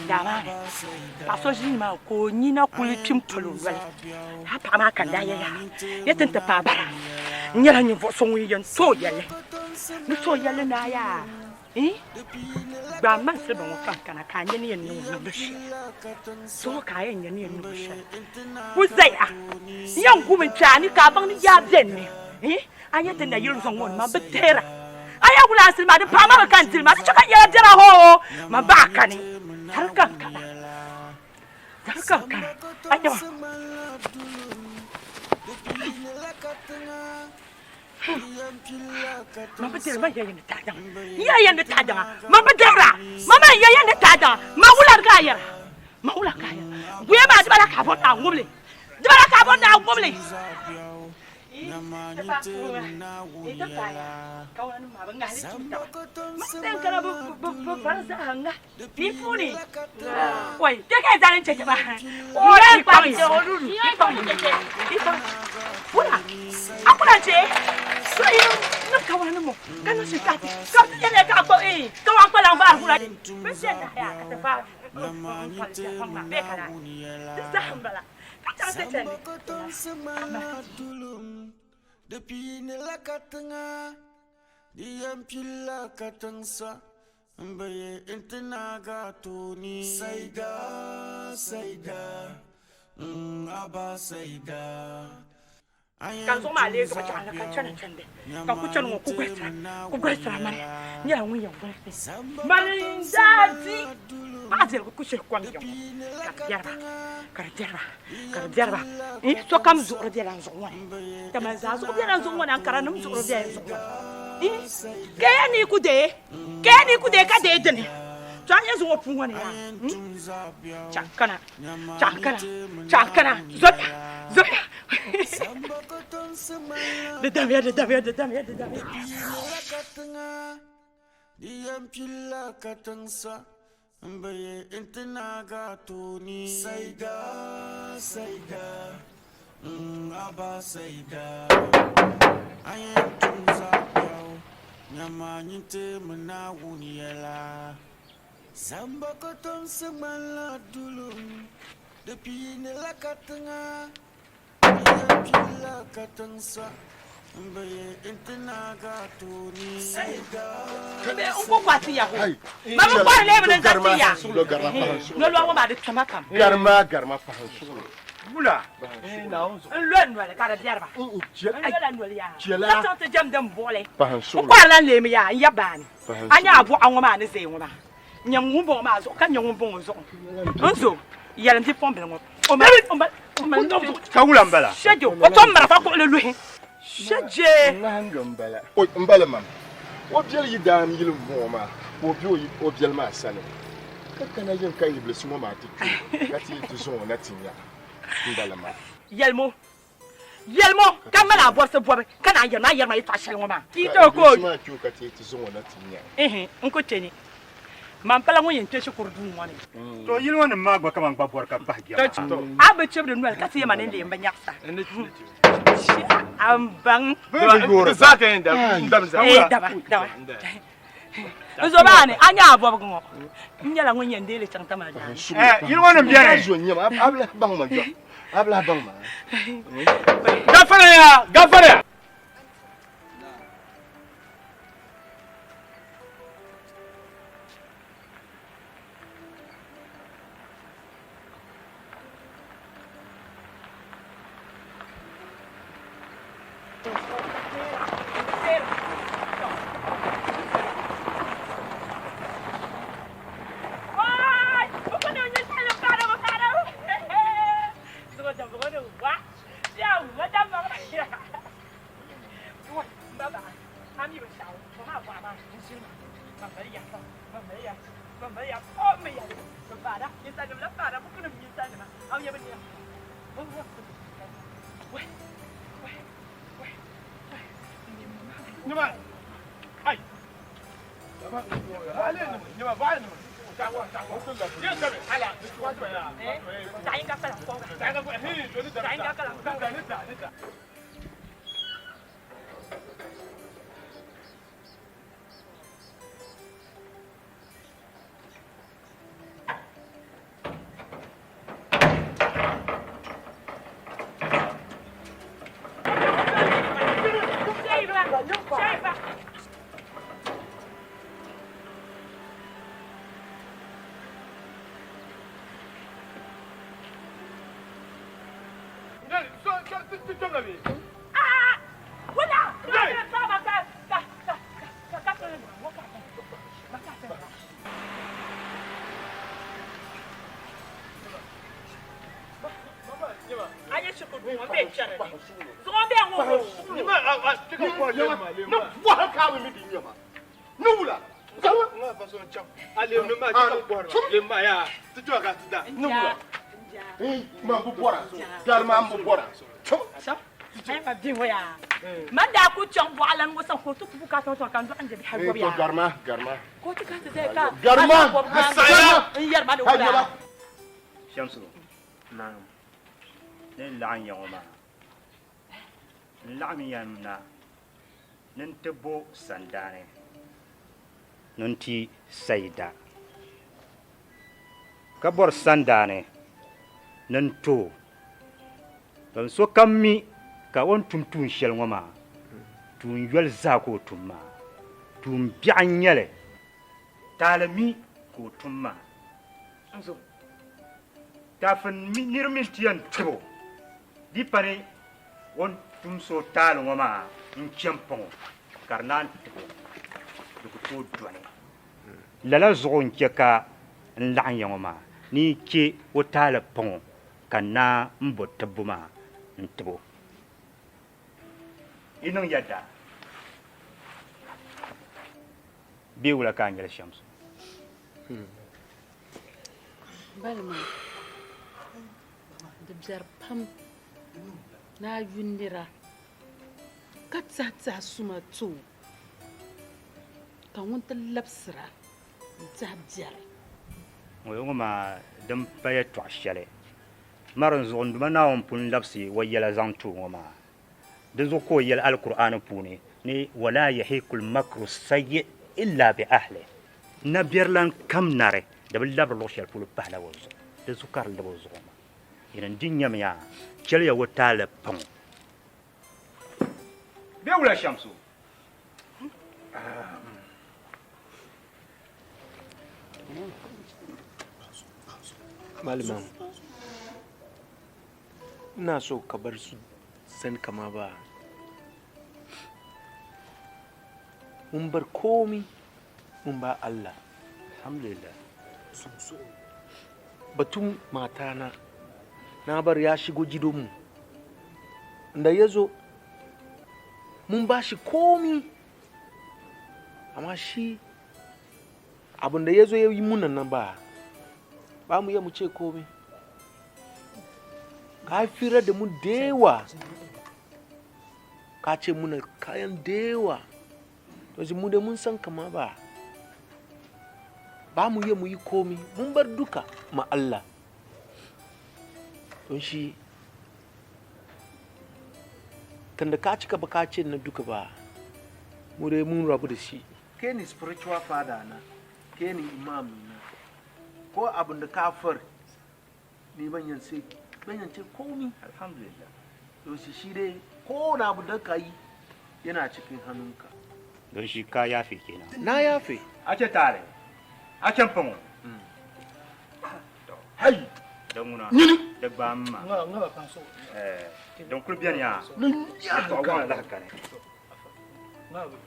daa maa ni, paɣ so ʒi nimaani ka o nina kul kpi m-pali o noli. Lala paɣa maa ka n daa yɛli yaa, ya ti ni ti paai bara, n nyɛla ninvuɣ so ŋun yɛn tooi yɛli ni tooi yɛli ni a yaa. Ii, Gbaai man siliba ŋɔ ka n kana ka a nya ni yɛn niŋ o niŋdi shɛli. Zuŋɔ ka a yɛn nya ni yɛn niŋ o shɛli. Ku zaya n yɛn gumi n-kpe a ni ka a baŋ ni yaa be n ni. Ii, A nya ti nayili zɔŋ ŋɔ ni man bi deera. A yɛn wuli a sili maa di paai ma mi ka n dili maa di chɛ ka n yɛla biɛra hoo man baɣa kani. Dari ka n kana. Dari ka n kana. A nya ma. Ma bi dira ma ya ni taadaŋa n ya ni taadaŋa ma bi dira ma ma ya ni taadaŋa ma wula ka a yɛra ma wula ka a yɛra guya maa dibala ka a bɔ naa ŋubili dibala ka a bɔ naa ŋubili Ni puuni oi te ka zali cheche ba oi kpaŋ wula a kula che so yi na ka wani mo ka na shi ta ti ka ti yɛlɛ ka kpɔ ee ka wa kpala vaari wula bi shɛ na ya ka ti vaari bɛ ka na di zaham bala ka chaŋ ti chɛndi. Di piinila katiŋa, di yɛn pilila katiŋ sa. N bi yi nti naagi a tooni. Saida, Saida, mm Aba Saida. Ka n zuɣu maa lee zuɣu chaŋ ka n chani chandi ka ku chani ŋɔ ku gɔlisira ku gɔlisira mani nyɛla ŋun yɛn gɔlisi mani n daa di paɣa viɛligu ku shihi kom yiŋ ka di biɛriba ka di biɛriba ka di biɛriba sokam zuɣuri bela n zuɣu ŋɔ ni kamani zaa zuɣu bela n zuɣu ŋɔ ni ankaranim zuɣuri bela n zuɣu ŋɔ ni kaya ni ku deei Kaya ni ku deei ka deei dini to a nyɛ zuŋɔ puu ŋɔ ni yaa chaŋ kana chaŋ kana chaŋ kana zoya zoya di damya di damya di damya di damya Di yɛn pilila katiŋ sa n bi yi nti naagi a tooni. Saida, Saida, mm Aba Saida. A yɛn tum zaɣ biɛɣu, nyama nyin teemi Naawuni yɛla. Zamba kɔtomsi ŋmanila dulum, di piinila katiŋa. Garima garima pahi suɣulo wula n lo noli ka di biɛriba n lola noli yaa ka chaŋ ti jɛm din buɣili n kɔrila n leemi yaa n ya baani a nya a buɣa ŋɔ maa ni zaya ŋɔ maa n nyɛ ŋun bɔŋɔ maa zuɣu ka nyɛ ŋun bɔŋɔ zuɣu n zo yɛlim bipuɣimbila ŋɔ o mali o mali o mali ka wula n bala shɛjo o tom marafa kuɣuli luhi shɛje ŋahindɔ n bala o n bala mam o biɛli yi daam yili n bɔŋɔ maa ka o bɛ o biɛli maa sani ka kana yiŋ ka yibilisi ŋɔ maa ti kpe ka ti yi ti zaŋ o na ti nya n bala maa yɛlimo Yɛlimo ka mali a bɔrisi bɔbi ka naan yɛli ma a yɛri ma yɛtɔɣ shɛli ŋɔ maa. Ti tooi Ka yibilisi maa kpe o ka ti yi ti zaŋ o na ti nya. Ihi, n ku kpe ni. Man pala ŋun yɛn kpe shikuru duu ŋɔ ni. To yili ŋɔ nim maa gba kaman gba bɔri ka kpahi bia maa. A bi chibiri noli ka ti yɛma ni n leei m bi nyaɣisa. A n baŋ. Ee, daba, daba. N zo maa ni, a nya a bɔbigu ŋɔ, n nyɛla ŋun yɛn deei li chaŋ Tamale daa ni. Yili ŋɔ nim beni. A bi lahi baŋ ma jɔ. A bi lahi baŋ ma. Gafara ya, gafara ya. Man daa ku chaŋ bɔɣalani ŋɔ sani ka o ti ku bukaata ŋɔ ka n dɔɣi n je bihi gɔbi yaa. Garima, garima. Ka o ti kana ti zaya ka Garima! n yɛri ma ni wula. Shamsu, Naam. Ni n laɣim ya ŋɔ maa, n laɣim ya na ni n ti bo sandaani ni n ti Saida, ka bɔri sandaani ni n ti o. Domin sokam mi ka o ni tum tuun shɛli ŋɔ maa, tuun yoli zaa ka o tum maa, tuun biɛɣu n-nyɛ li. Taali mi ka o tum maa. Taafin nir mi nti yɛn tib o, di pa ni o ni tum so taali ŋɔ maa n-chɛ m-paŋ o, ka di naan tib o, di ku tooi dɔni. Lala zuɣu n-chɛ ka n laɣim ya ŋɔ maa ni yi chɛ o taali paŋ o, ka n naan m-bo tibbu maa n-tib o. Yi niŋ yɛda bee wula ka a nyɛli Shamsu? Balima, di biɛri pam ni a yu nira ka tɛhi tɛhi suma ti o ka ŋun ti labisira n-tɛhi biɛri. Ŋɔ ŋɔ maa din pa yɛtɔɣ shɛli ma dinzuɣu n Duuma Naawuni pun labisi o yɛla zaŋ ti o ŋɔ maa. Dinzuɣu ka o yɛli Alkur'aani puuni ni, Walaa yahiikul makru sayyi illa bi ahli. Nabiɛrilan kam nari di bi labiri luɣ shɛli polo pahila o zuɣu, di zuɣu ka di lab o zuɣu maa. Yin n-di nyamiya, chɛliya o taali paŋ o. Bee wula Shamsu? Malima, ina so ka bar su san kama ba. Mun bar komi mun ba Allah. Alhamdulillah. Batun matana na bar ya shigo gidanmu. Da ya zo mun ba shi komi amma shi abin da ya zo ya yi muna nan ba ba mu iya mu ce komi. Ka fira da mu da yawa ka ce muna kayan da yawa to shi mu da mun san kama ba ba mu iya mu yi komi mun bar duka ma Allah don shi tunda ka cika ba ka ce na duka ba mu dai mun rabu da shi ke ni spiritual father na ke ni imam na ko abin da ka far ni ban yance ban yance komi alhamdulillah don shi shi dai ko na abu da ka yi yana cikin hannunka Don shi ka yafe kenan. Na yafe. A ce tare. A can fango. Hai. Don ŋuna. Nyini. Di gbaam ma. Ŋa ŋa ba kan so. Eh, don kuli bɛni yaa. Ni Yɛltɔɣa waɣila lahi kani. Ŋa ba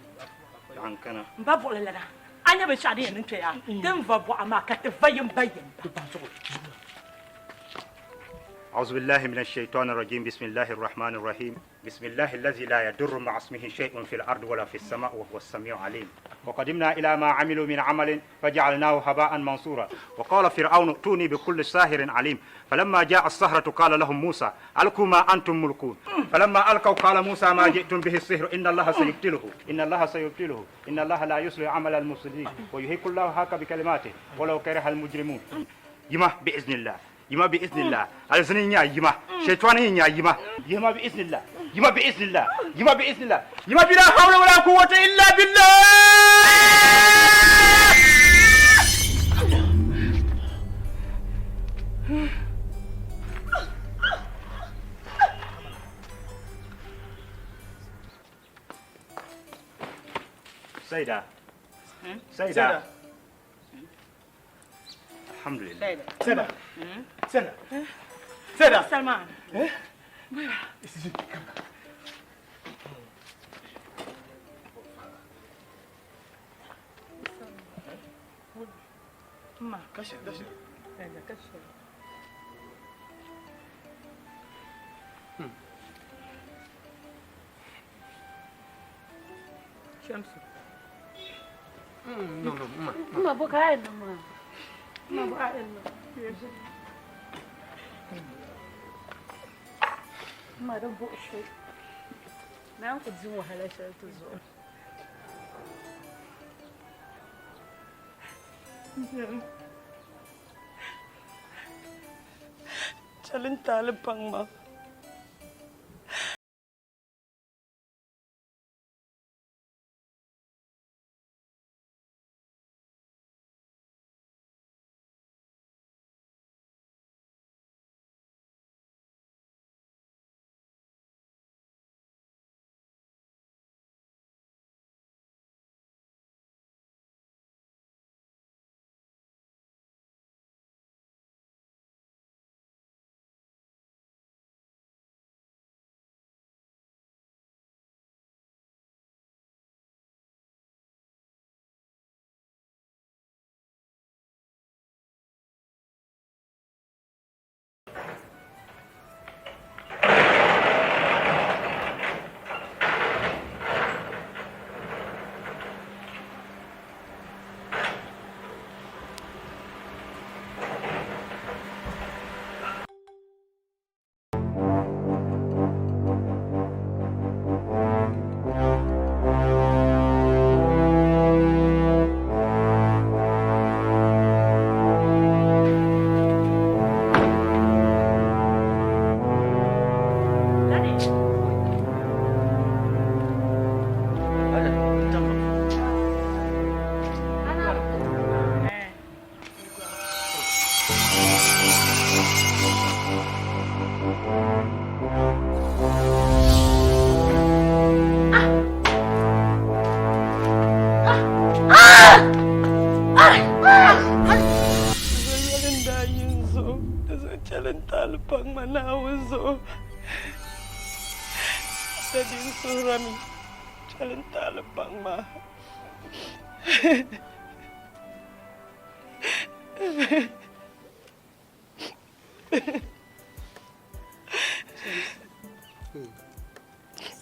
Laɣim kana. M ba buɣili lana, a nya binshɛɣu din yɛn niŋ kpe yaa, ti ni va buɣa maa ka ti va yimba yimba. أعوذ بالله من الشيطان الرجيم بسم الله الرحمن الرحيم بسم الله الذي لا يضر مع اسمه شيء في الأرض ولا في السماء وهو السميع العليم. وقدمنا إلى ما عملوا من عمل فجعلناه هباء منصورا وقال فرعون ائتوني بكل ساهر عليم فلما جاء السهرة قال لهم موسى ألقوا ما أنتم ملقون فلما ألقوا قال موسى ما جئتم به السحر إن الله سيبطله إن الله سيبطله إن الله لا يصلح عمل المفسدين ويهيك الله هاك بكلماته ولو كره المجرمون يما بإذن الله يما بإذن الله الزنين يا يما شيطان يا يما يما بإذن الله يما بإذن الله يما بإذن الله يما بلا حول ولا قوة إلا بالله. سيدة سيدة الحمد لله. سيدة سيدة سيدة سلمان. ما كشف كشف كشف. شمس. No, no, ma. Ma boka ai no ma. Ma boka ai no. Ma da bo shi. Na ku ji wahala shi ta zo. Chalin talibang ma.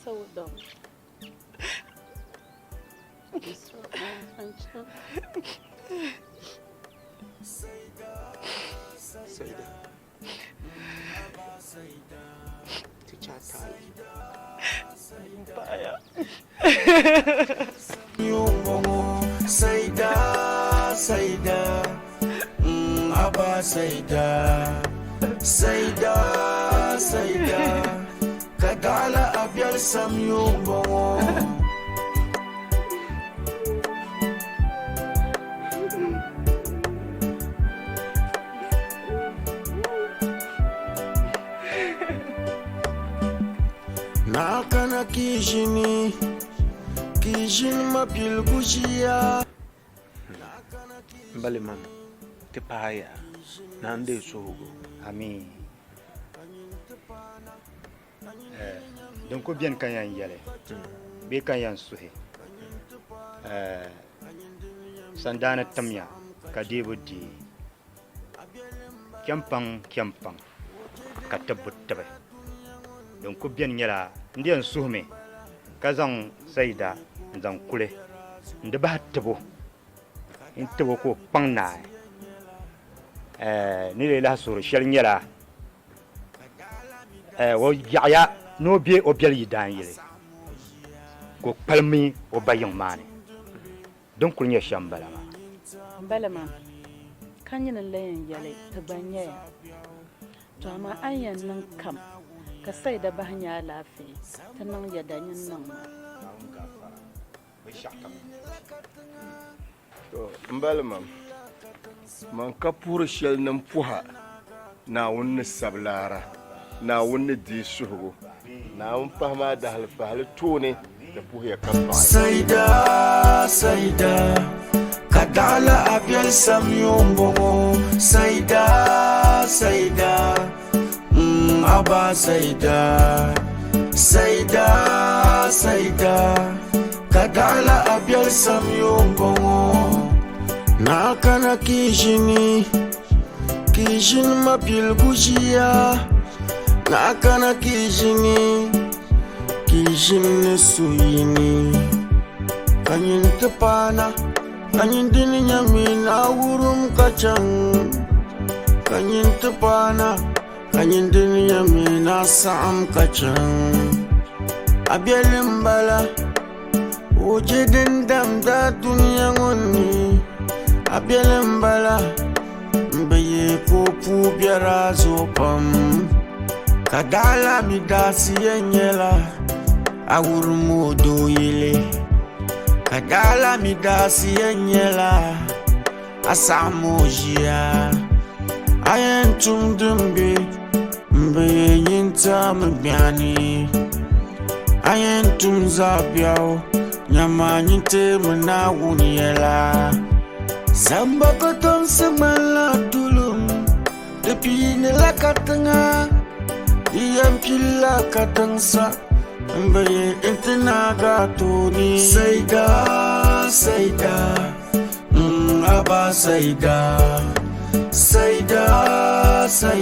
So dumb. Saida. Teacher Tali. Baya. Saida, Saida, Abba Saida, Saida, Saida, Kadala abyal samyo bongo. Nakana kijini, kijini mabil gujia. Mbali mam, ti paaya, na n deei suhigu. Amin. Din ku beni ka yɛn yɛli bee ka yɛn suhi sandaani timya ka deebu deei chɛmpaŋ chɛmpaŋ ka tibbu tibi. Din ku beni nyɛla n di yɛn suhimi ka zaŋ Saida n-zaŋ kuli. N di bahi tibo, n tibo ka o kpaŋ naai. Ɛɛ ni lee lahi suhiri shɛli nyɛla ɛɛ o yaɣiya ni o be o biɛli yidaanyili ka o kpalimmi o ba yiŋ maa ni. Din kuli nyɛ shɛm m-bala maa. M-bala maa, ka nyini n-lan yɛn yɛli ti gba nyaya. To amaa a ni yɛn niŋ kam ka Saida bahi nya alaafee, ti niŋ yɛda nyin niŋ ma. To m bali mam, man ka puhiri shɛli ni m puha Naawuni ni sabi laara, Naawuni ni deei suhigu, Naawuni pahi maa dahali pahili tooni di puhiya ka paɣi. Saida, Saida, ka daɣila a biɛli samyo m-bɔŋɔ. Saida, Saida, mm, Aba Saida. Saida, Saida, ka daɣila a biɛli samyo m-bɔŋɔ. Naa kana ka yi ʒini. Ka yi ʒini mabiligu ʒiya, Naa kana ka yi ʒini, ka yi ʒini ni suhuyini. Ka nyin ti paana, ka nyin dini nyami naa wurim ka chaŋ. Ka nyin ti paana, ka nyin dini nyami naa saɣim ka chaŋ. A biɛli m-bala. O je din damda dunia ŋɔ ni, a biɛli m-bala m-bi yi ka o puu biɛri a zuɣu pam. Ka daɣila mi daasi yɛn nyɛla a wurim o doo yili. Ka daɣila mi daasi yɛn nyɛla a saɣim o ʒia. A yɛn tum din be m-bi nyintaami gbɛɣuni. A yɛn tum zaɣ biɛɣu, nyama nyinteemi Naawuni yɛla. Zamba kɔtomsi ŋmanila tulim, di piinila katiŋa, di yɛn pilila katiŋ sa m-bi yi nti naagi a tooni. Saida, Saida, mm, Aba Saida, Saida, Saida.